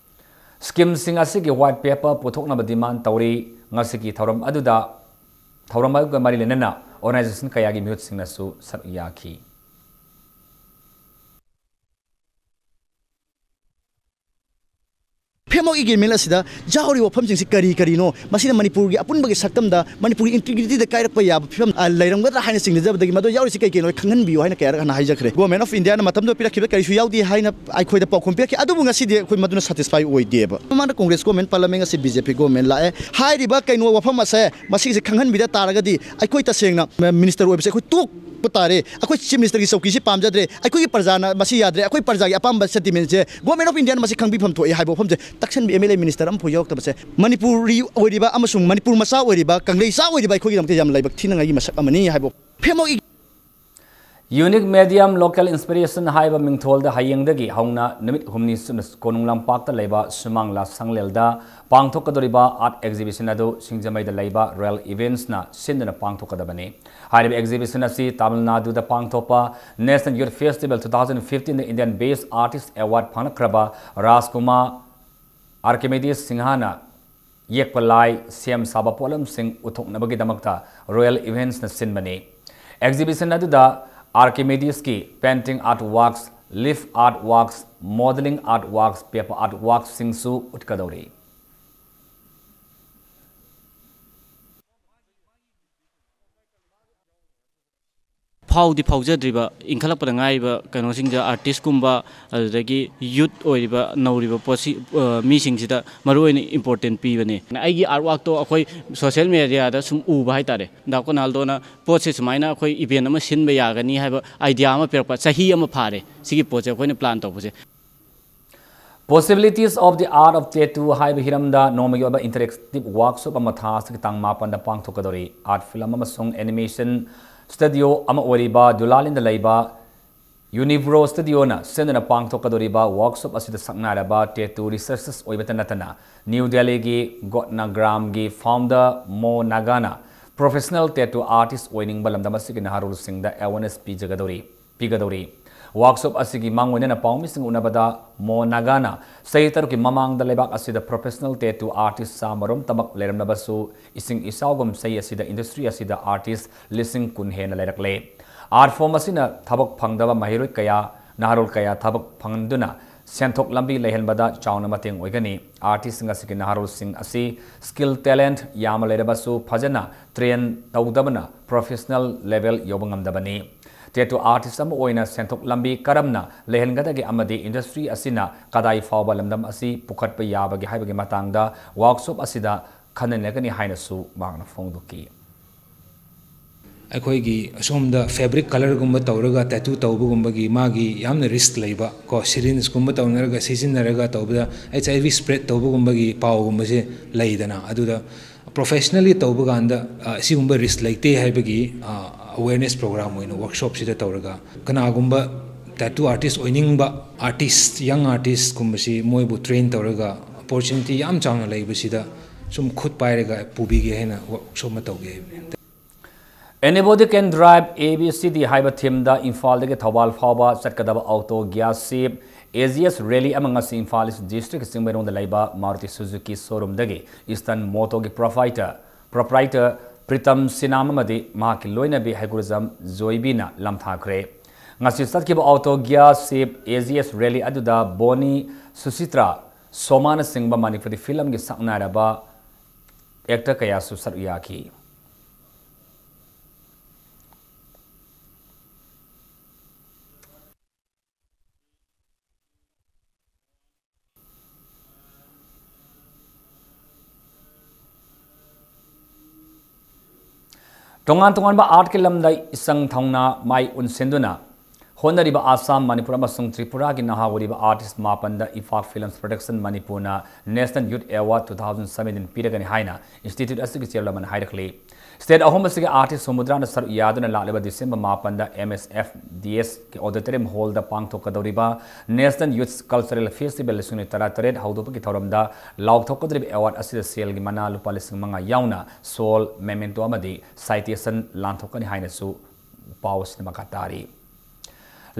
Schemeꯁꯤꯡ ꯑꯁꯤꯒꯤ white paper ꯄꯨꯊꯣꯛꯅꯕ demand ꯇꯧꯔꯤ꯫ ꯉꯁꯤꯒꯤ ꯊꯧꯔꯝ ꯑꯗꯨꯗ, ꯊꯧꯔꯝ ꯑꯗꯨꯒ ꯃꯔꯤ ꯂꯩꯅꯅ organization ꯀꯌꯥꯒꯤ ꯃꯤꯍꯨꯠꯁꯤꯡꯅꯁꯨ ꯁꯔꯨꯛ ꯌꯥꯈꯤ꯫ Framework Agreement ꯑꯁꯤꯗ ꯌꯥꯎꯔꯤꯕ ꯋꯥꯐꯝꯁꯤꯡꯁꯤ ꯀꯔꯤ ꯀꯔꯤꯅꯣ? ꯃꯁꯤꯅ ꯃꯅꯤꯄꯨꯔꯒꯤ ꯑꯄꯨꯟꯕꯒꯤ ꯁꯛꯇꯝꯗ, ꯃꯅꯤꯄꯨꯔꯒꯤ integrityꯗ ꯀꯥꯏꯔꯛꯄ ꯌꯥꯕ ꯐꯤꯕꯝ, ꯑ, ꯂꯩꯔꯝꯒꯗ꯭ꯔꯥ ꯍꯥꯏꯅ ꯆꯤꯡꯅꯖꯕꯗꯒꯤ ꯃꯗꯨ ꯌꯥꯎꯔꯤꯁꯤ ꯀꯩ ꯀꯩꯅꯣ ꯈꯪꯍꯟꯕꯤꯌꯨ ꯍꯥꯏꯅ ꯀꯌꯥꯔꯛ ꯍꯥꯟꯅ ꯍꯥꯏꯖꯈ꯭ꯔꯦ꯫ Government of Indiaꯅ ꯃꯇꯝꯗꯨꯗ ꯄꯤꯔꯛꯈꯤꯕ ꯀꯔꯤꯁꯨ ꯌꯥꯎꯗꯦ ꯍꯥꯏꯅ ꯑꯩꯈꯣꯏꯗ ꯄꯥꯎꯈꯨꯝ ꯄꯤꯔꯛꯈꯤ꯫ ꯑꯗꯨꯕꯨ ꯉꯁꯤꯗꯤ ꯑꯩꯈꯣꯏ ꯃꯗꯨꯅ satisfy ꯑꯣꯏꯗꯦꯕ꯫ ꯃꯃꯥꯡꯗ Congress government ꯄꯥꯜꯂꯝꯃꯤ, ꯉꯁꯤ B J P government ꯂꯥꯛꯑꯦ꯫ ꯍꯥꯏꯔꯤꯕ ꯀꯩꯅꯣ ꯋꯥꯐꯝ ꯑꯁꯦ, ꯃꯁꯤꯒꯤꯁꯦ ꯈꯪꯍꯟꯕꯤꯗ ꯇꯥꯔꯒꯗꯤ ꯑꯩꯈꯣꯏ ꯇꯁꯦꯡꯅ minister ꯑꯣꯏꯕꯁꯦ ꯑꯩꯈꯣꯏ ꯇꯣꯛ ꯇꯥꯔꯦ꯫ ꯑꯩꯈꯣꯏ ꯆꯤꯐ ꯃꯤꯅꯤꯁꯇꯔꯒꯤ ꯆꯧꯀꯤꯁꯦ ꯄꯥꯝꯖꯗ꯭ꯔꯦ, ꯑꯩꯈꯣꯏꯒꯤ ꯄ꯭ꯔꯖꯥꯅ ꯃꯁꯤ ꯌꯥꯗ꯭ꯔꯦ, ꯑꯩꯈꯣꯏ ꯄ꯭ꯔꯖꯥꯒꯤ ꯑꯄꯥꯝꯕ ꯁꯦꯟꯇꯤꯃꯦꯟꯁꯦ ꯒꯣꯔꯃꯦꯟ ꯑꯣꯐ ꯏꯟꯗꯤꯌꯥꯅ ꯃꯁꯤ ꯈꯪꯕꯤꯐꯝ ꯊꯣꯛꯏ ꯍꯥꯏꯕ ꯋꯥꯐꯝꯁꯦ ꯇꯛꯁꯟꯕ ꯑꯦꯝ ꯑꯦꯜ ꯑꯦ ꯃꯤꯅꯤꯁꯇꯔ ꯑꯃꯐꯥꯎ ꯌꯥꯎꯔꯛꯇꯕꯁꯦ ꯃꯅꯤꯄꯨꯔꯤ ꯑꯣꯏꯔꯤꯕ ꯑꯃꯁꯨꯡ ꯃꯅꯤꯄꯨꯔ ꯃꯆꯥ ꯑꯣꯏꯔꯤꯕ ꯀꯪꯂꯩ ꯏꯆꯥ ꯑꯣꯏꯔꯤꯕ ꯑꯩꯈꯣꯏꯒꯤꯗꯃꯛꯇ ꯌꯥꯝꯅ ꯂꯥꯏꯕꯛ ꯊꯤꯅꯉꯥꯏꯒꯤ ꯃꯁꯛ ꯑꯃꯅꯤ ꯍꯥꯏꯕ ꯐꯦꯃꯣꯛ Unique Medium Local Inspiration ꯍꯥꯏꯕ ꯃꯤꯡꯊꯣꯜꯗ ꯍꯌꯦꯡꯗꯒꯤ ꯍꯧꯅ ꯅꯨꯃꯤꯠ ꯍꯨꯝꯅꯤ ꯆꯨꯞꯅ ꯀꯣꯅꯨꯡ ꯂꯝꯄꯥꯛꯇ ꯂꯩꯕ ꯁꯨꯃꯥꯡꯂꯥ ꯁꯪꯂꯦꯜꯗ ꯄꯥꯡꯊꯣꯛꯀꯗꯧꯔꯤꯕ art exhibition ꯑꯗꯨ ꯁꯤꯡꯖꯃꯩꯗ ꯂꯩꯕ Royal Eventsꯅ ꯁꯤꯟꯗꯨꯅ ꯄꯥꯡꯊꯣꯛꯀꯗꯕꯅꯤ꯫ ꯍꯥꯏꯔꯤꯕ exhibition ꯑꯁꯤ ꯇꯥꯃꯤꯜ ꯅꯥꯗꯨꯗ ꯄꯥꯡꯊꯣꯛꯄ National Youth Festival two thousand fifteenꯗ Indian Best Artist Award ꯐꯪꯂꯛꯈ꯭ꯔꯕ ꯔꯥꯖꯀꯨꯃꯥꯔ ꯑꯥꯔꯀꯤꯃꯦꯗꯤꯁ ꯁꯤꯡꯍꯥꯅ ꯌꯦꯛꯄ ꯂꯥꯏ, ꯁꯦꯝ ꯁꯥꯕ ꯄꯣꯠꯂꯝꯁꯤꯡ ꯎꯠꯊꯣꯛꯅꯕꯒꯤꯗꯃꯛꯇ Royal Eventsꯅ ꯁꯤꯟꯕꯅꯤ꯫ Exhibition ꯑꯗꯨꯗ ꯑꯥꯔꯀꯤꯃꯦꯗꯤꯁꯀꯤ painting artworks, leaf artworks, modeling artworks, paper artworksꯁꯤꯡꯁꯨ ꯎꯠꯀꯗꯧꯔꯤ꯫ ꯐꯥꯎꯗꯤ ꯐꯥꯎꯖꯗ꯭ꯔꯤꯕ, ꯏꯟꯈꯠꯂꯛꯄꯗ ꯉꯥꯏꯔꯤꯕ ꯀꯩꯅꯣꯁꯤꯡꯗ, artistꯀꯨꯝꯕ, ꯑꯗꯨꯗꯒꯤ youth ꯑꯣꯏꯔꯤꯕ, ꯅꯧꯔꯤꯕ ꯄꯣꯠꯁꯤ, ꯑ, ꯃꯤꯁꯤꯡꯁꯤꯗ ꯃꯔꯨꯑꯣꯏꯅ important ꯄꯤꯕꯅꯦ꯫ ꯑꯩꯒꯤ artworkꯇꯣ ꯑꯩꯈꯣꯏ social mediaꯗ ꯁꯨꯝ ꯎꯕ ꯍꯥꯏꯇꯥꯔꯦ, ꯗꯥ ꯀꯣꯅꯥꯜꯗꯣꯅ ꯄꯣꯠꯁꯦ ꯁꯨꯃꯥꯏꯅ ꯑꯩꯈꯣꯏ event ꯑꯃ ꯁꯤꯟꯕ ꯌꯥꯒꯅꯤ ꯍꯥꯏꯕ idea ꯑꯃ ꯄꯤꯔꯛꯄ꯫ ꯆꯍꯤ ꯑꯃ ꯐꯥꯔꯦ ꯁꯤꯒꯤ ꯄꯣꯠꯁꯦ ꯑꯩꯈꯣꯏꯅ plan ꯇꯧꯕꯁꯦ꯫ Possibilities of the Art of Tattoo ꯍꯥꯏꯕ ꯍꯤꯔꯝꯗ ꯅꯣꯡꯃꯒꯤ ꯑꯣꯏꯕ interactive workshop ꯑꯃ ꯊꯥ ꯑꯁꯤꯒꯤ ꯇꯥꯡ ꯃꯥꯄꯟꯗ ꯄꯥꯡꯊꯣꯛꯀꯗꯧꯔꯤ꯫ Art film ꯑꯃꯁꯨꯡ animation studio ꯑꯃ ꯑꯣꯏꯔꯤꯕ ꯗꯨꯂꯥꯂꯤꯟꯗ ꯂꯩꯕ Univro Studioꯅ ꯁꯤꯟꯗꯨꯅ ꯄꯥꯡꯊꯣꯛꯀꯗꯧꯔꯤꯕ workshop ꯑꯁꯤꯗ ꯁꯛꯅꯥꯏꯔꯕ tattoo researchers ꯑꯣꯏꯕꯇ ꯅꯠꯇꯅ New Delhiꯒꯤ ꯒꯣꯠꯅꯒ꯭ꯔꯥꯝꯒꯤ founder ꯃꯣ ꯅꯥꯒꯥꯅ professional tattoo artist ꯑꯣꯏꯅꯤꯡꯕ ꯂꯝꯗꯝ ꯑꯁꯤꯒꯤ ꯅꯍꯥꯔꯣꯜꯁꯤꯡꯗ awareness ꯄꯤꯖꯒꯗꯧꯔꯤ꯫ ꯄꯤꯒꯗꯧꯔꯤ꯫ Workshop ꯑꯁꯤꯒꯤ ꯃꯥꯡꯑꯣꯏꯅꯅ ꯄꯥꯎꯃꯤꯁꯤꯡ ꯎꯅꯕꯗ ꯃꯣ ꯅꯥꯒꯥꯅ ꯆꯍꯤ ꯇꯔꯨꯛꯀꯤ ꯃꯃꯥꯡꯗ ꯂꯩꯕꯥꯛ ꯑꯁꯤꯗ professional tattoo artist ꯆꯥꯃꯔꯣꯝꯇꯃꯛ ꯂꯩꯔꯝꯂꯕꯁꯨ, ꯏꯁꯤꯡ ꯏꯆꯥꯎꯒꯨꯝ ꯆꯍꯤ ꯑꯁꯤꯗ industry ꯑꯁꯤꯗ artist ꯂꯤꯁꯤꯡ ꯀꯨꯟ ꯍꯦꯟꯅ ꯂꯩꯔꯛꯂꯦ꯫ Art form ꯑꯁꯤꯅ ꯊꯕꯛ ꯐꯪꯗꯕ ꯃꯍꯩꯔꯣꯏ ꯀꯌꯥ, ꯅꯍꯥꯔꯣꯜ ꯀꯌꯥ ꯊꯕꯛ ꯐꯪꯍꯟꯗꯨꯅ ꯁꯦꯟꯊꯣꯛ ꯂꯝꯕꯤ ꯂꯩꯍꯟꯕꯗ ꯆꯥꯎꯅ ꯃꯇꯦꯡ ꯑꯣꯏꯒꯅꯤ꯫ Artistꯁꯤꯡ ꯑꯁꯤꯒꯤ ꯅꯍꯥꯔꯣꯜꯁꯤꯡ ꯑꯁꯤ skill talent ꯌꯥꯝꯅ ꯂꯩꯔꯕꯁꯨ ꯐꯖꯅ train ꯇꯧꯗꯕꯅ professional level ꯌꯧꯕ ꯉꯝꯗꯕꯅꯤ꯫ Tattoo artist ꯑꯃ ꯑꯣꯏꯅ ꯁꯦꯟꯊꯣꯛ ꯂꯝꯕꯤ ꯀꯔꯝꯅ ꯂꯩꯍꯟꯒꯗꯒꯦ ꯑꯃꯗꯤ industry ꯑꯁꯤꯅ ꯀꯗꯥꯏ ꯐꯥꯎꯕ ꯂꯝꯗꯝ ꯑꯁꯤ ꯄꯨꯈꯠꯄ ꯌꯥꯕꯒꯦ ꯍꯥꯏꯕꯒꯤ ꯃꯇꯥꯡꯗ workshop ꯑꯁꯤꯗ ꯈꯟꯅ ꯅꯩꯅꯒꯅꯤ ꯍꯥꯏꯅꯁꯨ ꯃꯍꯥꯛꯅ ꯐꯣꯡꯗꯣꯛꯈꯤ꯫ ꯑꯩꯈꯣꯏꯒꯤ ꯑꯁꯣꯝꯗ fabric colourꯒꯨꯝꯕ ꯇꯧꯔꯒ tattoo ꯇꯧꯕꯒꯨꯝꯕꯒꯤ ꯃꯥꯒꯤ ꯌꯥꯝꯅ risk ꯂꯩꯕ ꯀꯣ, syringeꯒꯨꯝꯕ ꯇꯧꯅꯔꯒ ꯁꯤꯖꯤꯟꯅꯔꯒ ꯇꯧꯕꯗ H I V spread ꯇꯧꯕꯒꯨꯝꯕꯒꯤ ꯄꯥꯎꯒꯨꯝꯕꯁꯦ ꯂꯩꯗꯅ, ꯑꯗꯨꯗ professionally ꯇꯧꯕ ꯀꯥꯟꯗ ꯑ, ꯁꯤꯒꯨꯝꯕ risk ꯂꯩꯇꯦ ꯍꯥꯏꯕꯒꯤ ꯑ, awareness program ꯑꯣꯏꯅ workshopꯁꯤꯗ ꯇꯧꯔꯒ, ꯀꯅꯥꯒꯨꯝꯕ tattoo artist ꯑꯣꯏꯅꯤꯡꯕ artist, young artistꯀꯨꯝꯕꯁꯤ ꯃꯣꯏꯕꯨ train ꯇꯧꯔꯒ opportunity ꯌꯥꯝ ꯆꯥꯎꯅ ꯂꯩꯕꯁꯤꯗ ꯁꯨꯝ ꯈꯨꯠ ꯄꯥꯏꯔꯒ ꯄꯨꯕꯤꯒꯦ ꯍꯥꯏꯅ workshop ꯑꯃ ꯇꯧꯒꯦ ꯍꯥꯏꯕꯅꯤ꯫ Anybody Can Drive A B C D ꯍꯥꯏꯕ themeꯗ ꯏꯝꯐꯥꯜꯗꯒꯤ ꯊꯧꯕꯥꯜ ꯐꯥꯎꯕ ꯆꯠꯀꯗꯕ auto gas ship A G S rally ꯑꯃ ꯉꯁꯤ ꯏꯝꯐꯥꯜ East District ꯆꯤꯡꯃꯩꯔꯣꯡꯗ ꯂꯩꯕ Maruti Suzuki showroomꯗꯒꯤ Eastern Motorꯒꯤ proprietor, proprietor Pritam ꯁꯤꯅꯥꯝ ꯑꯃꯗꯤ ꯃꯍꯥꯛꯀꯤ ꯂꯣꯏꯅꯕꯤ ꯍꯩꯒꯨꯔꯖꯝ ꯖꯣꯏꯕꯤꯅ ꯂꯝꯊꯥꯈ꯭ꯔꯦ꯫ ꯉꯁꯤ ꯆꯠꯈꯤꯕ auto gas ship A G S rally ꯑꯗꯨꯗ ꯕꯣꯅꯤ, ꯁꯨꯁꯤꯇ꯭ꯔꯥ, ꯁꯣꯃꯥꯅꯆꯤꯡꯕ ꯃꯅꯤꯄꯨꯔꯤ filmꯒꯤ ꯁꯛꯅꯥꯏꯔꯕ actor ꯀꯌꯥꯁꯨ ꯁꯔꯨꯛ ꯌꯥꯈꯤ꯫ ꯇꯣꯉꯥꯟ ꯇꯣꯉꯥꯟꯕ artꯀꯤ ꯂꯝꯗ ꯏꯆꯪ ꯊꯧꯅ ꯃꯥꯏ ꯑꯣꯟꯁꯤꯟꯗꯨꯅ ꯍꯣꯠꯅꯔꯤꯕ ꯑꯁꯥꯝ, ꯃꯅꯤꯄꯨꯔ ꯑꯃꯁꯨꯡ ꯇ꯭ꯔꯤꯄꯨꯔꯥꯒꯤ ꯅꯍꯥ ꯑꯣꯏꯔꯤꯕ artist ꯃꯥꯄꯟꯗ ꯏꯐꯥꯛ Films Production ꯃꯅꯤꯄꯨꯔꯅ National Youth Award two thousand seventeen ꯄꯤꯔꯒꯅꯤ ꯍꯥꯏꯅ institute ꯑꯁꯤꯒꯤ chairman ꯑꯃꯅ ꯍꯥꯏꯔꯛꯂꯤ꯫ State ꯑꯍꯨꯝ ꯑꯁꯤꯒꯤ artist ꯍꯨꯝꯐꯨꯇꯔꯥꯅ ꯁꯔꯨꯛ ꯌꯥꯗꯨꯅ ꯂꯥꯛꯂꯤꯕ December ꯃꯥꯄꯟꯗ M S F D S ꯀꯤ auditorium hallꯗ ꯄꯥꯡꯊꯣꯛꯀꯗꯧꯔꯤꯕ National Youth Cultural Festival ꯂꯤꯁꯤꯡ ꯑꯅꯤ ꯇꯔꯥꯇꯔꯦꯠ ꯍꯧꯗꯣꯛꯄꯒꯤ ꯊꯧꯔꯝꯗ ꯂꯥꯎꯊꯣꯛꯀꯗꯧꯔꯤꯕ award ꯑꯁꯤꯗ ꯁꯦꯜꯒꯤ ꯃꯅꯥ ꯂꯨꯄꯥ ꯂꯤꯁꯤꯡ ꯃꯉꯥ ꯌꯥꯎꯅ shawl, memento ꯑꯃꯗꯤ citation ꯂꯥꯟꯊꯣꯛꯀꯅꯤ ꯍꯥꯏꯅꯁꯨ ꯄꯥꯎ ꯑꯁꯤꯅ ꯃꯈꯥ ꯇꯥꯔꯤ꯫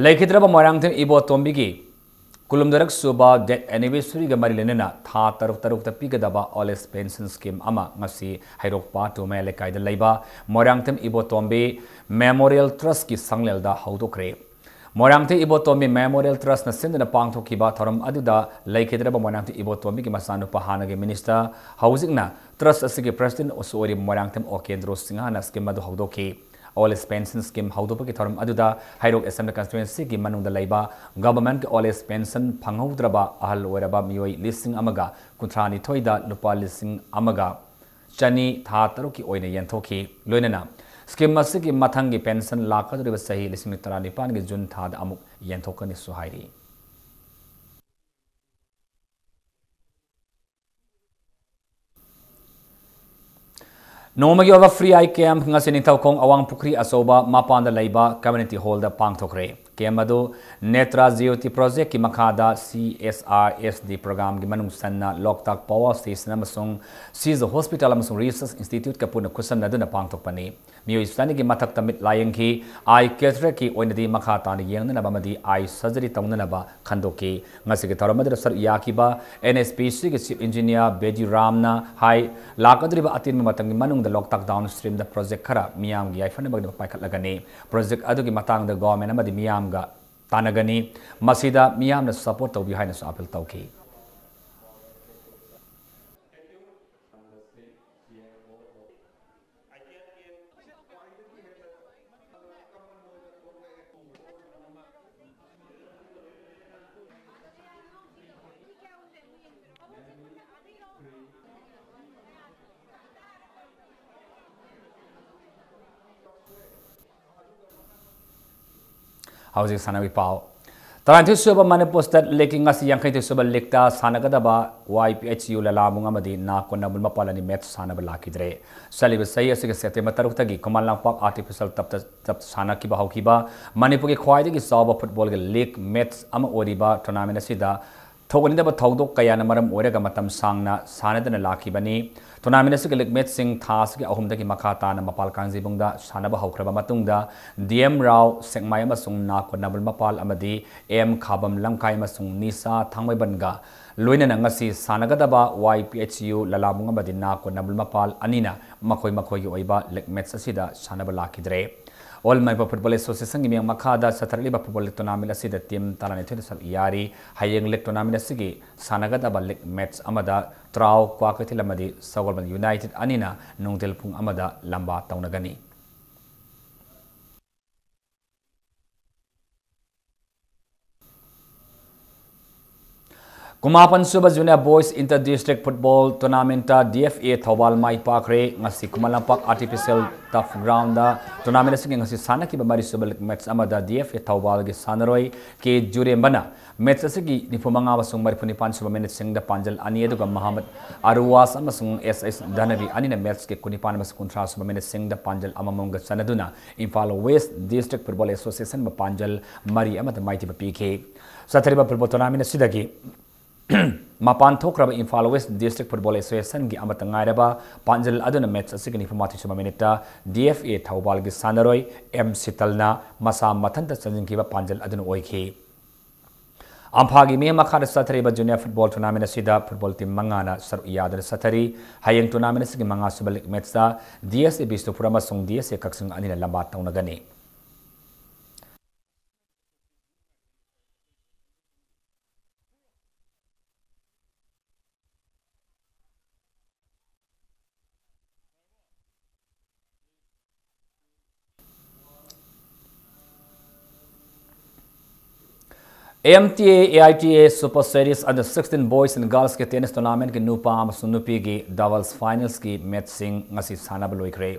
ꯂꯩꯈꯤꯗ꯭ꯔꯕ ꯃꯣꯏꯔꯥꯡꯊꯦꯝ ꯏꯕꯣꯇꯣꯝꯕꯤꯒꯤ ꯀꯨꯟꯍꯨꯝꯗꯣꯏꯔꯛ ꯁꯨꯕ death anniversaryꯒ ꯃꯔꯤ ꯂꯩꯅꯅ ꯊꯥ ꯇꯔꯨꯛ ꯇꯔꯨꯛꯇ ꯄꯤꯒꯗꯕ old age pension scheme ꯑꯃ ꯉꯁꯤ ꯍꯩꯔꯣꯛ ꯄꯥꯠ ꯇꯨꯃꯦ ꯂꯩꯀꯥꯏꯗ ꯂꯩꯕ ꯃꯣꯏꯔꯥꯡꯊꯦꯝ ꯏꯕꯣꯇꯣꯝꯕꯤ Memorial Trustꯀꯤ ꯁꯪꯂꯦꯜꯗ ꯍꯧꯗꯣꯛꯈ꯭ꯔꯦ꯫ ꯃꯣꯏꯔꯥꯡꯊꯦꯝ ꯏꯕꯣꯇꯣꯝꯕꯤ Memorial Trustꯅ ꯁꯤꯟꯗꯨꯅ ꯄꯥꯡꯊꯣꯛꯈꯤꯕ ꯊꯧꯔꯝ ꯑꯗꯨꯗ ꯂꯩꯈꯤꯗ꯭ꯔꯕ ꯃꯣꯏꯔꯥꯡꯊꯦꯝ ꯏꯕꯣꯇꯣꯝꯕꯤꯒꯤ ꯃꯆꯥꯅꯨꯄꯥ ꯍꯥꯟꯅꯒꯤ minister, ꯍꯧꯖꯤꯛꯅ trust ꯑꯁꯤꯒꯤ presidentꯁꯨ ꯑꯣꯏꯔꯤꯕ ꯃꯣꯏꯔꯥꯡꯊꯦꯝ ꯑꯣꯀꯦꯟꯗ꯭ꯔꯣ ꯁꯤꯡꯍꯅ scheme ꯑꯗꯨ ꯍꯧꯗꯣꯛꯈꯤ꯫ Old age pension scheme ꯍꯧꯗꯣꯛꯄꯒꯤ ꯊꯧꯔꯝ ꯑꯗꯨꯗ ꯍꯩꯔꯣꯛ Assembly Constituencyꯒꯤ ꯃꯅꯨꯡꯗ ꯂꯩꯕ governmentꯀꯤ old age pension ꯐꯪꯍꯧꯗ꯭ꯔꯕ ꯑꯍꯜ ꯑꯣꯏꯔꯕ ꯃꯤꯑꯣꯏ ꯂꯤꯁꯤꯡ ꯑꯃꯒ ꯀꯨꯟꯊ꯭ꯔꯥ ꯅꯤꯊꯣꯏꯗ ꯂꯨꯄꯥ ꯂꯤꯁꯤꯡ ꯑꯃꯒ ꯆꯅꯤ ꯊꯥ ꯇꯔꯨꯛꯀꯤ ꯑꯣꯏꯅ ꯌꯦꯟꯊꯣꯛꯈꯤ꯫ ꯂꯣꯏꯅꯅ Scheme ꯑꯁꯤꯒꯤ ꯃꯊꯪꯒꯤ pension ꯂꯥꯛꯀꯗꯧꯔꯤꯕ ꯆꯍꯤ ꯂꯤꯁꯤꯡ ꯇꯔꯥꯅꯤꯄꯥꯟꯒꯤ June ꯊꯥꯗ ꯑꯃꯨꯛ ꯌꯦꯟꯊꯣꯛꯀꯅꯤꯁꯨ ꯍꯥꯏꯔꯤ꯫ ꯅꯣꯡꯃꯒꯤ ꯑꯣꯏꯕ free eye camp ꯉꯁꯤ ꯅꯤꯡꯊꯧꯈꯣꯡ ꯑꯋꯥꯡ ꯄꯨꯈ꯭ꯔꯤ ꯑꯆꯧꯕ ꯃꯄꯥꯟꯗ ꯂꯩꯕ community hall ꯗ ꯄꯥꯡꯊꯣꯛꯈ꯭ꯔꯦ꯫ Camp ꯑꯗꯨ Netra Jyoti Project ꯀꯤ ꯃꯈꯥꯗ C S R S D program ꯒꯤ ꯃꯅꯨꯡ ꯆꯟꯅ ꯂꯣꯛꯇꯥꯛ Power Station ꯑꯃꯁꯨꯡ Siza Hospital ꯑꯃꯁꯨꯡ Research Institute ꯀ ꯄꯨꯟꯅ ꯈꯨꯠꯁꯝꯅꯗꯨꯅ ꯄꯥꯡꯊꯣꯛꯄꯅꯤ꯫ ꯃꯤꯑꯣꯏ ꯆꯅꯤꯒꯤ ꯃꯊꯛꯇ ꯃꯤꯠ ꯂꯥꯌꯦꯡꯈꯤ꯫ Eye cataract ꯀꯤ ꯑꯣꯏꯅꯗꯤ ꯃꯈꯥ ꯇꯥꯅ ꯌꯦꯡꯅꯅꯕ ꯑꯃꯗꯤ eye surgery ꯇꯧꯅꯅꯕ ꯈꯟꯗꯣꯛꯈꯤ꯫ ꯉꯁꯤꯒꯤ ꯊꯧꯔꯝ ꯑꯗꯨꯗ ꯁꯔꯨꯛ ꯌꯥꯈꯤꯕ N H P C ꯒꯤ Chief Engineer ꯕꯦꯗꯤ ꯔꯥꯝꯅ ꯍꯥꯏ, ꯂꯥꯛꯀꯗꯧꯔꯤꯕ ꯑꯇꯦꯟꯕ ꯃꯇꯝꯒꯤ ꯃꯅꯨꯡꯗ ꯂꯣꯛꯇꯥꯛ downstream ꯗ project ꯈꯔ ꯃꯤꯌꯥꯝꯒꯤ ꯌꯥꯏꯐꯅꯕꯒꯤꯗꯃꯛ ꯄꯥꯏꯈꯠꯂꯒꯅꯤ꯫ Project ꯑꯗꯨꯒꯤ ꯃꯇꯥꯡꯗ government ꯑꯃꯗꯤ ꯃꯤꯌꯥꯝꯒ ꯇꯥꯟꯅꯒꯅꯤ꯫ ꯃꯁꯤꯗ ꯃꯤꯌꯥꯝꯅ support ꯇꯧꯕꯤꯌꯨ ꯍꯥꯏꯅꯁꯨ appeal ꯇꯧꯈꯤ꯫ ꯍꯧꯖꯤꯛ ꯁꯥꯟꯅꯕꯒꯤ ꯄꯥꯎ꯫ ꯇꯔꯥꯅꯤꯊꯣꯏ ꯁꯨꯕ Manipur State League ꯀꯤ ꯉꯁꯤ ꯌꯥꯡꯈꯩꯅꯤꯊꯣꯏ ꯁꯨꯕ league ꯇ ꯁꯥꯟꯅꯒꯗꯕ Y P H U ꯂꯂꯥꯕꯨꯡ ꯑꯃꯗꯤ ꯅꯥ ꯀꯣꯟꯅꯕꯨꯜ ꯃꯄꯥꯜ ꯑꯅꯤ match ꯁꯥꯟꯅꯕ ꯂꯥꯛꯈꯤꯗ꯭ꯔꯦ꯫ ꯆꯠꯂꯤꯕ ꯆꯍꯤ ꯑꯁꯤꯒꯤ September ꯇꯔꯨꯛꯇꯒꯤ ꯈꯨꯃꯟ ꯂꯝꯄꯥꯛ artificial turf ꯇ, turf ꯇ ꯁꯥꯟꯅꯈꯤꯕ ꯍꯧꯈꯤꯕ ꯃꯅꯤꯄꯨꯔꯒꯤ ꯈ꯭ꯋꯥꯏꯗꯒꯤ ꯆꯥꯎꯕ football ꯒꯤ league match ꯑꯃ ꯑꯣꯏꯔꯤꯕ tournament ꯑꯁꯤꯗ ꯊꯣꯛꯍꯟꯅꯤꯡꯗꯕ ꯊꯧꯗꯣꯛ ꯀꯌꯥꯅ ꯃꯔꯝ ꯑꯣꯏꯔꯒ ꯃꯇꯝ ꯁꯥꯡꯅ ꯁꯥꯟꯅꯗꯅ ꯂꯥꯛꯈꯤꯕꯅꯤ꯫ Tournament ꯑꯁꯤꯒꯤ league match ꯁꯤꯡ ꯊꯥ ꯑꯁꯤꯒꯤ ꯑꯍꯨꯝꯗꯒꯤ ꯃꯈꯥ ꯇꯥꯅ ꯃꯄꯥꯜ ꯀꯥꯡꯖꯩꯕꯨꯡꯗ ꯁꯥꯟꯅꯕ ꯍꯧꯈ꯭ꯔꯕ ꯃꯇꯨꯡꯗ, D M Rao ꯁꯦꯛꯃꯥꯏ ꯑꯃꯁꯨꯡ ꯅꯥ ꯀꯣꯟꯅꯕꯨꯜ ꯃꯄꯥꯜ ꯑꯃꯗꯤ M ꯈꯥꯕꯝ ꯂꯝꯈꯥꯏ ꯑꯃꯁꯨꯡ ꯅꯤꯁꯥ ꯊꯥꯡꯃꯩꯕꯟꯒ ꯂꯣꯏꯅꯅ ꯉꯁꯤ ꯁꯥꯟꯅꯒꯗꯕ Y P H U ꯂꯂꯥꯕꯨꯡ ꯑꯃꯗꯤ ꯅꯥ ꯀꯣꯟꯅꯕꯨꯜ ꯃꯄꯥꯜ ꯑꯅꯤꯅ ꯃꯈꯣꯏ ꯃꯈꯣꯏꯒꯤ ꯑꯣꯏꯕ league match ꯑꯁꯤꯗ ꯁꯥꯟꯅꯕ ꯂꯥꯛꯈꯤꯗ꯭ꯔꯦ꯫ All Manipur Football Association ꯒꯤ ꯃꯤꯌꯥꯡ ꯃꯈꯥꯗ ꯆꯠꯊꯔꯛꯂꯤꯕ football league tournament ꯑꯁꯤꯗ team ꯇꯔꯥꯅꯤꯊꯣꯏꯅ ꯁꯔꯨꯛ ꯌꯥꯔꯤ꯫ ꯍꯌꯦꯡ league tournament ꯑꯁꯤꯒꯤ ꯁꯥꯟꯅꯒꯗꯕ league match ꯑꯃꯗ ꯇ꯭ꯔꯥꯎ ꯀ꯭ꯋꯥꯀꯩꯊꯦꯜ ꯑꯃꯗꯤ ꯁꯒꯣꯜꯕꯟ United ꯑꯅꯤꯅ ꯅꯨꯡꯊꯤꯜ ꯄꯨꯡ ꯑꯃꯗ ꯂꯝꯕꯥ ꯇꯧꯅꯒꯅꯤ꯫ ꯀꯨꯟꯃꯥꯄꯟ ꯁꯨꯕ Junior Boys Inter District Football Tournamentꯇ D F A Thoubal ꯃꯥꯏ ꯄꯥꯛꯈ꯭ꯔꯦ꯫ ꯉꯁꯤ Khuman Lampak Artificial Turf Groundꯗ tournament ꯑꯁꯤꯒꯤ ꯉꯁꯤ ꯁꯥꯟꯅꯈꯤꯕ ꯃꯔꯤ ꯁꯨꯕ league match ꯑꯃꯗ D F A ꯊꯧꯕꯥꯜꯒꯤ ꯁꯥꯟꯅꯔꯣꯏ ꯀꯦ ꯖꯨꯔꯦꯝꯕꯅ match ꯑꯁꯤꯒꯤ ꯅꯤꯐꯨ ꯃꯉꯥ ꯑꯃꯁꯨꯡ ꯃꯔꯤꯐꯨ ꯅꯤꯄꯥꯟ ꯁꯨꯕ minuteꯁꯤꯡꯗ ꯄꯥꯟꯖꯜ ꯑꯅꯤ, ꯑꯗꯨꯒ ꯃꯍꯃꯗ ꯑꯔꯋꯥꯁ ꯑꯃꯁꯨꯡ ꯑꯦꯁ ꯑꯦꯁ ꯙꯅꯕꯤ ꯑꯅꯤꯅ matchꯀꯤ ꯀꯨꯟꯅꯤꯄꯥꯟ ꯑꯃꯁꯨꯡ ꯀꯨꯟꯊ꯭ꯔꯥ ꯁꯨꯕ minuteꯁꯤꯡꯗ ꯄꯥꯟꯖꯜ ꯑꯃꯃꯝꯒ ꯆꯟꯅꯗꯨꯅ Imphal West District Football Associationꯕꯨ ꯄꯥꯟꯖꯜ ꯃꯔꯤ ꯑꯃꯗ ꯃꯥꯏꯊꯤꯕ ꯄꯤꯈꯤ꯫ ꯆꯠꯊꯔꯤꯕ football tournament ꯑꯁꯤꯗꯒꯤ ꯃꯄꯥꯟ ꯊꯣꯛꯈ꯭ꯔꯕ Imphal West District Football Associationꯒꯤ ꯑꯃꯠꯇ ꯉꯥꯏꯔꯕ ꯄꯥꯟꯖꯜ ꯑꯗꯨꯅ match ꯑꯁꯤꯒꯤ ꯅꯤꯐꯨ ꯃꯥꯊꯣꯏ ꯁꯨꯕ minuteꯇ D F A ꯊꯧꯕꯥꯜꯒꯤ ꯁꯥꯟꯅꯔꯣꯏ ꯑꯦꯝ ꯁꯤꯇꯜꯅ ꯃꯁꯥ ꯃꯊꯟꯇ ꯆꯟꯁꯤꯟꯈꯤꯕ ꯄꯥꯟꯖꯜ ꯑꯗꯨꯅ ꯑꯣꯏꯈꯤ꯫ ꯑꯝꯐꯥꯒꯤ ꯃꯤꯠꯌꯦꯡ ꯃꯈꯥꯗ ꯆꯠꯊꯔꯤꯕ junior football tournament ꯑꯁꯤꯗ football team ꯃꯉꯥꯅ ꯁꯔꯨꯛ ꯌꯥꯗꯨꯅ ꯆꯠꯊꯔꯤ꯫ ꯍꯌꯦꯡ tournament ꯑꯁꯤꯒꯤ ꯃꯉꯥ ꯁꯨꯕ league matchꯇ D S A Bishnupur ꯑꯃꯁꯨꯡ D S A ꯀꯛꯆꯤꯡ ꯑꯅꯤꯅ ꯂꯝꯕꯥ ꯇꯧꯅꯒꯅꯤ꯫ M T A A I T A Super Series Under sixteen Boys and Girls ꯀꯤ tennis tournamentꯀꯤ ꯅꯨꯄꯥ ꯑꯃꯁꯨꯡ ꯅꯨꯄꯤꯒꯤ doubles finalsꯀꯤ matchꯁꯤꯡ ꯉꯁꯤ ꯁꯥꯟꯅꯕ ꯂꯣꯏꯈ꯭ꯔꯦ꯫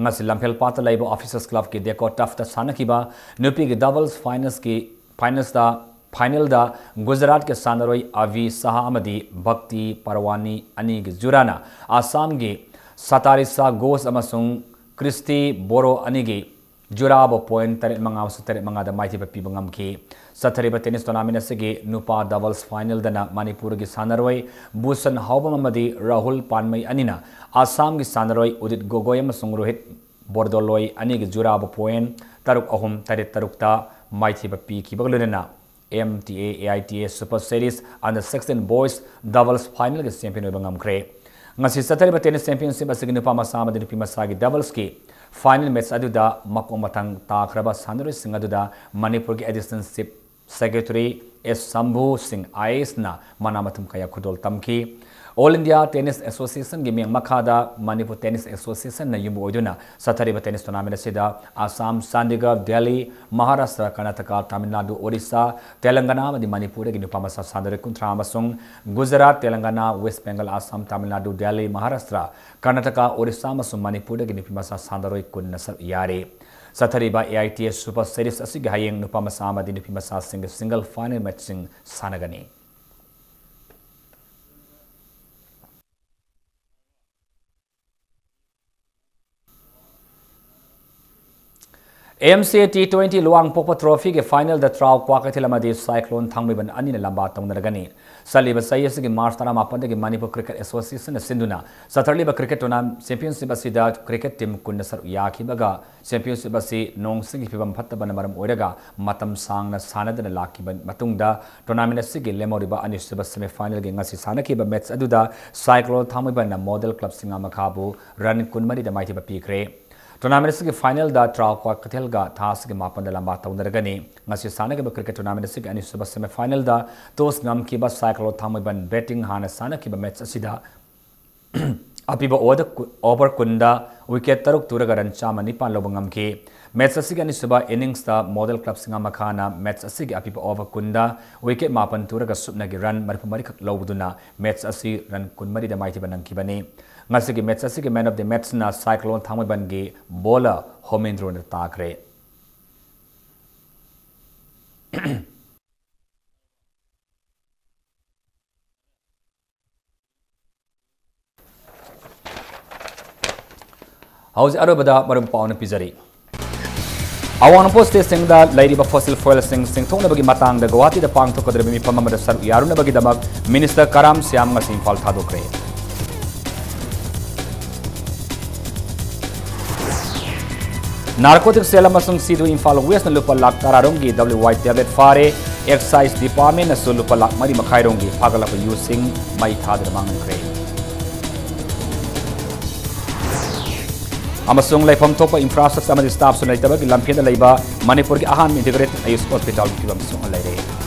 ꯉꯁꯤ ꯂꯝꯐꯦꯜꯄꯥꯠꯇ ꯂꯩꯕ Officers Clubꯀꯤ Decor Turfꯇ ꯁꯥꯟꯅꯈꯤꯕ ꯅꯨꯄꯤꯒꯤ doubles finalsꯀꯤ finalsꯇ finalꯗ ꯒꯨꯖꯔꯥꯠꯀꯤ ꯁꯥꯟꯅꯔꯣꯏ ꯑꯚꯤ ꯁꯍꯥ ꯑꯃꯗꯤ ꯚꯛꯇꯤ ꯄꯔꯋꯥꯅꯤ ꯑꯅꯤꯒꯤ ꯖꯨꯔꯥꯅ ꯑꯁꯥꯝꯒꯤ ꯁꯇꯥꯔꯤꯁꯥ ꯒꯣꯁ ꯑꯃꯁꯨꯡ ꯀ꯭ꯔꯤꯁꯇꯤ ꯕꯣꯔꯣ ꯑꯅꯤꯒꯤ ꯖꯨꯔꯥꯕꯨ point ꯇꯔꯦꯠ ꯃꯉꯥ ꯑꯃꯁꯨꯡ ꯇꯔꯦꯠ ꯃꯉꯥꯗ ꯃꯥꯏꯊꯤꯕ ꯄꯤꯕ ꯉꯝꯈꯤ꯫ ꯆꯠꯊꯔꯤꯕ tennis tournament ꯑꯁꯤꯒꯤ ꯅꯨꯄꯥ doubles finalꯗꯅ ꯃꯅꯤꯄꯨꯔꯒꯤ ꯁꯥꯟꯅꯔꯣꯏ ꯚꯨꯁꯟ ꯍꯥꯎꯕꯝ ꯑꯃꯗꯤ ꯔꯥꯍꯨꯜ ꯄꯥꯟꯃꯩ ꯑꯅꯤꯅ ꯑꯁꯥꯝꯒꯤ ꯁꯥꯟꯅꯔꯣꯏ ꯎꯗꯤꯠ ꯒꯣꯒꯣꯏ ꯑꯃꯁꯨꯡ ꯔꯣꯍꯤꯠ ꯕꯣꯔꯗꯣꯂꯣꯏ ꯑꯅꯤꯒꯤ ꯖꯨꯔꯥꯕꯨ point ꯇꯔꯨꯛ ꯑꯍꯨꯝ, ꯇꯔꯦꯠ ꯇꯔꯨꯛꯇ ꯃꯥꯏꯊꯤꯕ ꯄꯤꯈꯤꯕꯒ ꯂꯣꯏꯅꯅ M T A A I T A Super Series Under sixteen Boys Doubles Finalꯒꯤ champion ꯑꯣꯏꯕ ꯉꯝꯈ꯭ꯔꯦ꯫ ꯉꯁꯤ ꯆꯠꯊꯔꯤꯕ tennis championship ꯑꯁꯤꯒꯤ ꯅꯨꯄꯥ ꯃꯆꯥ ꯑꯃꯗꯤ ꯅꯨꯄꯤ ꯃꯆꯥꯒꯤ doublesꯀꯤ final match ꯑꯗꯨꯗ ꯃꯀꯣꯛ ꯃꯊꯪ ꯇꯥꯈ꯭ꯔꯕ ꯁꯥꯟꯅꯔꯣꯏꯁꯤꯡ ꯑꯗꯨꯗ ꯃꯅꯤꯄꯨꯔꯒꯤ additional chief Secretary S Shambhu Singh I A S ꯅ ꯃꯅꯥ ꯃꯊꯨꯝ ꯀꯌꯥ ꯈꯨꯗꯣꯜ ꯇꯝꯈꯤ꯫ All India Tennis Association ꯒꯤ ꯃꯤꯡ ꯃꯈꯥꯗ Manipur Tennis Association ꯅ ꯌꯨꯝꯕꯨ ꯑꯣꯏꯗꯨꯅ ꯆꯠꯊꯔꯤꯕ tennis tournament ꯑꯁꯤꯗ ꯑꯁꯥꯝ, ꯆꯥꯟꯗꯤꯒꯔ, ꯗꯦꯜꯂꯤ, ꯃꯍꯥꯔꯥꯁꯇ꯭ꯔ, ꯀꯔꯅꯥꯇꯀꯥ, ꯇꯥꯃꯤꯜ ꯅꯥꯗꯨ, ꯑꯣꯔꯤꯁꯥ, ꯇꯦꯂꯪꯒꯥꯅꯥ ꯑꯃꯗꯤ ꯃꯅꯤꯄꯨꯔꯗꯒꯤ ꯅꯨꯄꯥ ꯃꯆꯥ ꯁꯥꯟꯅꯔꯣꯏ ꯀꯨꯟꯊ꯭ꯔꯥ ꯑꯃꯁꯨꯡ ꯒꯨꯖꯔꯥꯠ, ꯇꯦꯂꯪꯒꯥꯅꯥ, ꯋꯦꯁ ꯕꯦꯡꯒꯜ, ꯑꯁꯥꯝ, ꯇꯥꯃꯤꯜ ꯅꯥꯗꯨ, ꯗꯦꯜꯂꯤ, ꯃꯍꯥꯔꯥꯁꯇ꯭ꯔ, ꯀꯔꯅꯥꯇꯀꯥ, ꯑꯣꯔꯤꯁꯥ ꯑꯃꯁꯨꯡ ꯃꯅꯤꯄꯨꯔꯗꯒꯤ ꯅꯨꯄꯤ ꯃꯆꯥ ꯁꯥꯟꯅꯔꯣꯏ ꯀꯨꯟꯅ ꯁꯔꯨꯛ ꯌꯥꯔꯤ꯫ ꯆꯠꯊꯔꯤꯕ A I T S Super Series ꯑꯁꯤꯒꯤ ꯍꯌꯦꯡ ꯅꯨꯄꯥ ꯃꯆꯥ ꯑꯃꯗꯤ ꯅꯨꯄꯤ ꯃꯆꯥꯁꯤꯡꯒꯤ single final matchꯁꯤꯡ ꯁꯥꯟꯅꯒꯅꯤ꯫ M C A T twenty ꯂꯨꯋꯥꯡꯄꯣꯛꯄ trophy ꯒꯤ final ꯗ ꯇ꯭ꯔꯥꯎ ꯀ꯭ꯋꯥꯀꯩꯊꯦꯜ ꯑꯃꯗꯤ Cyclone ꯊꯥꯡꯃꯩꯕꯟ ꯑꯅꯤꯅ ꯂꯝꯕꯥ ꯇꯧꯅꯔꯒꯅꯤ꯫ ꯆꯠꯂꯤꯕ ꯆꯍꯤ ꯑꯁꯤꯒꯤ March ꯇꯔꯥꯃꯥꯄꯟꯗꯒꯤ Manipur Cricket Association ꯅ ꯁꯤꯟꯗꯨꯅ ꯆꯠꯊꯔꯛꯂꯤꯕ cricket tournament championship ꯑꯁꯤꯗ cricket team ꯀꯨꯟꯅ ꯁꯔꯨꯛ ꯌꯥꯈꯤꯕꯒ, championship ꯑꯁꯤ ꯅꯣꯡ ꯁꯤꯡꯒꯤ ꯐꯤꯕꯝ ꯐꯠꯇꯕꯅ ꯃꯔꯝ ꯑꯣꯏꯔꯒ ꯃꯇꯝ ꯁꯥꯡꯅ ꯁꯥꯟꯅꯗꯅ ꯂꯥꯛꯈꯤꯕ ꯃꯇꯨꯡꯗ, tournament ꯑꯁꯤꯒꯤ ꯂꯦꯝꯍꯧꯔꯤꯕ ꯑꯅꯤꯁꯨꯕ semi final ꯒꯤ ꯉꯁꯤ ꯁꯥꯟꯅꯈꯤꯕ match ꯑꯗꯨꯗ Cyclone ꯊꯥꯡꯃꯩꯕꯟꯅ Model Club ꯁꯤꯡꯉꯥꯃꯈꯥꯕꯨ run ꯀꯨꯟꯃꯔꯤꯗ ꯃꯥꯏꯊꯤꯕ ꯄꯤꯈ꯭ꯔꯦ꯫ Tournament ꯑꯁꯤꯒꯤ final ꯗ ꯇ꯭ꯔꯥꯎ ꯀ꯭ꯋꯥꯀꯩꯊꯦꯜꯒ ꯊꯥ ꯑꯁꯤꯒꯤ ꯃꯥꯄꯟꯗ ꯂꯝꯕꯥ ꯇꯧꯅꯔꯒꯅꯤ꯫ ꯉꯁꯤ ꯁꯥꯟꯅꯈꯤꯕ cricket tournament ꯑꯁꯤꯒꯤ ꯑꯅꯤꯁꯨꯕ semi final ꯗ toss ꯉꯝꯈꯤꯕ Cyclone ꯊꯥꯡꯃꯩꯕꯟ batting ꯍꯥꯟꯅ ꯁꯥꯟꯅꯈꯤꯕ match ꯑꯁꯤꯗ ꯑꯄꯤꯕ over ꯀꯨ-, over ꯀꯨꯟꯗ wicket ꯇꯔꯨꯛ ꯇꯨꯔꯒ run ꯆꯥꯝꯃ ꯅꯤꯄꯥꯟ ꯂꯧꯕ ꯉꯝꯈꯤ꯫ Match ꯑꯁꯤꯒꯤ ꯑꯅꯤꯁꯨꯕ innings ꯇ Model Club ꯁꯤꯡꯉꯥꯃꯈꯥꯅ match ꯑꯁꯤꯒꯤ ꯑꯄꯤꯕ over ꯀꯨꯟꯗ wicket ꯃꯥꯄꯟ ꯇꯨꯔꯒ ꯁꯨꯞꯅꯒꯤ run ꯃꯔꯤꯐꯨ ꯃꯔꯤꯈꯛ ꯂꯧꯗꯨꯅ match ꯑꯁꯤ run ꯀꯨꯟꯃꯔꯤꯗ ꯃꯥꯏꯊꯤꯕ ꯅꯪꯈꯤꯕꯅꯤ꯫ ꯉꯁꯤꯒꯤ match ꯑꯁꯤꯒꯤ man of the match ꯅ Cyclone ꯊꯥꯡꯃꯩꯕꯟꯒꯤ bowler ꯍꯣꯃꯦꯟꯗ꯭ꯔꯣꯅ ꯇꯥꯈ꯭ꯔꯦ꯫ ꯍꯧꯖꯤꯛ ꯑꯔꯣꯏꯕꯗ ꯃꯔꯨꯞ ꯄꯥꯎꯅ ꯄꯤꯖꯔꯤ꯫ ꯑꯋꯥꯡ ꯅꯣꯡꯄꯣꯛ state ꯁꯤꯡꯗ ꯂꯩꯔꯤꯕ fossil fuel ꯁꯤꯡ ꯆꯤꯡꯊꯣꯛꯅꯕꯒꯤ ꯃꯇꯥꯡꯗ ꯒꯨꯋꯥꯍꯥꯇꯤꯗ ꯄꯥꯡꯊꯣꯛꯀꯗꯧꯔꯤꯕ ꯃꯤꯐꯝ ꯑꯃꯗ ꯁꯔꯨꯛ ꯌꯥꯔꯨꯅꯕꯒꯤꯗꯃꯛ Minister ꯀꯔꯥꯝ ꯁ꯭ꯌꯥꯝ ꯉꯁꯤ ꯏꯝꯐꯥꯜ ꯊꯥꯗꯣꯛꯈ꯭ꯔꯦ꯫ Narcotic cell ꯑꯃꯁꯨꯡ C two Imphal West ꯅ ꯂꯨꯄꯥ ꯂꯥꯈ ꯇꯔꯥ ꯔꯣꯝꯒꯤ W Y tablet ꯐꯥꯔꯦ꯫ Excise Department ꯅꯁꯨ ꯂꯨꯄꯥ ꯂꯥꯈ ꯃꯔꯤ ꯃꯈꯥꯏ ꯔꯣꯝꯒꯤ ꯐꯥꯒꯠꯂꯛꯄ ꯌꯨꯁꯤꯡ ꯃꯩ ꯊꯥꯗꯨꯅ ꯃꯥꯡꯍꯟꯈ꯭ꯔꯦ꯫ ꯑꯃꯁꯨꯡ ꯂꯩꯐꯝ ꯊꯣꯛꯄ infrastructure ꯑꯃꯗꯤ staffꯁꯨ ꯂꯩꯇꯕꯒꯤ ꯂꯝꯐꯦꯜꯗ ꯂꯩꯕ ꯃꯅꯤꯄꯨꯔꯒꯤ ꯑꯍꯥꯟꯕ integrated eye hospitalꯒꯤ ꯐꯤꯕꯝꯁꯨ ꯂꯩꯔꯦ꯫